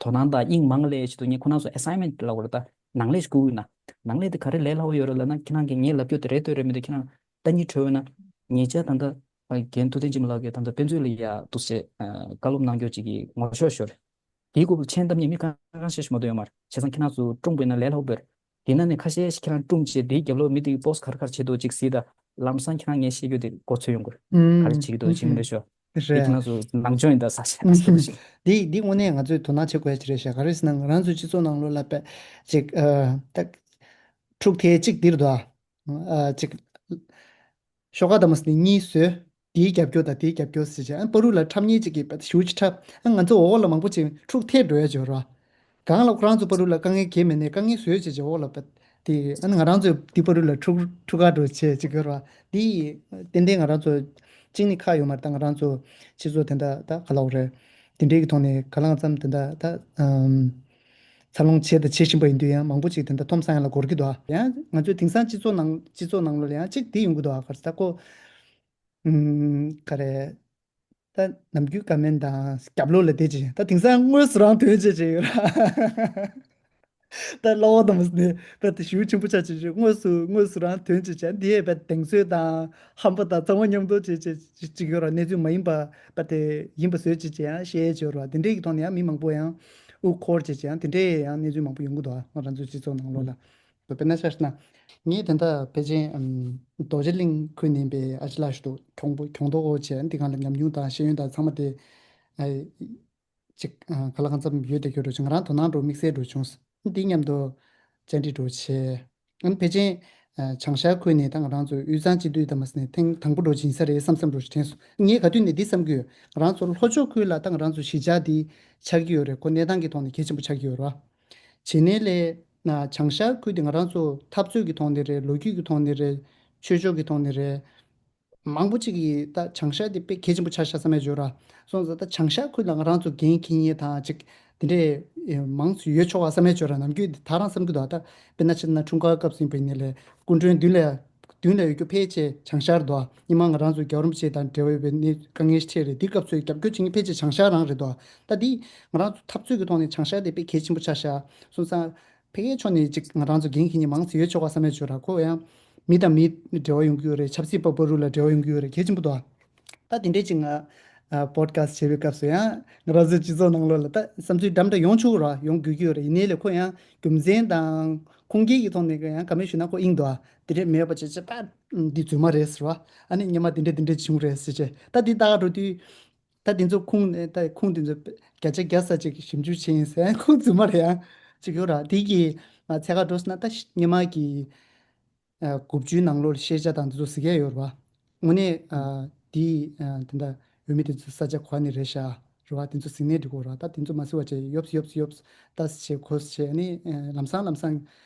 དོ་སྣང་དང་དབྱིངས་མང་ལས་ཆེད་དུ་ངས་ཁོ་རང་ཚོ་ཨེ་སའིན་མེན་ཊི་ལབ་དགོས་རེད། ད་ནང་ལས་ཞིག་བསྐུར་ཡིན་ན། ནང་ལས་དེ་ག་རེ་ལས་སླ་བོ་ཡོད་རེད་ལབ་ན་ཁྱེད་རང་གིས་ངས་ལབ་རྒྱུ་དེ་རེད་འདོད་རེད་མི་འདུག་ཁྱེད་རང་ལྟ་ཉིད་བྲོས་ན་ཉེ་ཆར་ད་ལྟ་རྒན་ཐུབ་བསྟན་འཇིགས་མེད་ལགས་ཀྱིས་ད་ལྟ་དཔེ་མཛོད་ལ་ཡ་འདུག་སེ་བཀའ་སློབ་གནང་རྒྱུ་ཅིག་གི་ངོ་ཤོག་ཤོར་རེད། དེའི་སྐོར་ལ་མཆན་བཏབ་མཁན་མི་གང་གང་ཤེས་ཤིག་མ་གཏོགས་ཡོད་མ་རེད། བྱས་ཙང་ཁྱེད་རང་ཚོ་སྲུང་དགོས་ན་ལས་སླ་པོ་རེད། དེ་ནང་ནས་ཁ་ཤས་ཤིག་ཁྱེད་རང་སྲུང་བྱས་དེའི་རྒྱབ་ལོགས་མི་དེའི་པོ་སི་ཊི་ག་རེ་ག་རེ་བྱེད་འདུག་ཅིག་གཟིགས་དང་ལམ་སང་ཁྱེད་རང་ངས་བཤད་རྒྱུ་དེ་གོ་ཚོད་ཡོང་གི་རེད། ཨུམ། ག་རེ་བྱེད་ཀྱི་འདུག་བྱེད་མི་འདུག་ཤོག་དེ་ཁྱེད་རང་ཚོ་ནང་སྦྱོང་ཡིན་ད་ས་ཆ་ས་ཆ་ཞིག་དེ་དེ་དངོས་གནས་ང་ཚོས་དོ་སྣང་བྱེད་དགོས་ཡ་ཅིག་རེད་ཤག་ག་རེ་ཟེར་ན་ང་རང་ཚོའི་སྤྱི་ཚོགས་ནང་ལོགས་ལ་དཔེ་ཅིག་ཨ་ད་འཁྲུག་ཐེ་གཅིག་འདིར་འདུག་ཨ། ཅིག་ཤོག་ཁག་དང་མ་ཟིན་གཉིས་བཟོས། དེའི་རྒྱབ་སྐྱོར་དང་དེའི་རྒྱབ་སྐྱོར་ཟེར་བྱས་ཨ་པ་རུ་ལ་འཁྲབ་མཁན་ཅིག་གིས་ཞུ་ཅི་འཁྲབ་ཨ་ང་ཚོ་འོག་ལ་མང་པོ་ཅིག་འཁྲུག་ཐེ་འགྲོ་ཡ་ཅིག་ཡོད་རེད་བ། གང་ལ་ཁོ་རང་ཚོ་པ་རུ་ལ་དཀའ་ངལ་གང་མེད་ནས་དཀའ་ངལ་བཟོས་བྱས་བྱས་འོག་ལ་པ་དེ་ཨ་ང་རང་ཚོ་དེ་པ་རུ་ལ་འཁྲུག་འཁྲུག་ག་འགྲོ་བྱས་ཅིག་ཡོད་རེད་བ། དེ་ཏན་ཏན་ང་རང་ཚོ་གཅིག་ནི་ཁག་ཡོད་མ་རེད། ད་ང་རང་ཚོ་སྤྱི་ཚོགས་དེ་འདྲ་ད་ག་ལ་འོ་རེད། དེ་འདྲའི་གི་ཐོག་ནས་ག་ལ་ང་ཚོ་དེ་འདྲ་ད་ཨམ། འཚར་ལོངས་བྱས་དང་བྱེད་བཞིན་པ་ཡིན་དུས་ཡང་མང་པོ་ཅིག་དེ་འདྲ་མཐོང་ས་ཡང་ལ་འགོར་གྱི་འདུག་ཡང་ང་ཚོའི་དེང་སང་སྤྱི་ཚོགས་ནང་སྤྱི་ཚོགས་ནང་ལོགས་ལ་ཡང་གཅིག་དེ་ཡོང་གི་འདུག་ག་རེ་ཟེར་ད་ཁོ་ཨུམ་ག་རེ་ད་ནམ་རྒྱུན་ཀ་མེན་དང་རྒྱབ་ལོགས་ལ་བསྡད་ཅིག་ད་དེང་སང་དངོས་སུ་རང་ཐོན་བྱེད་ཅིག་ཡོད་ར། ད་གློ་བ་དང་མ་ཟིན་ནས་ད་དེ་ཞེ་པོ་ཆེན་པོ་ཆགས་ཅིག་དངོས་སུ་དངོས་སུ་རང་ཐོན་ཅིག་བྱས་འདི་ཡས་པ་གདེང་ཚོད་དང་ཧམ་པ་དང་ཚང་མ་མཉམ་དུ་བྱེད་ཅིག་ཅིག་ཡོད་ར། གནས་ཚུལ་མ་ཡིན་པ་པ་དེ་ཡིན་པ་བཟོས་ཅིག་ཅིག་ཡང་བཤད་ཡས་ཅིག་ཡོད་ར། དེ་འདྲའི་གི་ཐོག་ནས་ཡང་མི་མང་པོ་ཡང་དབུ་འཁོར་བྱས་ཅིག་ཡང་དེ་འདྲའི་ཡང་གནས་ཚུལ་མང་པོ་ཡོང་གི་འདུག་ང་རང་ཚོའི་སྤྱི་ཚོགས་ནང་ལོགས་ལ། དཔེར་ན་ཆ་བཞག་ན་ངས་དེ་འདྲ་ཕལ་ཆེར་ཨམ་རྡོ་རྗེ་གླིང་ཁུལ་ནས་ཡིན་པའི་ཨ་ཅེ་ལགས་ཞུ་དུ་གྱོང་པོ་གྱོང་རྡོག་འོ་བྱས་འདི་གང་ལ་ཉམས་མྱོང་དང་ཤེས་ཡོན་དང་ཚང་མ་དེ་ཨ་ཅིག་ཨ་ག་ལ་གང་འཚམ་ཡོད་དེ་ཁྱོད་འགྲོ་བྱུང་། ང་རང་དོ་སྣང་འགྲོ་དམིགས་བསལ་འགྲོ་བྱུང་། འདི་མཉམ་དུ་བཅར་འདྲི་འགྲོ་བྱས། ཨ་ནི་ཕལ་ཆེར་ཨ་བྱང་ཤར་ཁུལ་ནས་ད་ང་རང་ཚོ་དབུས་གཙང་སྤྱི་འཐུས་དང་མ་ཟིན་ནས་ཐེངས་དང་པོ་འགྲོ་ཡིན་ས་རེད་བསམ་བསམ་འགྲོ་དྲན་སོང་། ངས་ག་དུས་ནས་འདི་བསམ་གྱི་ཡོད། ང་རང་ཚོ་ལྷོ་ཕྱོགས་ཁུལ་ལ་ད་ང་རང་ཚོ་གཞིས་ཆགས་འདི་ཆགས་ཀྱི་ཡོད་རེད། ཁོ་གནས་སྟངས་ཀྱི་ཐོག་ནས་གལ་ཆེན་པོ་ཆགས་ཀྱི་ཡོད་རེད་བ། བྱས་ནས་ལས་ན་བྱང་ཤར་ཁུལ་འདི་ང་རང་ཚོ་འཐབ་རྩོད་ཀྱི་ཐོག་ནས་རེད། ལོ་རྒྱུས་ཀྱི་ཐོག་ནས་རེད། ཆོས་ཕྱོགས་ཀྱི་ཐོག་ནས་རེད། མང་པོ་ཅིག་གིས་ད་བྱང་ཤར་དེ་དཔེ་གལ་ཆེན་པོ་ཆགས་ཤག་བསམ་ཡས་བརྗོད་ར། སོང་ཙང་ད་བྱང་ཤར་ཁུལ་ལ་ང་རང་ཚོ་འགན་འཁྱེར་མཁན་དང་ཅིག་དེ་འདྲས་མང་ཙམ་ཡོད་ཆོག་ག་བསམ་ཡས་བརྗོད་ར། ནམ་རྒྱུན་དེ་ད་རང་བསམ་གྱི་འདུག་ད་དཔེར་ན་ཆ་ན་འཁྲུངས་སྐར་སྐབས་སུ་ཡིན་པ་ཡིན་ནའི་ལས་སྐུ་མགྲོན་མདུན་ལ་མདུན་ལ་ཡོད་རྒྱུ་ཕལ་ཆེར་བྱང་ཤར་འདུག་སྔོན་མ་ང་རང་ཚོ་རྒྱལ་བ་རིན་པོ་ཆེ་དང་འབྲེལ་བ་ཡོད་པའི་གནས་དཀའ་ངལ་ཞིག་འཕྲད་རེད། དེ་སྐབས་སུ་རྒྱབ་སྐྱོར་བྱེད་མཁན་ཕལ་ཆེར་བྱང་ཤར་རང་རེད་འདུག་ད་དེ་ང་རང་ཚོ་འཐབ་རྩོད་ཀྱི་ཐོག་ནས་བྱང་ཤར་དེ་དཔེ་གལ་ཆེན་པོ་ཆགས་ཤག་སོང་ཙང་། ཕ་གིའི་ཕྱོགས་ནས་ཅིག་ང་རང་ཚོ་འགན་འཁྱེར་མཁན་མང་ཙམ་ཡོད་ཆོག་ག་བསམ་ཡས་བརྗོད་ར། ཁོ་ཡང་མི་དང་མི་འབྲེལ་བ་ཡོང་གི་ཡོད་རེད། ཆབ་སྲིད་པ་བར་དུ་ལ་འབྲེལ་བ་ཡོང་གི་ཡོད་རེད། གལ་ཆེན་པོ་འདུག་ད་དེ་འདྲས་ཅིག་ང་ཨ་པོ་ཌི་ཁ་སི་ཊི་བྱེད་པའི་སྐབས་སུ་ཡང་ང་རང་ཚོའི་སྤྱི་ཚོགས་ནང་ལོགས་ལ་ད་བསམ་ཚུལ་འདྲ་མི་འདྲ་ཡོང་ཆོག་གི་ར། ཡོང་དགོས་ཀྱི་ཡོད་རེད། ཡིན་ནའི་ལས་ཁོ་ཡང་རྒྱུ་མཚན་དང་ཁུངས་སྐྱེལ་གྱི་ཐོག་ནས་ཡང་ག་མེད་ཞུ་ན་ཁོ་དབྱིངས་འདུག་ཨ། དེ་འདྲས་མེད་པ་བྱས་བྱས་ད་འདི་རྫུན་མ་རེད་ཟེར་བ། ཨ་ནི་སྔོན་མ་དེ་འདྲས་དེ་འདྲས་བྱུང་རེད་ཟེར་བྱས་ད་འདི་ལྟ་ག་འགྲོ་དུས། ད་དེ་ཚོ་ཁུངས་ནས་ད་ཁུངས་དེ་ཚོ་བརྒྱ་ཆ་བརྒྱ་ས་ཅིག་ཞིབ་འཇུག་བྱས་ཡིན་ཟེར། ཁུངས་རྫུན་མ་རེད་ཡང་ཅིག་ཡོད་ར། དེ་གི་ང་ཚད་ཁ་འགྲོ་སོང་ན་ད་སྔོན་མ་གི་དགུ་བཅུའི་ནང་ལོགས་ཤེས་བྱ་དང་དེ་ཚོ་གཟིགས་ཡ་ཡོད་ར་བ། དངོས་གནས་དེ་དེ་འདྲ་འོས་མི་དེ་ཚོ་ས་ཆ་ག་ནས་རེད་ཤག་རེད་བ། དེ་ཚོ་གཟིགས་ནས་འགྲིག་གོ་ར། ད་དེ་ཚོ་མ་གཟིགས་པ་བྱས་ཡོབ་ཡོབ་ཡོབ་ད་བྱས་གོ་བྱས་ནས་ལམ་སང་ལམ་སང་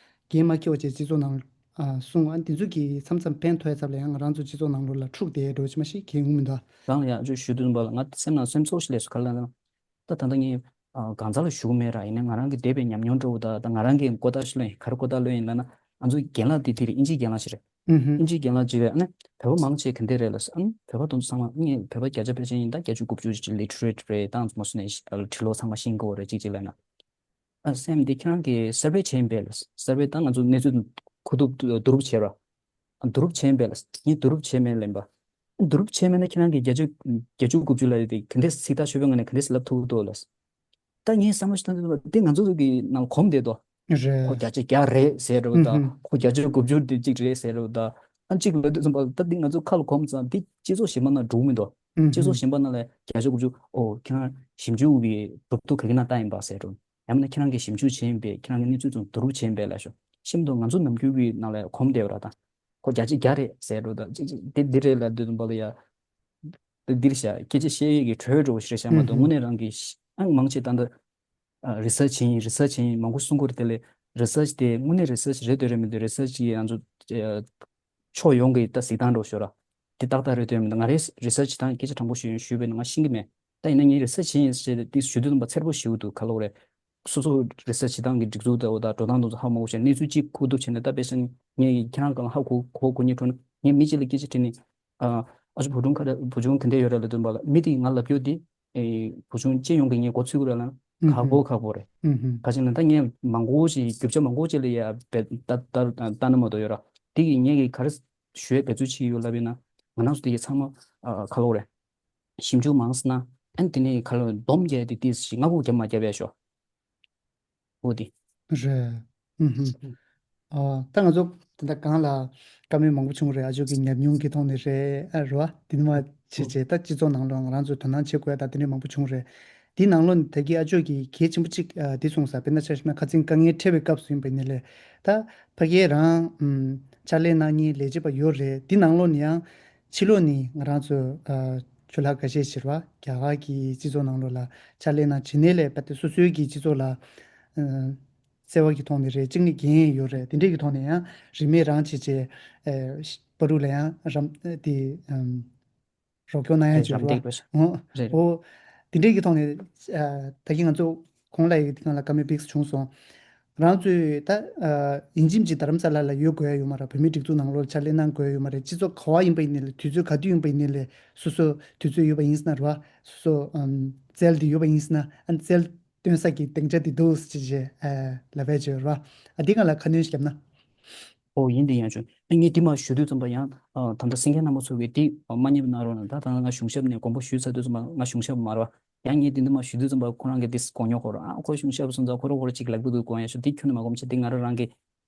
འགན་མ་འཁྱེར་བ་བྱས་སྤྱི་ཚོགས་ནང་། ཨ་གསུང་ཨ་འདི་ཚོ་གིས་མཚམས་མཚམས་ཕན་ཐོགས་ཡ་ཚབ་ལ་ཡང་ང་རང་ཚོ་སྤྱི་ཚོགས་ནང་ལོགས་ལ་འཁྲུག་བསྡད་འགྲོ་ཅི་མ་ཤེས་གལ་ཡོང་མི་འདུག་རང་ལ་ཡང་ཅིག་ཞུ་དུས་ཙམ་པ་ལ་ང་སེམས་ནང་སེམས་ཚོར་ཞིག་སླེབས་སོང་། ག་རེ་ལབ་ན། ད་ད་ལྟ་ངས་ཨ་གང་ཟག་ལ་ཞུ་གི་མེད་ར། ཡིན་ནའི་ང་རང་གི་འདས་པའི་ཉམས་མྱོང་འདྲ་བོ་དང་ད་ང་རང་གི་མགོ་བཏགས་ཤིག་ལོན་ག་རེ་མགོ་བཏགས་ལོན་ཡིན་ལབ་ན། ང་ཚོ་རྒན་ལགས་དེ་དེ་རེད། ཨིན་ཇིའི་རྒན་ལགས་ཞིག་རེད། ཨུ་ཧུ། ཨིན་ཇིའི་རྒན་ལགས་ཅིག་རེད། ཨ་ནི་བོད་པ་མང་ཆེ་ག་འདྲས་རེད་ལབ་སོང་། ཨ་ནི་བོད་པ་དེ་ཚོ་ཚང་མ་ངས་བོད་པ་བརྒྱ་ཆ་ཕལ་ཆེར་ཡིན་ད་བརྒྱད་ཅུ་དགུ་བཅུ་ཅིག་ལི་ཊི་རེ་ཊི་རེད། ད་མ་སུ་ནས་ཁྲི་ལོ་ཚང་མ་ཤེས་ཀྱི་ཡོད་རེད། ཅིག་ཅིག་ལབ་ན། ཨ་སེམས་འདི་ཁྱེད་རང་གིས་སར་ཝེ་བྱས་ཡིན་པས་ལ། སར་ཝེ་ད་ང་ཚོ་གནས་ཚུལ་མཁོ་སྒྲུབ་བསྡུ་རུབ་བྱས་ར། བསྡུ་རུབ་བྱས་ཡིན་པས་ལ། ངས་བསྡུ་རུབ་བྱས་མེད་ལབ་པ། བསྡུ་རུབ་བྱས་མེད་ན་ཁྱེད་རང་གིས་བརྒྱད་ཅུ་བརྒྱད་ཅུ་དགུ་བཅུ་ལབ་ཡོད་དེ་ག་འདྲས་ཚིག་ཐག་ཆོད་པོའི་ངང་ནས་ག་འདྲས་ལབ་ཐུབ་ཀྱི་འདུག་ལ། ད་ངས་བསམ་བློ་ཞིག་བཏང་དུས་འདི་ང་ཚོ་གི་ནང་གོམས་བསྡད་དོ། རེད། ཁོ་བརྒྱ་ཆ་བརྒྱ་རེད་ཟེར་རོ་ད། ཨུ་ཧུ། ཁོ་བརྒྱ་ཆ་དགུ་བཅུ་དེ་གཅིག་རེད་ཟེར་རོ་ད། ཨ་གཅིག་ལབ་དུས་ཙམ་པ་ད་འདི་ང་ཚོ་ཁ་ལ་གོམས་ཙང་འདི་སྤྱི་ཚོགས་གཞན་པ་ནང་འགྲོ་གི་མི་འདུག་ཨུ་ཧུ། སྤྱི་ཚོགས་གཞན་པ་ནང་ལ་བརྒྱ་ཆ་དགུ་བཅུ་ཨོ་ཁྱེད་རང་ཞིབ་འཇུག་གི་གྲུབ་ཐོབ་ག་གི་ནང་བཏང་ཡིན་པ་ཟེར་རོ། ཡང་མིན་ན་ཁྱེད་རང་གིས་ཞིབ་འཇུག་བྱས་ཡིན་པས་ཁྱེད་རང་གི་གནས་ཚུལ་ཚོ་བསྡུ་རུབ་བྱས་ཡིན་པས་ལབ་ཤོག་ཤེས་མི་འདུག་ང་ཚོ་ནམ་རྒྱུན་གྱི་ནང་ལ་གོམས་བསྡད་པ་ར་ད། ཁོ་བརྒྱ་ཆ་བརྒྱ་རེད་ཟེར་རོ་ད་ཅིག་ཅིག་འདི་འདི་རེད་ལབ་དུས་ཙམ་པ་ལ་ཡ། འདི་འདིར་བཞག་སྐད་ཆ་བཤད་ཡས་ཀྱི་གྲོས་འགྲོ་བ་ཞིག་རེད་བཞག་མ་གཏོགས་དངོས་གནས་རང་གི་ཨང་མང་ཆེ་ད་འདི་རི་སར་ཆི་བྱས་ཡིན་རི་སར་ཆི་བྱས་ཡིན་མང་པོ་གསུང་གི་རེད་དེ་ལས་རི་སར་ཆི་དེ་དངོས་གནས་རི་སར་ཆི་རེད་འདོད་རེད་མི་འདོད་རི་སར་ཆི་ཡང་ཚོ་ཕྱོགས་ཡོངས་ཀྱི་ད་གཟིགས་སྟངས་འགྲོ་ཤོར་ར། དེ་ཏག་ཏག་རེད་འདོད་མི་འདུག་ང་རེ་རི་སར་ཆི་དང་སྐད་ཆ་དྲང་པོ་ཞུ་ཡིན་ཞུས་པས་ན་ང་ཤེས་ཀྱི་མེད། ད་ཡིན་ན་ངས་རི་སར་ཆི་བྱས་ཡིན་ཟེར་ཏེ་ཞུ་དུས་ཙམ་པ་འཚེར་པོ་ཞིག་འདུག་ག་ལོག་རེད། སོ་སོ་རི་སར་ཆི་བྱེད་སྟངས་ཀྱི་སྒྲིག་འཛུགས་དང་འོ་ད་འགྲོ་སྟངས་དེ་ཚོ་ཧ་མ་གོ་བྱས་གནས་ཚུལ་གཅིག་མཁོ་སྒྲུབ་བྱས་ནས་ད་དཔེ་བཞག་ན་ངས་ཁྱེད་རང་གང་ཧ་གོ་གོ་གོ་ཉེ་འགྲོ་ན་ངས་མི་གཅིག་ལ་སྐད་ཆ་དྲིས་ནས་ཨ་ཨ་ཅོ་བུ་ཆུང་ཁ་བུ་ཆུང་ག་འདྲ་ཡོད་རེད་ལབ་དུས་ཙམ་པ་ལ་མི་དེས་ང་ལབ་རྒྱུ་དེ་ཨེ་བུ་ཆུང་སྤྱི་ཡོངས་ཀྱི་ངས་མགོ་ཚོས་ཀྱི་རེད་ལབ་ན་ཁག་པོ་ཁག་པོ་རེད། ག་ཅི་ན་ད་ངས་མང་པོ་ཞིག་རྒྱུ་ཆ་མང་པོ་ཅིག་ལ་ཡ་བལྟ་བལྟ་བལྟ་ན་མ་གཏོགས་ཡོད་ར། དེ་གི་ངས་གི་ག་རེ་ཞུ་ཡས་འབད་རྩོལ་བྱེད་ཀྱི་ཡོད་ལབ་ཡིན་ན་ང་རང་ཚོ་དེ་གི་ཚང་མ་ཨ་ཁ་ལོ་རེད། ཞིབ་འཇུག་མང་སོང་ན་ཨ་ནི་དེ་ནས་ཁ་ལོ་སྡོམ་རྒྱག་དེ་ཏིས་ཞིག་སྔ་པོ་རྒྱབ་མ་རྒྱབ་ཡ་ཤོག་འོ་དེ། རེད། ཨུ་ཧུམ། ཨ་ད་ང་ཚོ་ད་ལྟ་གང་ལ་བཀའ་མོལ་མང་པོ་བྱུང་རེད། ཨ་ཅོ་གི་ཉམས་མྱོང་གི་ཐོག་ནས་རེད་ཨ་རོ་ཨ་དེ་ནི་མ་བྱེད་བྱེད་ད་སྤྱི་ཚོགས་ནང་ལོགས་ང་རང་ཚོ་དོ་སྣང་བྱེད་དགོས་ཡ་ད་དེ་འདྲ་མང་པོ་བྱུང་རེད། དེའི་ནང་ལོགས་ནས་ད་གི་ཨ་ཅོ་གི་གལ་ཆེན་པོ་གཅིག་ཨ་དེ་གསུངས་ས་དཔེར་ན་ཆ་བཞག་ན་ཁ་སང་དཀའ་ངལ་འཕྲད་པའི་སྐབས་སུ་ཡིན་པ་ཡིན་ནའི་ལས་ད་ཕ་གིའི་རང་ཨུམ་ཕྱག་ལས་གནང་མཁན་ལས་བྱེད་པ་ཡོད་རེད། དེ་ནང་ལོགས་ནས་ཡང་ཕྱི་ལོགས་ནས་ང་རང་ཚོ་ཨ་ཆུ་ལྷག་འགའ་ཤས་ཕྱིར་བ་རྒྱ་གར་གྱི་སྤྱི་ཚོགས་ནང་ལོགས་ལ་ཕྱག་ལས་གནང་བྱེད་ནས་ལས་པ་དེ་སོ་སོའི་གི་སྤྱི་ཚོགས་ལ་ཨ་བརྩེ་བ་གི་ཐོག་ནས་རེད། གཅིག་ནི་འགན་ཡོད་རེད། དེ་འདྲས་ཀྱི་ཐོག་ནས་ཡང་རིན་མེད་རང་བྱེད་བྱེད་ཨ་པ་རུ་ལ་ཡང་རམ་དེ་ཨམ་རོགས་སྐྱོར་གནང་ཡ་ཅིག་རེད་བ། ཨོ་རེད། ཨོ་དེ་འདྲས་ཀྱི་ཐོག་ནས་ཨ་ད་གིན་ང་ཚོ་གོང་ལ་ཡི་གི་སྒང་ལ་བཀའ་མོལ་བིག་བྱུང་སོང་། ང་རང་ཚོས་ད་ཨ་ཡིན་གཅིག་མིན་གཅིག་དྷ་རམ་ས་ལ་ལ་ཡོད་དགོས་ཡ་ཡོད་མ་རེད། བོད་མིའི་སྒྲིག་འཛུགས་ནང་ལོགས་ཕྱག་ལས་གནང་དགོས་ཡ་ཡོད་མ་རེད། སྤྱི་ཚོགས་ག་བ་ཡིན་པ་ཡིན་ནའི་ལས་དུས་ཚོད་ག་དུས་ཡིན་པ་ཡིན་ནའི་ལས་སོ་སོ་དུས་ཚོད་ཡོད་པ་ཡིན་ཟེར་ན་རེད་བ། སོ་སོ་ཨམ་རྩལ་འདི་ཡོད་པ་ཡིན་ཟེར་ན་ཨ་རྩལ་སྟོན་ས་གི་སྡིངས་ཆ་འདི་འདུག་ཟེར་བྱས་ཨ་ལབ་པ་ཅིག་ཡོད་རེད་བ། ཨ་འདི་སྒང་ལ་ཁ་སྣོན་ཞིག་བརྒྱབ་ན། ཨོ་ཡིན་དེ་ཡང་བྱུང་། ཨ་ངས་འདི་མ་ཞུ་དུས་ཙམ་པ་ཡང་ཨ་ད་ལྟ་གསན་མཁན་རྣམ་པ་ཚོ་གིས་འདི་མ་ཉེས་པ་གནང་རོགས་གནང་། ད་ད་ང་གཞུང་ཞབས་ནས་དགོངས་པ་ཞུས་ཚར་དུས་ཙམ་པ་ང་གཞུང་ཞབས་མ་རེད་བ། ཡང་ངས་འདི་འདི་མ་ཞུ་དུས་ཙམ་པ་ཁོ་རང་གིས་འདི་དགོངས་ཉོག་ཁོ་རང་ཨ་ཁོ་གཞུང་ཞབས་སོང་ཙང་ཁོ་རང་ཁོ་རང་ཅིག་ལབ་གི་འདུག་དགོངས་ཡ་ཤོག་འདི་ཁྱོན་ནས་མ་དགོངས་བྱས་འདི་ང་རང་རང་གི་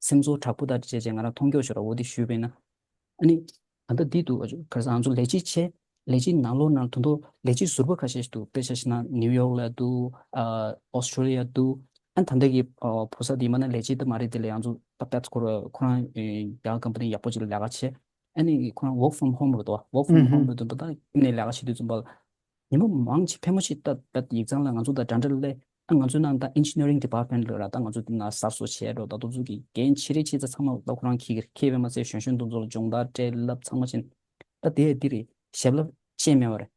སེམས་ཚོར་དྲག་པོ་དང་བཅས་བྱས་ང་རང་མཐོང་སྐྱོ་ཤོར་བ་འོ་འདི་ཞུས་པས་ན། ཨ་ནི། ད་ལྟ་འདི་འདུག་ཨ་ཅོ་ག་རེ་ཟེར་ང་ཚོ་ལས་བྱེད་བྱས། ལས་བྱེད་ནང་ལོགས་ནང་དུ་མདོ་ལས་བྱེད་ཟུར་པ་ཁ་ཤས་ཤིག་འདུག་དཔེ་ཆ་བཞག་ན་ནིའུ་ཡོག་ལ་འདུག་ཨ་ཨོ་སི་ཀྲོ་ལི་ཡ་འདུག་ཨ་ད་ལྟ་གི་ཨ་ཕོ་གསར་འདི་མ་ན་ལས་བྱེད་དུ་མ་རེད་དེ་ལས་ང་ཚོ་ད་པད་ཁོ་ར་ཁོ་རང་ཡང་ཀམ་པ་ནི་ཡག་པོ་ཅིག་ལ་ལས་ཀ་བྱས། ཨ་ནི་ཁོ་རང་work from home་རེད་དོ། work from home་རེད་དོ་ད་ནས་ལས་ཀ་བྱེད་དུས་ཙམ་པ་ལ། ཉིན་མོ་མང་ཆེ་ཕལ་མོ་ཆེ་ད་ད་ཡིག་ཚང་ལ་ང་ཚོ་ད་འདྲ་འདྲ་ལས་ཨ་ང་ཚོའི་ནང་ད་engineering department་ལ་ར་ད་ང་ཚོ་དེ་ན་གསར་བཟོ་བྱས་འགྲོ་ད་དུང་ཚོ་གི་འགན་ཆེ་རེ་ཆེ་ཚ་ཚང་མ་ད་ཁོ་རང་ཁྱེད་ཁྱེད་བས་མ་ཚད་གཞོན་གཞོན་དུ་ཚོ་ལ་སྦྱོང་བརྡར་སྤྲད་ལབ་ཚང་མ་བྱིན། ད་དེ་དེ་རེད་ཞབས་ལ་བཅད་མེད་པ་རེད།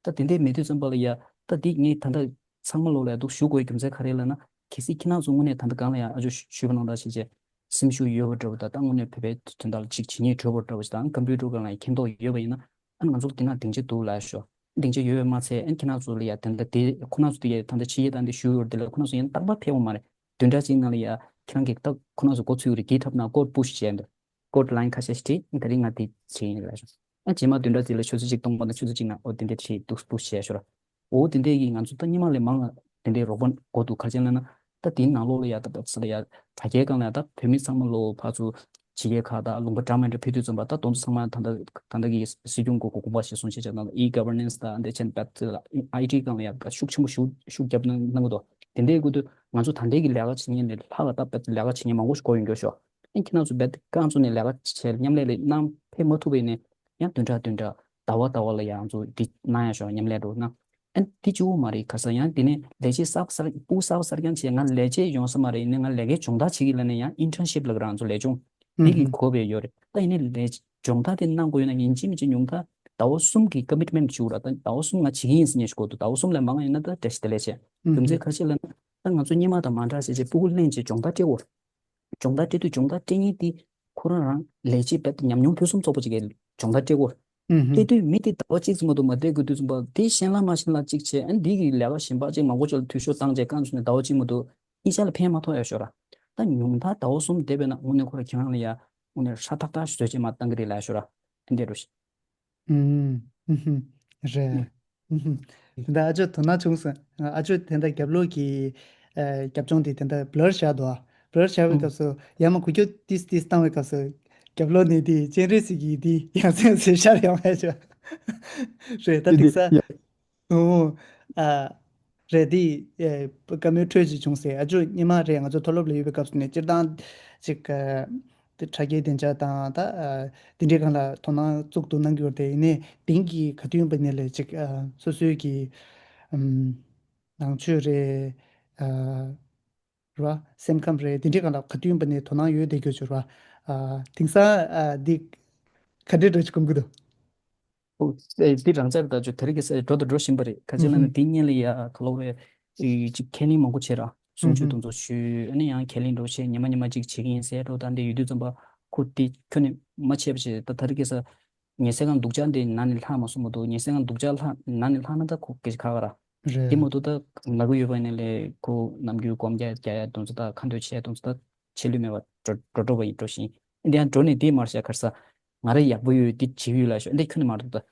ད་དེ་འདྲས་མེད་དུས་ཙམ་པ་ལ་ཡ་ད་དེ་ངས་ད་ད་ཚང་མ་ལོ་ལ་ཡ་འདུག་ཞུ་དགོས་རྒྱུ་མཚན་ག་རེ་ལབ་ན་གལ་སྲིད་ཁྱེད་རང་ཚོ་དངོས་གནས་ད་ད་གང་ལ་ཡ་ཨ་ཅོ་ཞུས་པ་ནང་ད་བྱས་རྗེས། སེམས་ཤུགས་ཡོད་པ་འདྲ་བོ་དང་ད་དངོས་གནས་བོད་པའི་དོན་དག་ལ་ཅིག་བྱེད་སྙིང་འདོད་པ་འདྲ་བོ་ཞིག་དང་ཀམ་པུ་ཊར་སྒང་ལ་མཁྱེན་རྟོགས་ཡོད་པ་ཡིན་ན་ཨ་ང་ཚོ་ལ་དེ་ན་སྡིངས་ཆ་འདུག་ལབ་ཤོག་སྡིངས་ཆ་ཡོད་པ་མ་ཚད་ཨ་ཁྱེད་རང་ཚོ་ལ་ཡ་དེ་འདྲ་དེ་ཁོ་རང་ཚོ་དེ་ཡ་ད་ལྟ་ཕྱི་རྒྱལ་དང་དེ་བཞུགས་ཡོད་དེ་ལ་ཁོ་རང་ཚོ་ཡང་རྟག་པར་ཕེབས་པ་མ་རེད། བདུན་ཕྲག་གཅིག་ནང་ལ་ཡ་ཁྱེད་རང་གིས་ད་ཁོ་རང་ཚོ་འགོ་ཚུགས་ཡོད་རེད། GitHub་ནང་ཀོཌ་པུཤ་བྱས་འདུག་ཀོཌ་ལ་ཡིན་ཁ་ཤས་ཤིག་བྲིས་ད་རིང་ང་དེ་བྱས་ཡིན་ལབ་ཤོག་ཨ་རྗེས་མ་བདུན་ཕྲག་གཅིག་ལ་ཆུ་ཚོད་གཅིག་སྟོང་པ་དང་ཆུ་ཚོད་གཅིག་ནང་ཨོ་དེ་འདྲ་བྲིས་འདུག་པུཤ་བྱས་ཤོག་ར། འོ་དེ་འདྲས་ཀྱིས་ང་ཚོ་ད་སྔོན་མ་ལས་མང་ལ་དེ་འདྲས་རོགས་པ་དགོས་འདུག་ག་རེ་བྱས་ལབ་ན། ད་དེའི་ནང་ལོགས་ལ་ཡ་ད་ད་ཚ་ལ་ཡ་དྲ་རྒྱའི་སྒང་ལ་ཡ་ད་བོད་མི་ཚང་མ་ལོ་ཕར་ཚུར་ཕྱི་རྒྱལ་ཁག་དང་ལུང་པ་འདྲ་མི་འདྲ་ཕེབས་དུས་ཙམ་པ་ད་དོན་ཚང་མ་ད་ད་ད་ད་གི་སྲིད་སྐྱོང་གི་དགོངས་པ་བཞེས་སོང་བྱས་ཙང་ད་e-governance་དང་འདི་བྱས་ནས་ད་ཚ་ལ་IT་སྒང་ལ་ཡ་ད་ཤུགས་ཆེན་པོ་ཤུགས་ཤུགས་རྒྱབ་གནང་གནང་གི་འདུག་དེ་འདྲས་ཀྱི་དུས་ང་ཚོ་ད་འདྲས་ཀྱི་ལས་ཀ་བྱེད་མཁན་ལས་ལྷག་ལ་ད་ལས་ཀ་བྱེད་མཁན་མང་པོ་ཞིག་དགོས་ཡོང་གི་ཤོག་ཨེ་ཁྱེད་རང་ཚོ་རྦད་དེ་རྐང་བཙུགས་ནས་ལས་ཀ་བྱས་མཉམ་ལས་ལས་གནང་ཕེབས་མ་ཐུབ་པ་ཡིན་ནའི་ཡང་བདུན་ཕྲག་བདུན་ཕྲག་ཟླ་བ་ཟླ་བ་ལ་ཡང་ཚོ་འདི་གནང་ཡ་ཞོག་མཉམ་ལས་འགྲོ་ན། ཨ་འདི་གཅིག་པོ་མ་རེད་ག་ས་ཡང་འདི་ནས་ལས་བྱེད་གསར་གསར་ཕྲུ་གུ་གསར་པ་གསར་རྐྱང་བྱས་ང་ལས་བྱེད་ཡོང་ས་མ་རེད་ཡིན་ནའི་ང་ལས་ཀའི་སྦྱོང་བརྡར་བྱེད་ཀྱི་ལབ་ནས་ཡང་internship་ལབ་ཀྱི་རང་ཚོ་ལས་སྦྱོང་འདི་གི་དགོས་པའི་ཡོད་རེད། ད་ཡིན་ནའི་ལས་སྦྱོང་བརྡར་དེ་གནང་དགོས་ཡོད་ན་ཡིན་གཅིག་མིན་གཅིག་ཉུང་མཐའ་ཟླ་བ་གསུམ་གྱི་commitment་བྱེད་དགོས་ར། ད་ཟླ་བ་གསུམ་ང་བྱེད་ཀྱི་ཡིན་ཟེར་ཉན་ཞིག་དགོས་འདུག་ཟླ་བ་གསུམ་ལས་མང་བ་ཡིན་ན་ད་བཀྲ་ཤིས་བདེ་ལེགས་བྱས། རྒྱུ་མཚན་ག་རེ་ལབ་ན་ད་ང་ཚོ་སྔོན་མ་དང་མ་འདྲ་བྱས་བྱས་ཕྲུ་གུ་ལེན་བྱས་སྦྱོང་བརྡར་སྤྲད་དགོས། སྦྱོང་བརྡར་སྤྲད་དུས་སྦྱོང་བརྡར་སྤྲད་མཁན་དེ་ཁོ་རང་རང་ལས་བྱེད་དཔེ་ཉམས་མྱོང་ཕུན་སུམ་ཚོགས་པ་ཅིག་གི་སྦྱོང་བརྡར་སྤྲད་དགོས། ཨུ་ཧུ། སྤྲད་དུས་མི་དེ་ཟླ་བ་གཅིག་ཙམ་མ་གཏོགས་མ་བསྡད་དགོས་དུས་ཙམ་པ་དེ་ཤེས་ལ་མ་ཤེས་ལ་གཅིག་བྱས་ཨ་ནི་འདི་གི་ལས་ཀ་གཞན་པ་ཅིག་མང་པོ་ཅིག་ལ་འཐུས་ཤོར་བཏང་བྱས་རྐང་བཙུགས་ནས་ཟླ་བ་གཅིག་མ་གཏོགས་ ཨིན་ཤ་ལ་ཕན་མ་ཐོགས་ཡ་ཤོ་ར། ད་ཉུང་མཐའ་ཟླ་བ་གསུམ་བསྡད་པས་ན་དངོས་གནས་ཁོ་ར་ཁྱེད་རང་ལ་ཡ་དངོས་གནས་ཧྲ་ཐག་ཐག་ཞུ་བྱེད་མ་བཏང་གི་རེད་ལ་ཤོ་ར། ཨེ་འདྲ་རུ་ཤི། ཨུམ། ཨུམ། རེད། ཨུམ། དེ་འདྲ་ཨ་ཅོ་དོ་སྣང་བྱུང་སོང་། ཨ་ཅོ་དེ་འདྲ་རྒྱབ་ལོགས་ཀྱི་ཨ་རྒྱབ་ལྗོངས་དེ་དེ་འདྲ་བྷ་ལར་བཞག་འདུག་ཨ། བྷ་ལར་བཞག་པའི་ཨུམ། སྐབས་སུ་ཡར་མར་འགུལ་སྐྱོད་ཏིས་ཏིས་བཏང་བའི་སྐབས་སུ་རྒྱབ་ལོགས་ནས་དེ་སྤྱན་རས་གཟིགས་ཀྱི་དེ་ཡང་སེམས་སེ་ཤར་ཡོང་བས་ཅོ། རེད་ད་དེ་དེང་ས། ཡ། ཨོ། ཨ། རེད་དེ། ཨེ། བཀའ་མོལ་འཕྲོད་ཅིག་བྱུང་སེ་ཨ་ཅོ་སྙེ་མ་རེད། ང་ཚོ་མཐོ་སློབ་ལ་ཡོད་པའི་སྐབས་སུ་ནས་སྤྱིར་བཏང་ཅིག་ཨ། དེ་དྲ་རྒྱའི་བདེ་འཇགས་དང་ད་ཨ། དེ་འདྲའི་སྒང་ལ་དོ་སྣང་གཙུག་ཏུ་གནང་གི་ཡོད་རེད་དེ། ཡིན་ནའི་དེང་གི་ག་དུས་ཡིན་པ་ནས་ལས་ཅིག་ཨ། སོ་སོའི་གི་ཨམ། ནང་ཆོས་རེད། ཨ། ར། སེམས་ཁམས་རེད། དེ་འདྲའི་སྒང་ལ་ག་དུས་ཡིན་པ་ནས་དོ་སྣང་ཡོད་བསྡད་རྒྱུ་བྱུར་བ། ཨ། དེང་སང་ཨ། འདི་ག་འདྲའི་འདྲ་ཅིག་སྒོམ་གི་འདུག་ཨོ། ཨེ། འདི་རང་ཅག་ད་ཅོ་དེ་རིང་གི་སེ་འགྲོ་དང་འགྲོ་བཞིན་པ་རེད། ཁ་ཅིག་ལ་ནི་ཨུ་དེ་སྔོན་ལ་ཡ་ག་ལོག་རེད། ཨེ། ཅིག་ཁས་ལེན་མང་པོ་བྱས་ར། གསུང་ཆོས་དེ་ཚོ་ཞུས། ཨ་ནི་ཡང་ཁས་ལེན་འགྲོ་བྱས་ཉི་མ་ཉི་མ་ཅིག་བྱེད་ཀྱི་ཡིན་ཟེར་འགྲོ། ད་འདི་ཡོད་དུས་ཙམ་པ་ཁོ་དེ་ཁྱོན་ནས་མ་བྱས་པ་བྱས། ད་དེ་རིང་གི་སེ་ཉལ་སའི་སྒང་སྡུག་ཅག་འདི་ན་ནི་ལྷག་མ་སོང་མ་གཏོགས། ཉལ་སའི་སྒང་སྡུག་ཅག་ལྷག་ན་ནི་ལྷག་ན་ད་ཁོ་སྐད་ཆ་ཁ་བ་ར། རེད། དེ་མ་གཏོགས་ད་ལབ་གི་ཡོད་པ་ཡིན་ན་ལས་ཁོ་ནམ་རྒྱུན་སྒོམ་རྒྱག་རྒྱག་ཡ་དེ་ཚོ་ད་ཁ་འདོན་བྱེད་ཡ་དེ་ཚོ་ད་བྱེད་ལུས་མེད་པ་འགྲོ་འགྲོ་འགྲོ་བ་ཡིན་འགྲོ་བཞིན། འདི་ཡང་འགྲོ་ནས་འདི་མར་བཤད་གར་ས། ང་རེ་ཡག་པོ་ཡོད། འདི་བྱེད་ཡོད་ལ་ཤོག་འདི་ཁྱོན་ནས་མ་གཏོགས་ད།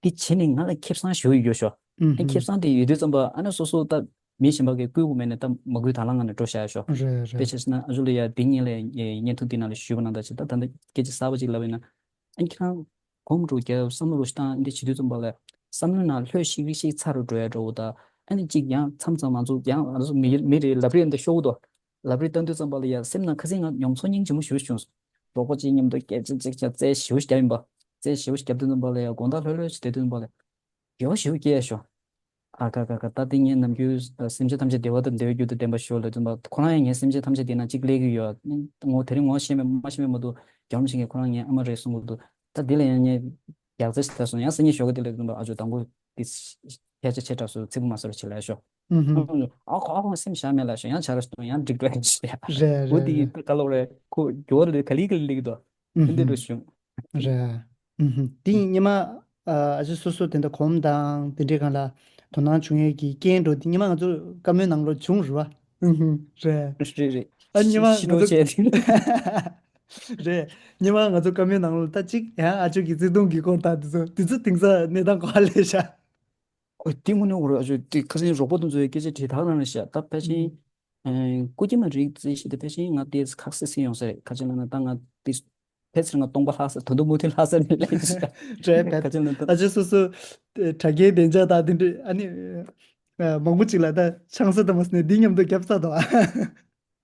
འདི་བྱེད་ནས་ང་ལ་ཁེ་བཟང་ཞུ་ཡོད་ཤོག་ཨུ་ཨ་ཁེ་བཟང་དེ་ཡོད་དུས་ཙམ་པ་ཨ་ནི་སོ་སོ་ད་མི་གཞན་པ་གིས་བསྐུལ་དགོས་མེད་ནས་ད་མ་བསྐུལ་དང་བླངས་ངང་ནས་འགྲོ་བཞག་ཤོག་རེད་རེད། དཔེ་ཆ་བཞག་ན་ཨ་ཇོ་ལ་ཡ་འདི་ཉིན་ལ་བརྙན་ཐུང་འདི་ནང་ལ་ཞུས་པ་ནང་ལྟར་བྱས། ད་ད་ལྟ་སྐད་ཆ་གསར་པ་ཅིག་ལབ་ཡིན་ན། ཨ་ནི་ཁྱེད་རང་སྒོམ་རུ་རྒྱབ་བསམ་བློ་རུ་བཏང་འདི་བྱེད་དུས་ཙམ་པ་ལ། བསམ་བློའི་ནང་ལྷོད་ཤིག་རིག་ཤིག་ཚ་རུ་འགྲོ་ཡ་འགྲོ་བོ་ད། ཨ་ནི་གཅིག་ཡང་མཚམས་མཚམས་ང་ཚོ་ཡང་ང་ཚོ་མི་མི་རེ་ལབ་རེས་འདི་ཤོར་གི་འདུག་ལབ་རེས་བཏང་དུས་ཙམ་པ་ལ་ཡ་སེམས་ནང་ཁ་སང་ང་མྱོང་ཚོར་སྙིང་རྗེ་མོ་ཞེ་པོ་བྱུང་སོང་། རོགས་པ་གཅིག་མཉམ་དུ་སྐད་ཆ་གཅིག་བྱ་རྩེད་ཞེ་པོ་ཞིག་བརྒྱབ་ཡིན་པ། རྩེད་ཞེ་པོ་ཞིག་བརྒྱབ་དུས་ཙམ་པ་ལ་ཡ་དགོང་དག་ལྷོད་ལྷོད་ཞིག་བསྡད་དུས་ཙམ་པ་ལ་ཡ། དགེ་བ་ཞེ་པོ་སྐྱེས་ཤོག་ཨ་ཀ་ཀ་ཀ་ད་དེ་ངས་ནམ་རྒྱུན་སེམས་ཅན་ཐམས་ཅད་བདེ་བ་དང་བདེ་བའི་རྒྱུ་དང་ལྡན་པ་ཤོག་ལབ་དུས་ཙམ་པ། ཁོ་རང་ཡང་ངའི་སེམས་ཅན་ཐམས་ཅད་བདེ་ན་གཅིག་སླེབས་ཀྱི་ཡོད། ངོ་དེ་རིང་ངོ་ཤེས་མེད་མ་ཤེས་མེད་མ་གཏོགས་རྒྱ་རོམ་ཞིག་གིས་ཁོ་རང་ངའི་ཨ་མ་རེད་གསུང་གི་འདུག་ད་དེ་ལ་ཡང་ངས་ཡག་རྩེ་ཞིག་ལྟ་སོང་། ཡང་སང་ཉིན་ཞོགས་ཀ་དེ་ལ་དུས་ཙམ་པ་ཨ་ཅོ་དང་པོ་དེ་སྐད་ཆ་བྱེད་དྲགས་སོང་། ཚིག་པ་མ་ཟེར་བ་བྱེད་ལ་ཤོག་ཨུ་ཧུ། ཨ་ཁོ་ཨ་ཁོ་སེམས་བཞག་མེད་ལ་ཤོག་ཡང་བྱ་ར་ཤོག་ཡང་འགྲིག་འགྲོ་ཡང་ཤོག་ཡ། རེད་འོ་རེད་དེ་ཡིན་རེད། ད་ག་ལོག་རེད། ཁོ་རྒྱུ་བ་རེད། ག་ལི་ག་ལི་ལིག་དོ། ཨུ་འདི་ཧུ། འགྲོ་བྱུང་། རེད། ཨུ་ཧུ། དེ་ཡིན་སྔོན་མ་ཨ་ཅོ་སོ་སོ་དེ་འདྲ་གོམ་དང་དེ་འདྲའི་སྒང་ལ་དོ་སྣང་བྱུང་ཡས་ཀྱི་རྐྱེན་འགྲོ་དེ་སྔོན་མ་ང་ཚོ་བཀའ་མོལ་ནང་ལོགས་བྱུང་རུ་བ། ཨུ་ཧུ། རེད། རེད་རེད། ཨ་སྔོན་མ་ཤི་ང་ཤི་ཚོ་ཤི་ཤི། རེད། སྔོན་མ་ང་ཚོ་བཀའ་མོལ་ནང་ལོགས་ད་གཅིག་ཡང་ཨ་ཅོ་གི་བརྩེ་དུང་གི་སྐོར་དང་དེ་ཚོ་དེ་ཚོ་དེང་སང་གནས་སྟངས་ག་པར་སླེབས་ཤག་ཨོ་དེ་དངོས་གནས་འོ་རེད། ཨ་ཅོ་དེ་ཁ་སང་རོགས་པ་དེ་ཚོའི་སྐད་ཆ་དྲིས་ཐག་རང་རེད་ཤག་ད་ཕལ་ཆེར་ཨུ་ཨེ་སྐུ་སྐྱེ་མ་རིག་རྩིས་ཤིག་དེ་ཕལ་ཆེར་ང་དེ་ཁག་སེ་སེ་ཡོང་ས་རེད། ཁ་ཅིག་ལ་ན་ད་ང་དེ་ཕལ་ཆེར་ང་སྟོང་པ་ལྷག་ས་ད་དུང་མུ་མཐུད་ལྷག་ས་རེད་ལབ་ཤག་རེད་ཕལ་ཁ་ཆེར་ལ་ད་ཨ་ཅོ་སོ་སོ་དྲ་རྒྱའི་བདེ་འཇགས་དང་དེ་འདྲ་ཨ་ནི་ཨ་མང་པོ་ཅིག་ལ་ད་ཆང་ས་དང་མ་སོང་ནས་འདི་མཉམ་དུ་རྒྱབ་ཚར་དང་།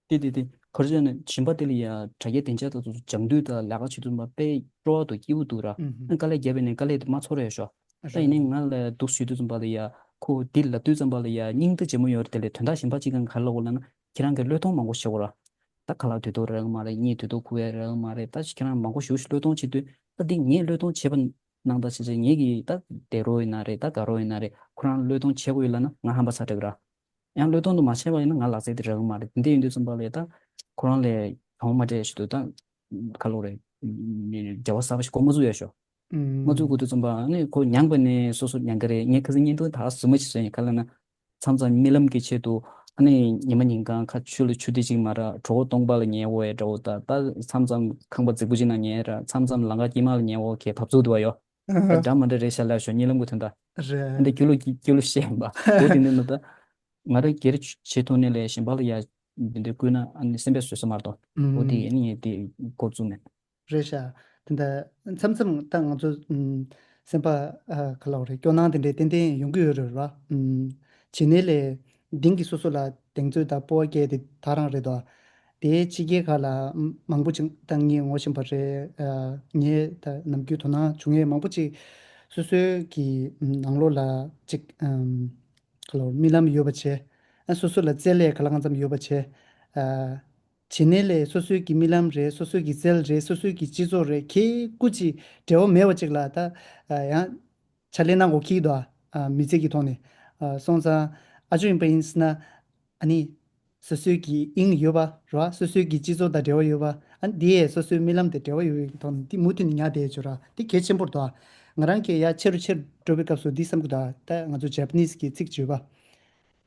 དེ་དེ་དེ་ག་རེ་ཟེར་ན་གཞན་པ་དེ་ལ་ཡ་དྲ་རྒྱའི་བདེ་འཇགས་དང་དུ་སྦྱང་དུས་དང་ལས་ཀ་བྱེད་དུས་མ་དཔེ་སྤྲོ་བ་དང་སྐྱིད་པོ་འདུག་ར། ཨུ་ཧུ། ཨ་དཀའ་ལས་བརྒྱབ་པས་ནས་དཀའ་ལས་དེ་མ་ཚོར་ཡ་ཤོག་ད་ཡིན་ནའི་ང་ལ་འདུག་ཞུ་དུས་ཙམ་པ་ལ་ཡ་ཁོ་འདི་ལབ་དུས་ཙམ་པ་ལ་ཡ་སྙིང་རྗེ་མོ་ཡོད་རེད། དེ་ལས་དོན་དག་གཞན་པ་ཅིག་གང་ག་ལ་འོ་ལ་ན་ཁྱེད་རང་གི་བློས་གཏོང་མང་པོ་བྱེད་དགོས་ར། ད་ཁ་ལག་དུས་ཐོག་རག་གི་མ་རེད། གཉིད་དུས་ཐོག་ཁུག་ཡ་རག་གི་མ་རེད། ད་ཁྱེད་རང་མང་པོ་ཞུ་ཞུ་བློས་གཏོང་བྱེད་དུས་ད་འདི་ངས་བློས་གཏོང་བྱེད་པ་ནང་ད་བྱེད་བྱེད་ངས་ཀྱི་ད་བསྡད་རོགས་ཡིན་ན་རེད། ད་དགའ་རོགས་ཡིན་ན་རེད། ཁོ་རང་བློས་གཏོང་བྱེད་དགོས་ཡོད་ལ་ན་ང་ཧམ་པ་ཚ་དྲག་ར། ཡང་བློས་གཏོང་དུ་མ་བྱས་པ་ཡིན་ན་ང་ལག་རྩལ་དེ་རག་གི་མ་རེད། དེ་འདྲ་ཡིན་དུས་ཙམ་པ་ལ་ད་ཁོ་རང་ལས་གང་མ་སྤྲད་ཞུ་དུས་ད་ཁ་ལོག་རེད། འབྲེལ་བ་གསར་པ་ཞིག་འགོ་མ་བཙུགས་ཡ་ཤོག་མ་བཙུགས་དགོས་དུས་ཙམ་པ་ནི་ཁོ་མྱངས་པ་ནས་སོ་སོ་མྱངས་ཀྱི་རེད། ངས་ཁ་སང་བརྙན་ཐུང་ད་གཟིགས་མ་ཅིག་བཟོས་ཡིན། ག་ལ་ན་མཚམས་མཚམས་རྨི་ལམ་གྱི་ཆེད་དུ་ཨ་ནི་ཉི་མ་ཉིན་གང་ཁ་ཆུ་ལ་ཆུ་ཐིགས་གཅིག་མ་རག་གྲོད་ཁོག་སྟོང་པ་ལ་ཉལ་འོ་ཡ་འདྲ་བོ། ད་ད་མཚམས་མཚམས་ཁང་པ་རྫིག་པོ་ཅིག་ནང་ཉལ་ར། མཚམས་མཚམས་ལམ་ཁ་དཀྱིལ་མ་ལ་ཉལ་འོ་ཁའི་བབས་ཚུགས་འདུག་བ་ཡོ། ད་འདྲ་མ་འདྲ་རེད་ཤག་ལབ་ཤོག་རྨི་ལམ་གྱི་དོན་དག་རེད། འདི་སྐྱོ་ལོ་སྐྱོ་ལོ་བཤད་ཡིན་པ། འོ་དེ་འདི་ནི་ད། ང་རང་སྒེར་བྱེད་ཐོག་ནས་ལས་གཞན་པ་ལ་ཡ་འདི་འདྲ་བསྐུལ་ན་ཨ་ནི་སེམས་པས་བཟོད་ས་མ་གཏོགས། འོ་དེ་ཨ་ནི་ངས་དེ་འགོ་བཙུགས་མེད། རེད་ཤག་དེ་འདྲ་མཚམས་མཚམས་ད་ང་ཚོ་ཨམ་སེམས་པ་ཨ་ག་ལབ་རེད། སྐྱོ་སྣང་དེ་འདྲའི་ཏན་ཏན་ཡོང་གི་ཡོད་རེད་བ། ཨམ་བྱས་ནས་ལས་དེང་གི་སོ་སོ་ལ་གདེང་ཚོད་དང་སྤོབས་པ་སྐྱེ་དེ་ད་རང་རེད་དོ། དེའི་ཕྱི་རྒྱལ་ཁག་ལ་མང་པོ་ཅིག་ད་ངས་ངོ་ཤེས་པ་རེད། ཨ་ངས་ད་ནམ་རྒྱུན་དོ་སྣང་བྱུང་ཡས་མང་པོ་ཅིག་སོ་སོའི་གི་ནང་ལོགས་ལ་ཅིག་ཨམ་ག་ལབ་རྨི་ལམ་ཡོད་པ་བྱས། ཨ་སོ་སོ་ལ་རྩལ་ལས་ག་ལ་གང་འཚམ་ཡོད་པ་བྱས། ཨ་བྱས་ནས་ལས་སོ་སོའི་གི་རྨི་ལམ་རེད། སོ་སོའི་གི་རྩལ་རེད། སོ་སོའི་གི་སྤྱི་ཚོགས་རེད། ཁྱེད་སྐུ་ཅིག་འབྲེལ་བ་མེད་པ་ཅིག་ལ་ད་ཨ་ཡང་ཕྱག་ལས་གནང་དགོས་ཀྱི་འདུག་ཨ་མི་ཚེ་གི་ཐོག་ནས། ཨ་སོང་ཙང་ཨ་ཅོ་ཡིན་པ་ཡིན་ཟེར་ན་ཨ་ནི་སོ་སོའི་གི་དབྱིངས་ཡོད་པ་རེད་བ། སོ་སོའི་གི་སྤྱི་ཚོགས་དང་འབྲེལ་བ་ཡོད་པ། ཨ་ནི་དེ་ཡས་སོ་སོའི་རྨི་ལམ་དེ་འབྲེལ་བ་ཡོད་པའི་གི་ཐོག་ནས་དེ་མུ་མཐུད་ནས་ཉར་བསྡད་ཡོད་ཅོག་ར། དེ་གལ་ཆེན་པོ་རེད་དོ། ང་རང་གི་ཡ་ཆེ་རུ་ཆེ་རུ་འགྲོ་བའི་སྐབས་སུ་འདི་བསམ་གི་འདུག་ད་ང་ཚོ་ཇ་པ་ནིས་གི་ཚིག་བརྗོད་པ།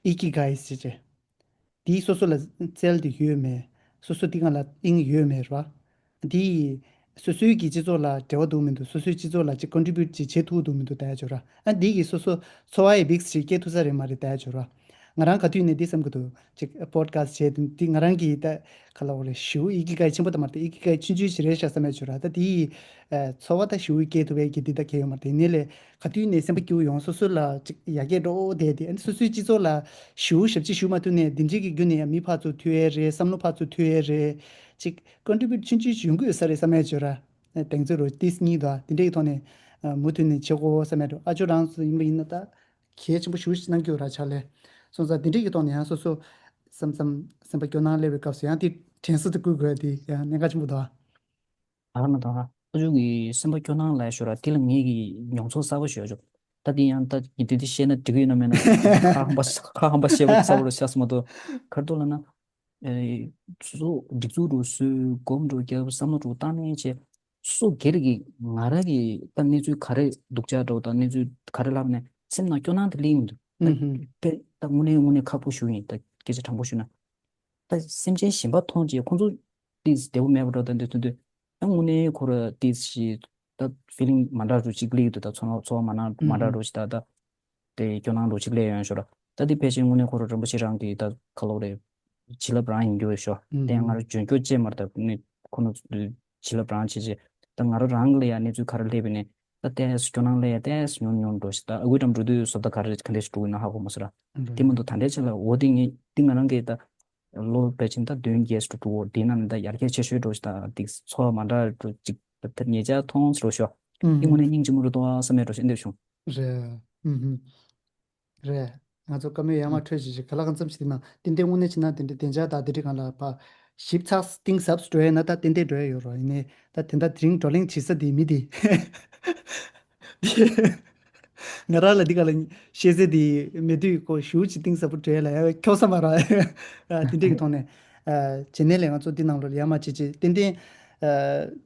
ཨི་ཀི་གའི་ཟེར་བྱས། དེའི་སོ་སོ་ལ་རྩལ་དེ་ཡོད་མེད། སོ་སོ་དེ་སྒང་ལ་དབྱིངས་ཡོད་མེད་རེད་བ། དེ་ཡིས་སོ་སོའི་གི་སྤྱི་ཚོགས་ལ་འབྲེལ་བ་འདུག་མི་འདུག་སོ་སོའི་སྤྱི་ཚོགས་ལ་ཅིག་ཀོན་ཊི་བིའུ་ཊི་ཅིག་བྱེད་ཐུབ་འདུག་མི་འདུག་ལྟ་ཡ་ཅིག་ར། ཨ་འདི་གིས་སོ་སོ་འཚོ་བ་ཡི་བིག་ཞིག་སྐྱེལ་ཐུབ་ས་རེད་མ་རེད་ལྟ་ཡ་ཅིག་ར། ང་རང་ག་དུས་ནས་འདི་བསམ་གི་འདུག་ཅིག་པོ་ཌི་ཁ་སི་ཊི་བྱས་དེ་འདི་ང་རང་གི་ད་ག་ལབ་དགོས་རེད། ཞེ་པོ་ཨི་ཀི་གའི་ཆེན་པོ་དང་མ་རེད། ད་ཨི་ཀི་གའི་ཆུང་ཆུང་ཞིག་རེད་ཤག་བསམ་ཡ་ཅིག་ར། ད་དེ་ཡིས་ཨ་འཚོ་བ་ད་ཞེ་པོ་སྐྱེལ་ཐུབ་པའི་གི་འདི་ད་གལ་ཡོད་མ་རེད། དེ་ནས་ལས་ག་དུས་ནས་སེམས་པ་སྐྱིད་པོ་ཡོང་། སོ་སོ་ལ་ཅིག་ཡར་རྒྱས་འགྲོ་བསྡད་དེ། ཨ་ནི་སོ་སོའི་སྤྱི་ཚོགས་ལ་ཞེ་པོ་ཞབས་ཕྱི་ཞུ་མ་ཐུབ་ནས་འདི་འདྲའི་གི་བརྒྱུད་ནས་ཡང་མི་ཕར་ཚུར་མཐུད་ཡས་རེད། བསམ་བློ་ཕར་ཚུར་མཐུད་ཡས་རེད། ཅིག་ཀོན་ཊི་བིའུ་ཊི་ཆུང་ཆུང་ཞིག་ཡོང་གི་ཡོད་ས་རེད་བསམ་ཡས་ཅིག་ར། གདེང་ཚོད་རོ་ཏིས་གཉིས་དང་དེ་འདྲའི་གི་ཐོག་ནས་ཨ་མུ་མཐུད་ནས་བྱེད་དགོས་བསམ་ཡས་འགྲོ། ཨ་ཅོ་རང་ཚོ་ཡིན་པ་ཡིན་ན་ད་གལ་ཆེན་པོ་ཞེ་པོ་ཞིག་གནང་གི་ཡོད་ར་ཆགས་ལས། སོང་ཙང་དེ་འདྲའི་གི་ཐོག་ནས་ཡང་སོ་སོ་བསམ་བསམ་སེམས་པ་སྐྱོ་སྣང་སླེབས་པའི་སྐབས་སུ་ཡང་དེ་དྲན་གསོ་དེ་བསྐུལ་དགོས་ཡ་དེ་ཡང་གནད་འགག་ཆེན་པོ་འདུག་ཨ། ད་ག་ན་ད་ག་ཨ་ཅོ་གི་སེམས་པ་སྐྱོ་སྣང་ལབ་ཡ་ཞོར་ར་དེ་ལ་ངེད་ཀྱི་མྱོང་ཚོར་གསར་པ་ཞུ་ཡ་ཅོ། ད་དེ་ཡང་ད་ངས་དེ་འདྲ་བཤད་ན་འགྲིག་གི་ཡོད་ན་མེད་ན་ཁ་ཧམ་པ་ཁ་ཧམ་པ་བཤད་པ་གསར་པ་རུ་ཤ་སོ་མ་གཏོགས་ག་རེ་འདུག་ལབ་ན། ཨེ། སོ་སོ་སྒྲིག་འཛུགས་འགྲོ་སོའི་སྒོམ་འགྲོ་རྒྱབ་བསམ་བློ་འགྲོ་བཏང་ནས་བྱས། སོ་སོ་སྒེར་གྱི་ང་རང་གི་ད་གནས་ཚུལ་ག་རེ་སྡུག་ཅག་འགྲོ་དང་གནས་ཚུལ་ག་རེ་ལབ་ནས་སེམས་ནང་སྐྱོ་སྣང་དེ་སླེབས་ཡོང་དུས། ད་ཨུ་ཧུམ། དཔེ་ད་དངོས་གནས་དངོས་གནས་ཁག་པོ་ཞུ་ཡིན། ད་སྐད་ཆ་དྲང་པོ་ཞུ་ན། ད་སེམས་ཅན་གཞན་པ་མཐོང་རྗེས་ཁོང་ཚོ་ཏིས་བདེ་པོ་མེད་པ་འགྲོ་དང་དེ་ཐོན་དུས། ད་དངོས་གནས་ཁོ་ར་ཏིས་ཞིག་ད་ཕི་ལིང་མ་འདྲ་འགྲོ་ཅིག་སླེབས་ཡོད་དུས། ད་ཚོར་ཚོར་བ་མ་འདྲ་མ་འདྲ་འགྲོ་ཅིག་ད་ད་དེ་སྐྱོ་སྣང་འགྲོ་ཅིག་སླེབས་ཡོང་ཞོར། ད་དེ་ཕལ་ཆེར་དངོས་གནས་ཁོ་ར་རིན་པོ་ཆེ་རང་གི་ད་ཁ་ལོ་རེད། བྱིན་རླབས་རང་ཡིན་རྒྱུ་རེད་ཤོ། དེ་ཡང་ང་རང་འཇོན་སྐྱོ་ཅེས་མ་རེད། ད་ནི་ཁོ་ན་བྱིན་རླབས་རང་བྱེད་ཅེས། ད་ང་རང་རང་ལ་ཡང་གནས་ཚུལ་ག་རེ་སླེབས་པ་ནས་ད་ཏོག་ཙམ་སྐྱོ་སྣང་སླེབས་ཡ་ཏོག་ཙམ་ཉུང་ཉུང་འགྲོ་ཞིག་ད་ཨ་ཁུའི་འགྲམ་འགྲོ་དུས་བཟོ་ལྟ་ག་རེ་ག་འདྲས་ཤིག་འགྲོ་གི་ན་ཧ་གོ་མ་སོང་ར། དེ་མ་གཏོགས་ད་ལྟའི་ཆ་ལ་འོ་དེ་ངས་དེ་ང་རང་གིས་ད་ལོ་ཕལ་ཆེར་ད་བདུན་བརྒྱད་ཞིག་འགྲོ་འགྲོ་འོ་དེ་ན་ད་ཡར་རྒྱས་ཆེ་ཤོས་འགྲོ་ཞིག་ད་ཏིག་ཚོར་བ་མ་འདྲ་འགྲོ་ཅིག་ད་ཉེ་ཆར་མཐོང་འགྲོ་ཤོ། དེ་དངོས་གནས་སྙིང་རྗེ་མོ་རུ་གཏོང་བ་བསམ་ཡ་འགྲོ་ཞིག་འདེབས་བྱུང་། རེད། ཨུ་ཧུམ། རེད། ང་ཚོ་བཀའ་མོལ་ཡར་མར་འཕྲོད་བྱེད་ཅིག་ག་ལ་གང་འཚམ་ཞིག་དེ་ནང་ཏན་ཏན་དངོས་གནས་བྱས་ན་དེ་འདྲའི་བདེ་འཇགས་དང་དེ་འདྲའི་སྒང་ལ་ཕར་ཞིབ་ཚགས་གཏིང་ཟབ་སུ་འགྲོ་ཡ་ན་ད་ཏན་ཏན་འགྲོ་ཡ་ཡོད་རོགས། ཡིན་ནའི་ད་དེ་འདྲ་དེ་རིང་བགྲོ་གླེང་བྱེད་ས་དེ་མི་དེ་ང་རང་ལ་འདི་ག་ལ་བཤད་ས་དེ་མེད་དུས་ཁོ་ཞུ་ཅིག་གཏིང་ཟབ་པོ་འགྲོ་ཡ་ལ་ཡ་འཁྱོག་ས་མ་རག་ཨ་དེ་འདྲའི་གི་ཐོག་ནས་ཨ་བྱས་ནས་ལས་ང་ཚོ་འདི་ནང་ལོགས་ལ་ཡར་མར་བྱེད་ཅིག་ཏན་ཏན་ཨ་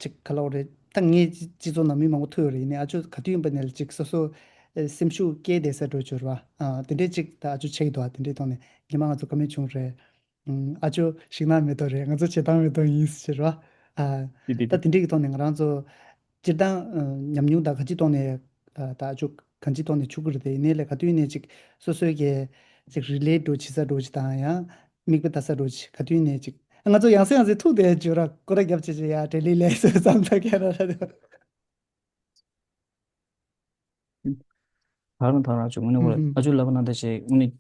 ཅིག་ག་ལབ་དགོས་རེད། ད་ངའི་སྤྱི་ཚོགས་ནང་མི་མང་པོ་ཐུག་ཡོད་རེད། ཡིན་ནའི་ཨ་ཅོ་ག་དུས་ཡིན་པ་ནས་ཅིག་སོ་སོ་ཨེ་སེམས་ཤུགས་སྐྱེས་བསྡད་ས་འགྲོ་བྱུང་ར། ཨ་དེ་འདྲས་ཅིག་ད་ཨ་ཅོ་ཆགས་ཀྱི་འདུག་ཨ་དེ་འདྲས་ཐོག་ནས་སྔོན་མ་ང་ཚོ་བཀའ་མོལ་བྱུང་རེད། ཨ་ཅོ་ཞིག་ན་མེ་ཏོག་རེད། ང་ཚོ་བྱེ་ཐང་མེ་ཏོག་ཡིན་ཟེར་བ། ཨ་དེ་དེ་ད་དེ་འདྲས་ཀྱི་ཐོག་ནས་ང་རང་ཚོ་སྤྱིར་བཏང་ཨ་ཉམས་མྱོང་དང་གང་ཅིའི་ཐོག་ནས་ཨ་ད་ཨ་ཅོ་གང་ཅིའི་ཐོག་ནས་ཆུག་གི་རེད་དེ། ཡིན་ནའི་ལས་ག་དུས་ནས་ཅིག་སོ་སོའི་གི་ཅིག་རི་ལེ་ཊི་འགྲོ་བྱེད་ས་འགྲོ་ཅིག་དང་ཡང་། མིག་དཔེ་ལྟ་ས་འགྲོ་ཅིག་ག་དུས་ནས་ཅིག་ང་ཚོ་ཡང་སེ་ཡང་སེ་ཐུག་བསྡད་བྱོས་ར། སྐོར་ར་རྒྱབ་བྱས་བྱས་ཡ་བྲེལ་ལི་ལས་སོ་བསམ་ཚ་ཁྱེད་ར་ར། ཐག་རང་ཐག་རང་བྱུང་། དངོས་གནས་ཁོ་ཨ་ཅོ་ལབ་པ་ན་ད་བྱས་དངོས་གནས་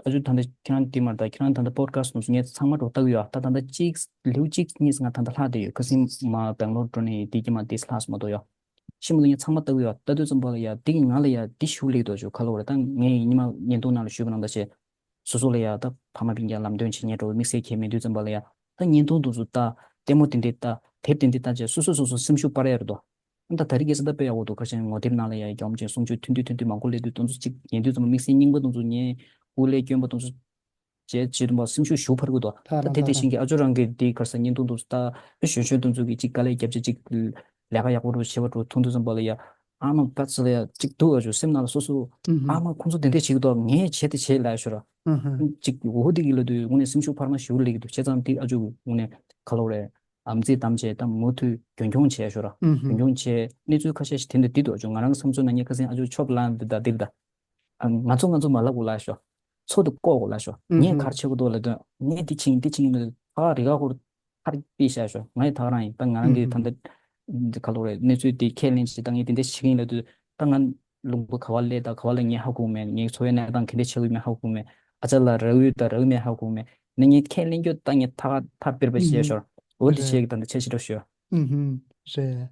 ཨ་ཅོ་ད་ལྟ་ཁྱེད་རང་དེ་མ་ད་ཁྱེད་རང་ད་ལྟ་པོ་ཌི་ཁ་སི་ཊི་ནང་སུ་ངས་ཚང་མ་འགྲོ་ལྟ་གི་ཡོད། ད་ད་ལྟ་གཅིག་ལེའུ་གཅིག་གཉིས་ང་ད་ལྟ་ལྷག་བསྡད་ཡོད། ཁ་སང་མ་བེང་ལོར་འགྲོ་ནས་དེ་གི་མ་དེ་ལྷག་སོང་མ་གཏོགས་ཡོད། ཤི་མ་གཏོགས་ངས་ཚང་མ་ལྟ་གི་ཡོད། ལྟ་དུས་ཙམ་པ་ལ་ཡ་དེ་གི་ང་ལ་ཡ་དེ་ཞུ་ལེགས་འདུག་ཞུ་ག་ལ་བར་ད་ངས་ཉི་མ་བརྙན་ཐུང་ནང་ལ་ཞུས་པ་ནང་ད་བྱས། སོ་སོ་ལ་ཡ་ད་ཕ་མ་སྤུན་ཀྱག་ལམ་སྟོན་བྱེད་མཁན་འགྲོ་དམིགས་བསལ་གྱི་མེད་དུས་ཙམ་པ་ལ་ཡ་ད་བརྙན་ཐུང་དེ་ཚོ་ལྟ། ལྟད་མོ་དེ་འདྲས་ལྟ། དེབ་དེ་འདྲས་ལྟ་བྱས་སོ་སོ་སོ་སོ་སེམས་ཤུགས་སྤར་ཡ་རེད་དོ། ད་ད་རེས་ཀྱི་ས་ད་དཔེ་ཡག་པོ་འདུག་ཁ་ཤས་ངོ་དེབ་ནང་ལ་ཡ་སྒྱོམ་ཅན་གསུང་ཆོས་ཐུང་ཐུང་ཐུང་ཐུང་མང་པོ་སླེབས་དུས་དེ་ཚོ་གཅིག་ཉན་དུས་ཙམ་པ་དམིགས་བསལ་རྙིང་པ་དེ་ཚོ་ཉན། སྐུ་ལས་སྐྱོན་པ་དེ་ཚོ་བྱས་བྱེད་དུས་པ་སེམས་ཤུགས་ཞུ་འཕར་གི་འདུག་ད་དེ་དེ་བཞིན་གྱི་ཨ་ཅོ་རང་གི་དེ་གར་ས་བརྙན་ཐུང་དེ་ཚོ་ལྟ། གཞོན་གཞོན་དེ་ཚོ་གི་གཅིག་དཀའ་ལས་རྒྱབ་བྱས་གཅིག་ལས་ཀ་ཡག་པོ་འགྲོ་བྱེད་པ་འགྲོ་མཐོང་དུས་ཙམ་པ་ལ་ཡ། ཨ་མ་པ་ཚོ་ལ་ཡ་གཅིག་འདུག་ཨ་ཅོ་སེམས་ནང་ལ་སོ་སོ། ཨ་མ་ཁོང་ཚོ་དེ་འདྲས་བྱེད་ཀྱི་འདུག་ངས་བྱས་དེ་བྱས་ལབ་ཤོར་ར། གཅིག་འོ་དེ་གི་ལ་དུས་དངོས་གནས་སེམས་ཤུགས་འཕར་མ་ཞེ་པོ་སླེབས་ཀྱི་འདུག་བྱས་ཙང་དེ་ཨ་ཅོ་དངོས་གནས་ག་ལབ་རེད། ཨམ་ཙི་དམ་བྱས་ད་མུ་མཐུད་རྒྱུན་འཁྱོངས་བྱས་ཤོར་ར། རྒྱུན་འཁྱོངས་བྱས་གནས་ཚུལ་ཁ་ཤས་ཤིག་དེ་འདྲ་འདི་འདུག་ཨ་ཅོ་ང་རང་བསམ་ཚུལ་ནང་ངས་ཁ་སང་ཨ་ཅོ་ཆོབ་ལ་འདི་ད་འདིར་ད། ང་ཚོ་ང་ཚོ་མ་ལབ་དགོས་ལབ་ཤོག་ཚོགས་དེ་བསྐོ་དགོས་ལབ་ཤོག་ངས་ག་རེ་བྱེད་དགོས་འདུག་ལབ་དུས་ངས་འདི་བྱེད་ཡིན་འདི་བྱེད་ཡིན་ལབ་དུས་ད་རི་ཁ་སྐོར་ཧར་པི་བྱས་ཤོག་ང་ཡི་ཐག་རང་ཡིན། ད་ང་རང་གི་ད་ལྟ་འདི་ག་ལོ་རེད་གནས་ཚུལ་འདི་ཁས་ལེན་བྱས་ད་ངས་འདི་འདྲ་བྱེད་ཀྱི་ཡིན་ལབ་དུས་ད་ང་ལུང་པ་ག་བ་སླེབས་ད་ག་བ་ལ་ངས་ཧ་གོ་མེད། ངའི་འཚོ་བའི་གནས་སྟངས་ག་འདྲ་ཆགས་ཡོད་མེད་ཧ་གོ་མེད། ཨ་ཅག་ལ་རག་ཡོད་ད་རག་མེད་ཧ་གོ་མེད། ནས་ངས་ཁས་ལེན་རྒྱུ་ད་ངས་ཐག་ཐག་པིར་པ་བྱས་ཤོག་འོ་འདི་བྱས་ཀྱི་ད་འདི་བྱས་ཤི་རོགས་ཤོག་རེད།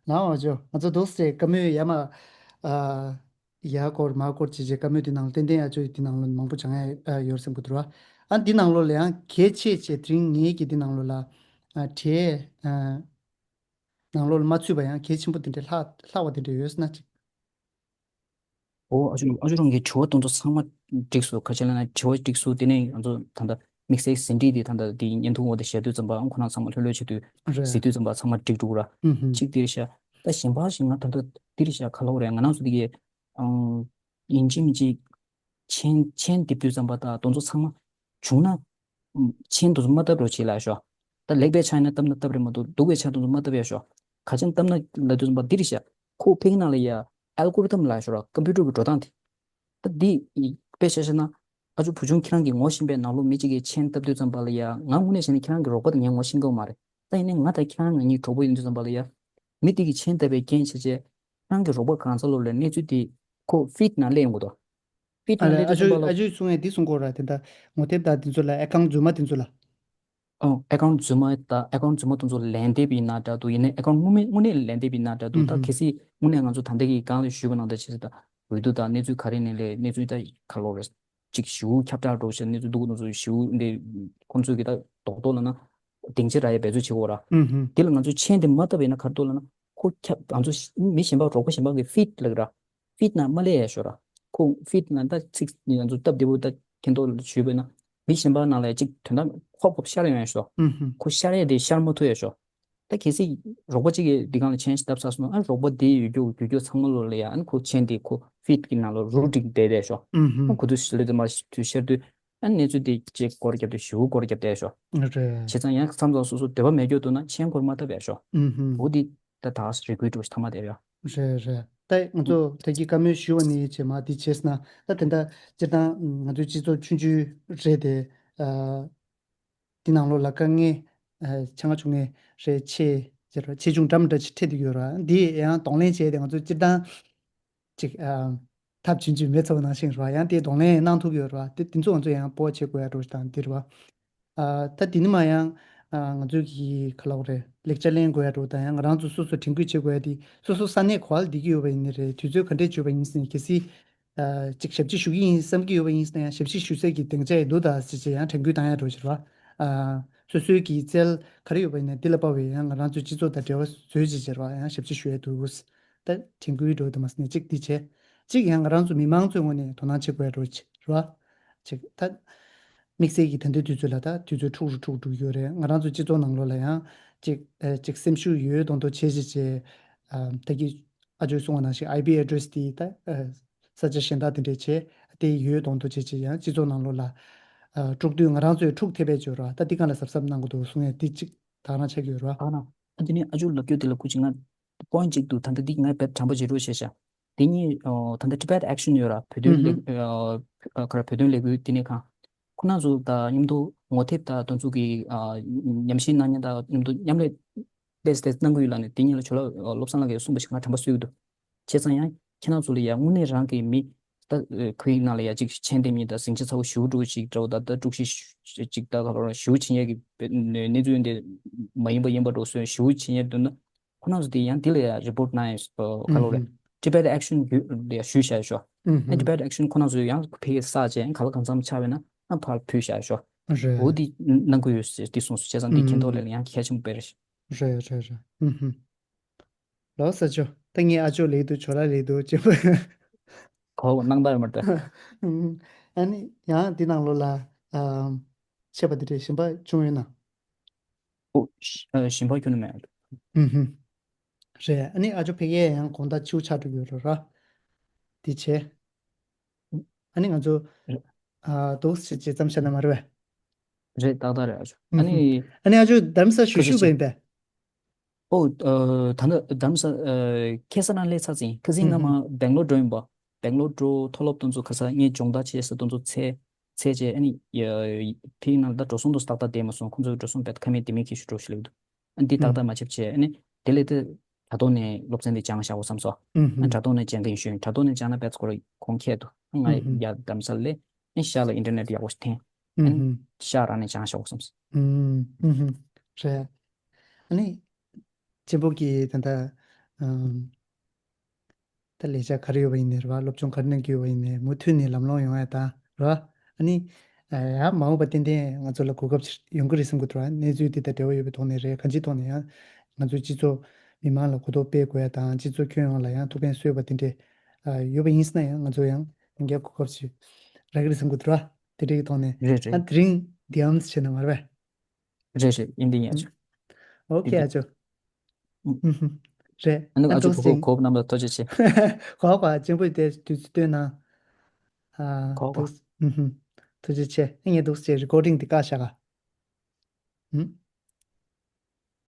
ལའོ་ཨ་ཅོ་ང་ཚོ་འདུག་སེ་བཀའ་མོལ་ཡ་མ། ཨ། ཡ་སྐོར་མ་སྐོར་བྱེད་བྱེད་བཀའ་མོལ་དེ་ནང་ལ་ཏན་ཏན་ཨ་ཅོ་ཡི་དེ་ནང་ལ་མང་པོ་སྦྱང་ཡ་ཡོད་སེམས་གི་འདུག་ར། ཨ་འདི་ནང་ལོགས་ལ་ཡང་གལ་ཆེ་ཆེ་དེ་རིང་ངེད་ཀྱི་འདི་ནང་ལོགས་ལ་ཨ་གྲས་ཨ་ནང་ལོགས་ལ་མ་ཚུད་པ་ཡང་གལ་ཆེན་པོ་དེ་འདྲ་ལྷག་ལྷག་པ་དེ་འདྲ་ཡོད་ཟེར་ན་ཅིག་ཨོ་ཨ་ཅོ་ཨ་ཅོ་རང་གི་དྲི་བ་དེ་ཚོ་ཚང་མ་འགྲིག་སོང་། ག་ཅི་ལབ་ན་དྲི་བ་འགྲིག་སོང་། དེ་ནས་ང་ཚོ་ད་ལྟ་དམིགས་བསལ་ཟིན་བྲིས་དེ་ད་ལྟ་དེ་བརྙན་ཐུང་འོག་ཏུ་བཞག་དུས་ཙམ་པ་ཁོ་རང་ཚང་མ་ལྷོད་ལྷོད་བྱེད་དུས་རེད། གཟིགས་དུས་ཙམ་པ་ཚང་མ་འགྲིག་འགྲོ་གི་ར། ཨུ་ཧུམ། གཅིག་དེ་རེད་ཤག་ད་གཞན་པ་ཞིག་ང་ད་ལྟ་དེ་རེད་ཤག་ག་ལབ་དགོས་རེད། ང་རང་ཚོ་དེ་གི་ཨང་ཡིན་གཅིག་མིན་གཅིག་མཆན་མཆན་འདེབས་དུས་ཙམ་པ་ད་དེ་ཚོ་ཚང་མ་ བྱུང་ན་མཆན་དེ་ཚོ་མ་བཏབ་རོགས་བྱེད་ལབ་ཤོག་ད་ལེགས་པའི་ཆ་ཡིན་ན་བཏབ་ན་བཏབ་རེད་མ་གཏོགས་སྡུག་པའི་ཆ་དེ་ཚོ་མ་བཏབ་ཡ་ཤོག་ག་ཅན་བཏབ་ན་ལབ་དུས་ཙམ་པ་འདི་རེད་ཤག་ཁོ་ཕ་གི་ནང་ལ་ཡ་ཨལ་གོ་རི་ཐམ་ལབ་ཤོག་ར་ཀམ་པུ་ཊར་གི་འགྲོ་སྟངས་དེ། ད་འདི་དཔེ་ཆ་བཞག་ན་ཨ་ཅོ་བུ་ཆུང་ཁྱེད་རང་གི་ངོ་ཤེས་པའི་ནང་ལོགས་མི་གཅིག་གིས་མཆན་བཏབ་དུས་ཙམ་པ་ལ་ཡ་ང་དངོས་གནས་བྱས་ན་ཁྱེད་རང་གི་རོགས་པ་དང་ངས་ངོ་ཤེས་ཀྱི་ཡོད་མ་རེད། ད་ཡིན་ནའི་ང་དང་ཁྱེད་རང་ང་གཉིས་གྲོགས་པོ་ཡིན་དུས་ཙམ་པ་ལ་ཡ། མི་དེ་གིས་མཆན་བཏབ་པའི་རྐྱེན་བྱས་རྗེས་ཁྱེད་རང་གི་རོགས་པ་གང་ཚ་ལོ་ལ་གནས་ཚུལ་དེ་ཁོ་ཕིཌ་ནང་སླེབས་ཡོང་གི་འདུག་ཕིཌ་ཨ་ནང་ལས་ཨ་སླེབས་དུས་ཙམ་ཅོ་པ་ལ། ཨ་ཅོས་གསུང་ཡས་འདི་གསུང་གོ་ར་དེ་འདྲ་ངོ་དེབ་དང་དེ་ཚོ་ལ་ཨེ་ཁའུན་ཊི་རྫུན་མ་དེ་ཚོ་ལ། ཨོ་ཨེ་ཁའུན་ཊི་རྫུན་མ་དང་ཨེ་ཁའུན་ཊི་རྫུན་མ་དེ་ཚོ་ལེན་འདེབས་ཡིན་ན་འདྲ་འདུག་ཡིན་ནའི་ཨེ་ཁའུན་ཊི་དངོས་མེད་དངོས་གནས་ལེན་འདེབས་ཡིན་ན་འདྲ་འདུག་ད་གལ་སྲིད་དངོས་གནས་ང་ཚོ་ད་ལྟ་གི་སྒང་ལ་ཞུས་པ་ནང་ལྟར་བྱས་ཙང་ད་འོས་བསྡུ་དང་གནས་ཚུལ་ག་རེ་ནས་ལས་གནས་ཚུལ་ད་ག་ལོ་རེད། ཅིག་ཞེ་པོ་ཁྱབ་བསྒྲགས་འགྲོ་བྱས་གནས་ཚུལ་འདུག་ནོ་ཚོ་ཞེ་པོ་འདི་ཁོང་ཚོས་གི་ད་རྡོག་རྡོག་ལ་ན་སྡིངས་ཆ་རག་ཡ་འབད་རྩོལ་བྱེད་དགོས་ར། ཨུ་ཧུམ། དེ་ལ་ང་ཚོས་མཆན་དེ་མ་བཏབ་པ་ཡིན་ན་ག་རེ་འདུག་ལབ་ན་ཁོ་ཁྱབ་ང་ཚོ་མི་གཞན་པ་རོགས་པ་གཞན་པ་གི་ཕིཌ་ལབ་ར། ཕིཌ་ནང་མ་སླེབས་ཡ་ཤོག་ར། ཁོ་ཕིཌ་ནང་ད་ཚིག་ང་ཚོ་སྟབས་བདེ་པོ་ད་མཁྱེན་རྟོགས་ཞུས་པ་ཡིན་ན་མི་གཞན་པ་ནང་ལ་ཅིག་དོན་དག་ཁོབ་ཁོབ་ཤར་ཡོང་ཡ་ཤོག་ཨུ་ཧུམ། ཁོ་ཤར་ཡ་དེ་ཤར་མ་ཐུབ་ཡ་ཤོག་ད་གལ་སྲིད་རོགས་པ་གཅིག་གིས་འདི་སྒང་ལ་མཆན་ཞིག་བཏབ་ཚར་སོང་ན་ཨ་རོགས་པ་དེ་ཡོད་རྒྱུ་རྒྱུ་རྒྱུ་ཚང་མ་ལོ་ལ་ཡ་ཨ་ནི་ཁོ་མཆན་དེ་ཁོ་ཕིཌ་གི་ནང་ལ་རུ་སྒྲིག་བསྡད་བསྡད་ཤོག་ཨུ་ཧུམ། ཨ་གོ་དུས་ཤི་ལེ་དུ་མ་དུས་ཤར་དུས་ཨ་གནས་ཚུལ་དེ་ཅིག་སྐོར་རྒྱབ་དུས་ཞེ་པོ་སྐོར་རྒྱབ་བསྡད་ཤོག་རེད། བྱས་ཙང་ཡང་མཚམས་མཚམས་སོ་སོ་འདོད་པ་མེད་རྒྱུ་འདུག་ན་མཆན་སྐོར་མ་བཏབ་ཡ་ཤོག་ཨུ་ཧུམ། འོ་འདི་ད་ད་རེ་སྐུལ་འགྲོ་ཐ་མ་དེ་རེད་ཡ། རེད་རེད། ད་ང་ཚོ་ད་གི་བཀའ་མོལ་ཞུ་བ་ནི་བྱས་མ་འདི་བྱས་ན་ད་དེ་འདྲ་སྤྱིར་བཏང་ང་ཚོའི་སྤྱི་ཚོགས་ཆུང་ཆུང་རེད་དེ། ཨ། འདི་ནང་ལོགས་ལ་དཀའ་ངལ་ཨ་ཆེ་ང་ཆུང་ངེ་རེད་ཆེ་ཟེར་བ་ཆེ་ཆུང་འདྲ་མི་འདྲ་ཅིག་འཕྲད་དེ་ཡོད་ར། འདི་ཡང་གདོང་ལེན་བྱས་ཏེ་ང་ཚོ་སྤྱིར་བཏང་ཅིག་ཨ་ཐབས་ཆུང་ཆུང་མེ་ཚ་བ་ནང་བཞིན་ར། ཡང་དེ་གདོང་ལེན་གནང་ཐུབ་ཡོད་ར། དེ་དེ་ཚོ་ང་ཚོ་ཡང་སྤོ་བྱེད་དགོས་ཡ་འགྲོ་ཞིག་དང་འདི་ར། ཨ་ད་དེ་ནི་མ་ཡང་ཨ་ང་ཚོ་གི་ག་ལབ་དགོས་རེད། ལེགས་ཆ་ལེན་དགོས་ཡ་འགྲོ་དང་ཡང་ང་རང་ཚོ་སོ་སོ་དྲན་སྐུལ་བྱེད་དགོས་ཡ་དེ་སོ་སོ་ས་གནས་ག་པར་བསྡད་ཀྱི་ཡོད་པ་ཡིན་ནི་རེད། དུས་ཚོད་ག་འདྲས་བྱུང་བ་ཡིན་ཟེར་ནས་གལ་སྲིད། ཨ་ཅིག་ཞབས་ཕྱི་ཞུ་གི་ཡིན་བསམ་གྱི་ཡོད་པ་ཡིན་ཟེར་ན་ཡང་ཞབས་ཕྱི་ཞུ་སའི་གི་སྡིངས་ཆ་ཡི་འདུག་ད་ཟེར་བྱས་ཡང་དྲན་སྐུལ་བཏང་ཡ་འགྲོ་ཕྱིར་བ། ཨ་སོ་སོའི་གི་རྩལ་ག་རེ་ཡོད་པ་ཡིན་ན་འདི་ལ་དཔག་པའི་ཡང་ང་རང་ཚོའི་སྤྱི་ཚོགས་དང་འབྲེལ་བ་བཟོས་བྱས་ཕྱིར་བ་ཡང་ཞབས་ཕྱི་ཞུ་ཡ་འདུག་ད་དྲན་སྐུལ་འགྲོ་དུ་མ་ཟེར་ནས་གཅིག་འདི་བྱས། གཅིག་ཡང་ང་རང་ཚོ་མི་མང་ཚོའི་ངོས་ནས་དོ་སྣང་བྱེད་དགོས་ཡ་འགྲོ་ཕྱིར་བ། ཅིག་ད་དམིགས་བསལ་གྱི་ད་ལྟའི་དུས་ཚོད་ལ་ད་དུས་ཚོད་འཁྲུག་རུ་འཁྲུག་འགྲོ་གི་ཡོད་རེད། ང་རང་ཚོ་སྤྱི་ཚོགས་ནང་ལོགས་ལ་ཡང་ཅིག་ཨ་ཅིག་སེམས་ཤུགས་ཡོད་མདོག་མདོག་བྱས་བྱས་བྱས། ཨ་ད་གི་ཨ་ཇོས་གསུངས་པ་ནང་བཞིན་ཨའི་པི་ཨེ་ཌི་རེ་སི་དེ་ད་ཨ་ས་ཆ་གཞན་དག་དེ་འདྲས་བྱས་དེ་ཡོད་མདོག་མདོག་བྱས་བྱས་ཡང་སྤྱི་ཚོགས་ནང་ལོགས་ལ་ཨ་དཀྲུག་དུས་ང་རང་ཚོས་འཁྲུག་ཐེབས་པའི་སྦྱོར་བ་ད་འདི་གང་ལ་གཟབ་གཟབ་གནང་དགོས་འདུག་གསུང་ཡས་འདི་གཅིག་ད་རང་ཆགས་ཀྱི་ཡོད་རེད་བ། ཨ་ན། ཨ་དེ་ནས་ཨ་ཇོ་ལབ་རྒྱུ་དེ་ལ་སྐུ་མཁྱེན་ང་པོ་ཡིན་གཅིག་འདུག་ད་ལྟ་འདི་ང་དཔེ་དྲང་པོ་བྱེད་རོགས་བྱས་ཤག་དེ་གཉིས་ཨོ་ད་ལྟ་Tibet Action ཡོད་ར། བོད་དོན་ལས་ཨུ་ཨ་ག་རེ་བོད་དོན་ལས་འགུལ་དེ་ནས་གང་ཁོ་ན་ཚོ་དང་མཉམ་དུ་ངོ་དེབ་དང་དེ་ཚོ་གི་ཨ་ཉམས་ཞིབ་གནང་མཁན་དང་མཉམ་དུ་མཉམ་ལས་ཏོག་ཙམ་གནང་གི་ཡོད་ལབ་ནས་དེ་གཉིས་ལ་ཇོ་ལགས་བློ་བཟང་ལགས་ཀྱིས་གསུངས་པ་ཞིག་ང་དྲན་པ་གསོས་ཀྱི་འདུག་བྱས་ཙང་ཡང་ཁྱེད་རང་ཚོ་ལ་ཡང་དངོས་གནས་རང་གི་མི་ད་ཁོའི་ནང་ལ་ཡང་ཅིག་མཆན་འདེབས་མཁན་དང་ཟིང་ཆ་ཚ་པོ་ཞེ་པོ་འདྲ་བོ་ཞིག་འདྲ་བོ་ད་ད་དཀྲུག་ཤིང་ཅིག་ད་ག་ལོ་རང་ཞེ་པོ་བྱེད་མཁན་གྱི་གནས་ཚུལ་འདི་མ་ཡིན་པ་ཡིན་པ་འདྲ་བོ་བཟོས་ཞེ་པོ་བྱེད་མཁན་འདུག་ན། ཁོ་རང་ཚོ་དེ་ཡང་འདི་ལ་ཡང་རི་པོར་ཊི་གནང་ཡང་ཨ་ག་ལོ་རེད། ཨུ་ཧུམ། Tibet Action བརྒྱུད་ལ་ཡང་ཞུས་བཞག་ཤོག་ཨུ་ཨ་ཧུམ། Tibet Action ཁོ་རང་ཚོ་ཡང་ཕ་གིར་གསར་བརྗེ་ག་ལ་གང་འཚམ་ཆགས་པས་ན་ཨ་ཕར་ཕུལ་བཞག་ཤོག་རེད། འོ་འདི་གནང་གི་ཡོད་ཟེར་འདི་གསུངས་སོང་། བྱས་ཙང་འདི་ཨུ་མཁྱེན་རྟོགས་ལས་ལ་ཡང་གལ་ཆེན་པོ་དཔེ་རེད། རེད་རེད་རེད། ཨུ་ཧུམ། ལོ་ས་ཅོ། ད་ངའི་ཨ་ཅོ་ལེགས་འདུག་ཇོ་ལགས་ལེགས་འདུག་ཅེས་པ། གོ་བ་སྣང་དག་མ་རེད། ཨུ་ཧུམ། ཨ་ནི་ཡང་འདི་ནང་ལོགས་ལ་ཨ་ཆད་པ་འདི་འདྲའི་ཞིམ་པ་བྱུང་ཡོད་ན། ཨོ། ཞི་ཨ་ཞིམ་པ་ཁྱོན་ནས་མེད། ཨུ་ཧུམ། རེད། ཨ་ནི་ཨ་ཅོ་ཕ་གིར་ཡང་དགོང་དག་ཆུ་ཆག་འགྲོ་གི་ཡོད་རེད་ར། དེ་བྱས། ཨ་ནི་ང་ཚོ་རེད། ཨ་འདུག་སེ་བྱས་མཚམས་བཞག་ན་མ་རེད་པས། རེད། ཏག་ཏག་རེད་ཨ་ཅོ། ཨ་ཨུ་ཧུམ། ནི། ཨ་ནི་ཨ་ཅོ་རྡ་རམ་ས་ཞུ་ཁ་ཤས་ཞུ་བ་ཤས། ཡིན་པས། ཨོ། ཨ་ད་ནི་རྡ་རམ་ས་ཨ་ཁ་སང་ང་སླེབས་ཚར་ཟིན། ཁ་སང་ང་ཨུ་མ་ཧུམ། སྦེང་ལོར་འགྲོ་ཡིན་པ། སྦེང་ལོར་འགྲོ་མཐོ་སློབ་དེ་ཚོ་ཁ་སང་ངས་སྦྱོང་བརྡར་བྱེད་ས་དེ་ཚོ་ཚད་ཚད་བྱས། ཨ་ནི་ཡ་ཕ་གི་ནང་ལ་ད་འགྲོ་སོང་དེ་ཚོ་ཏག་ཏག་བསྡད་མ་སོང་། ཁོང་ཚོའི་འགྲོ་སོང་རྦད་ཁ་མེད་ལྡེ་མེད་ཁྱེར་ཞིག་འགྲོ་ཞིག་སླེབས་འདུག་ཨ་འདི་ཏག་ཨུ་ཏག་མ་བྱེད་བྱས། ཨ་ནི་དེ་ལས་དེ་དྲ་ཐོག་ནས་སློབ་ཚན་དེ་སྦྱང་བཞག་དགོས་བསམ་སོང་། ཨུ་ཨ་ཧུམ། དྲ་ཐོག་ནས་སྦྱང་མཁན་ཞུ་ཡིན། དྲ་ཐོག་ནས་སྦྱང་ན་རྦད་ཁོ་རང་གོང་ཁེ་འདུག་ཨ་ང་ཨུ་ཧུམ། ཡར་རྡ་རམ་ས་ལ་སླེབས། ཨ་ནི་ཤར་ལ་ཨིན་ཊར་ནེཊ་ཡག་པོ་ཞིག་འཐེན། ཨ་ཨུ་ནི་ཧུམ། ཤར་རང་ནས་སྦྱང་བཞག་དགོས་བསམ་སོང་། ཨུ་ཧུམ། ཨུ་ཧུམ། རེད། ཨ་ནི་གཅེན་པོ་གིས་ད་ལྟ་ཨམ། ད་ལས་བྱ་ག་རེ་ཡོད་པ་ཡིན་ནའི་རེད་བ། སློབ་སྦྱོང་ག་རེ་གནང་གི་ཡོད་པ་ཡིན་ནའི་མུ་མཐུད་ནས་ལམ་ལྷོང་ཡོང་ཡ་དང་རེད་བ། ཨ་ནི་ཡང་མ་འོངས་པ་ཏན་ཏན་ང་ཚོ་ལ་གོ་སྐབས་ཡོང་གི་རེད་བསམ་གི་འདུག་ར། གནས་ཚུལ་འདི་དང་འབྲེལ་བ་ཡོད་པའི་ཐོག་ནས་རེད། གང་ཅིའི་ཐོག་ནས་ཡང་ང་ཚོའི་སྤྱི་ཚོགས་མི་མང་ལ་གོ་རྟོགས་སྤེལ་དགོས་ཡ་དང་སྤྱི་ཚོགས་ཁྱོན་ཡོངས་ལ་ཡང་ཐུགས་ཕན་གསོས་པ་དེ་འདྲས་ཡོད་པ་ཡིན་ཟེར་ན་ཡང་ང་ཚོ་ཡང་ཡང་བསྐྱར་གོ་སྐབས་ཤིག་རག་གི་རེད་བསམ་གི་འདུག་ར། དེ་འདྲས་ཀྱི་ཐོག་ནས་རེད་ད་རེད། དེ་རིང་འདི་འམ་བྱས་ན་མ་རེད་པས། རེད་རེད། ཡིན་དེ་ཡིན་ཨ་ཅོ། ཨོ་ཁེ་ཨ་ཅོ། ཨུ་ཧུམ། རེད། ཨ་ནི་ཨ་ཅོ་གྲོགས་པོ་གོ་བ་རྣམ་པ་ཐོ་ཅེ་ཆེ། གོ་བ་གཅེན་པོ་དེ་དུས་ཚོད་སྟོན་ན། ཨ་གོ་བ། ཨུ་ཧུམ། ཐུགས་རྗེ་ཆེ། ཨེ་ངས་འདུག་སེ་རི་ཀོར་ཌིང་འདི་བཀག་བཞག་ག་ཨུམ།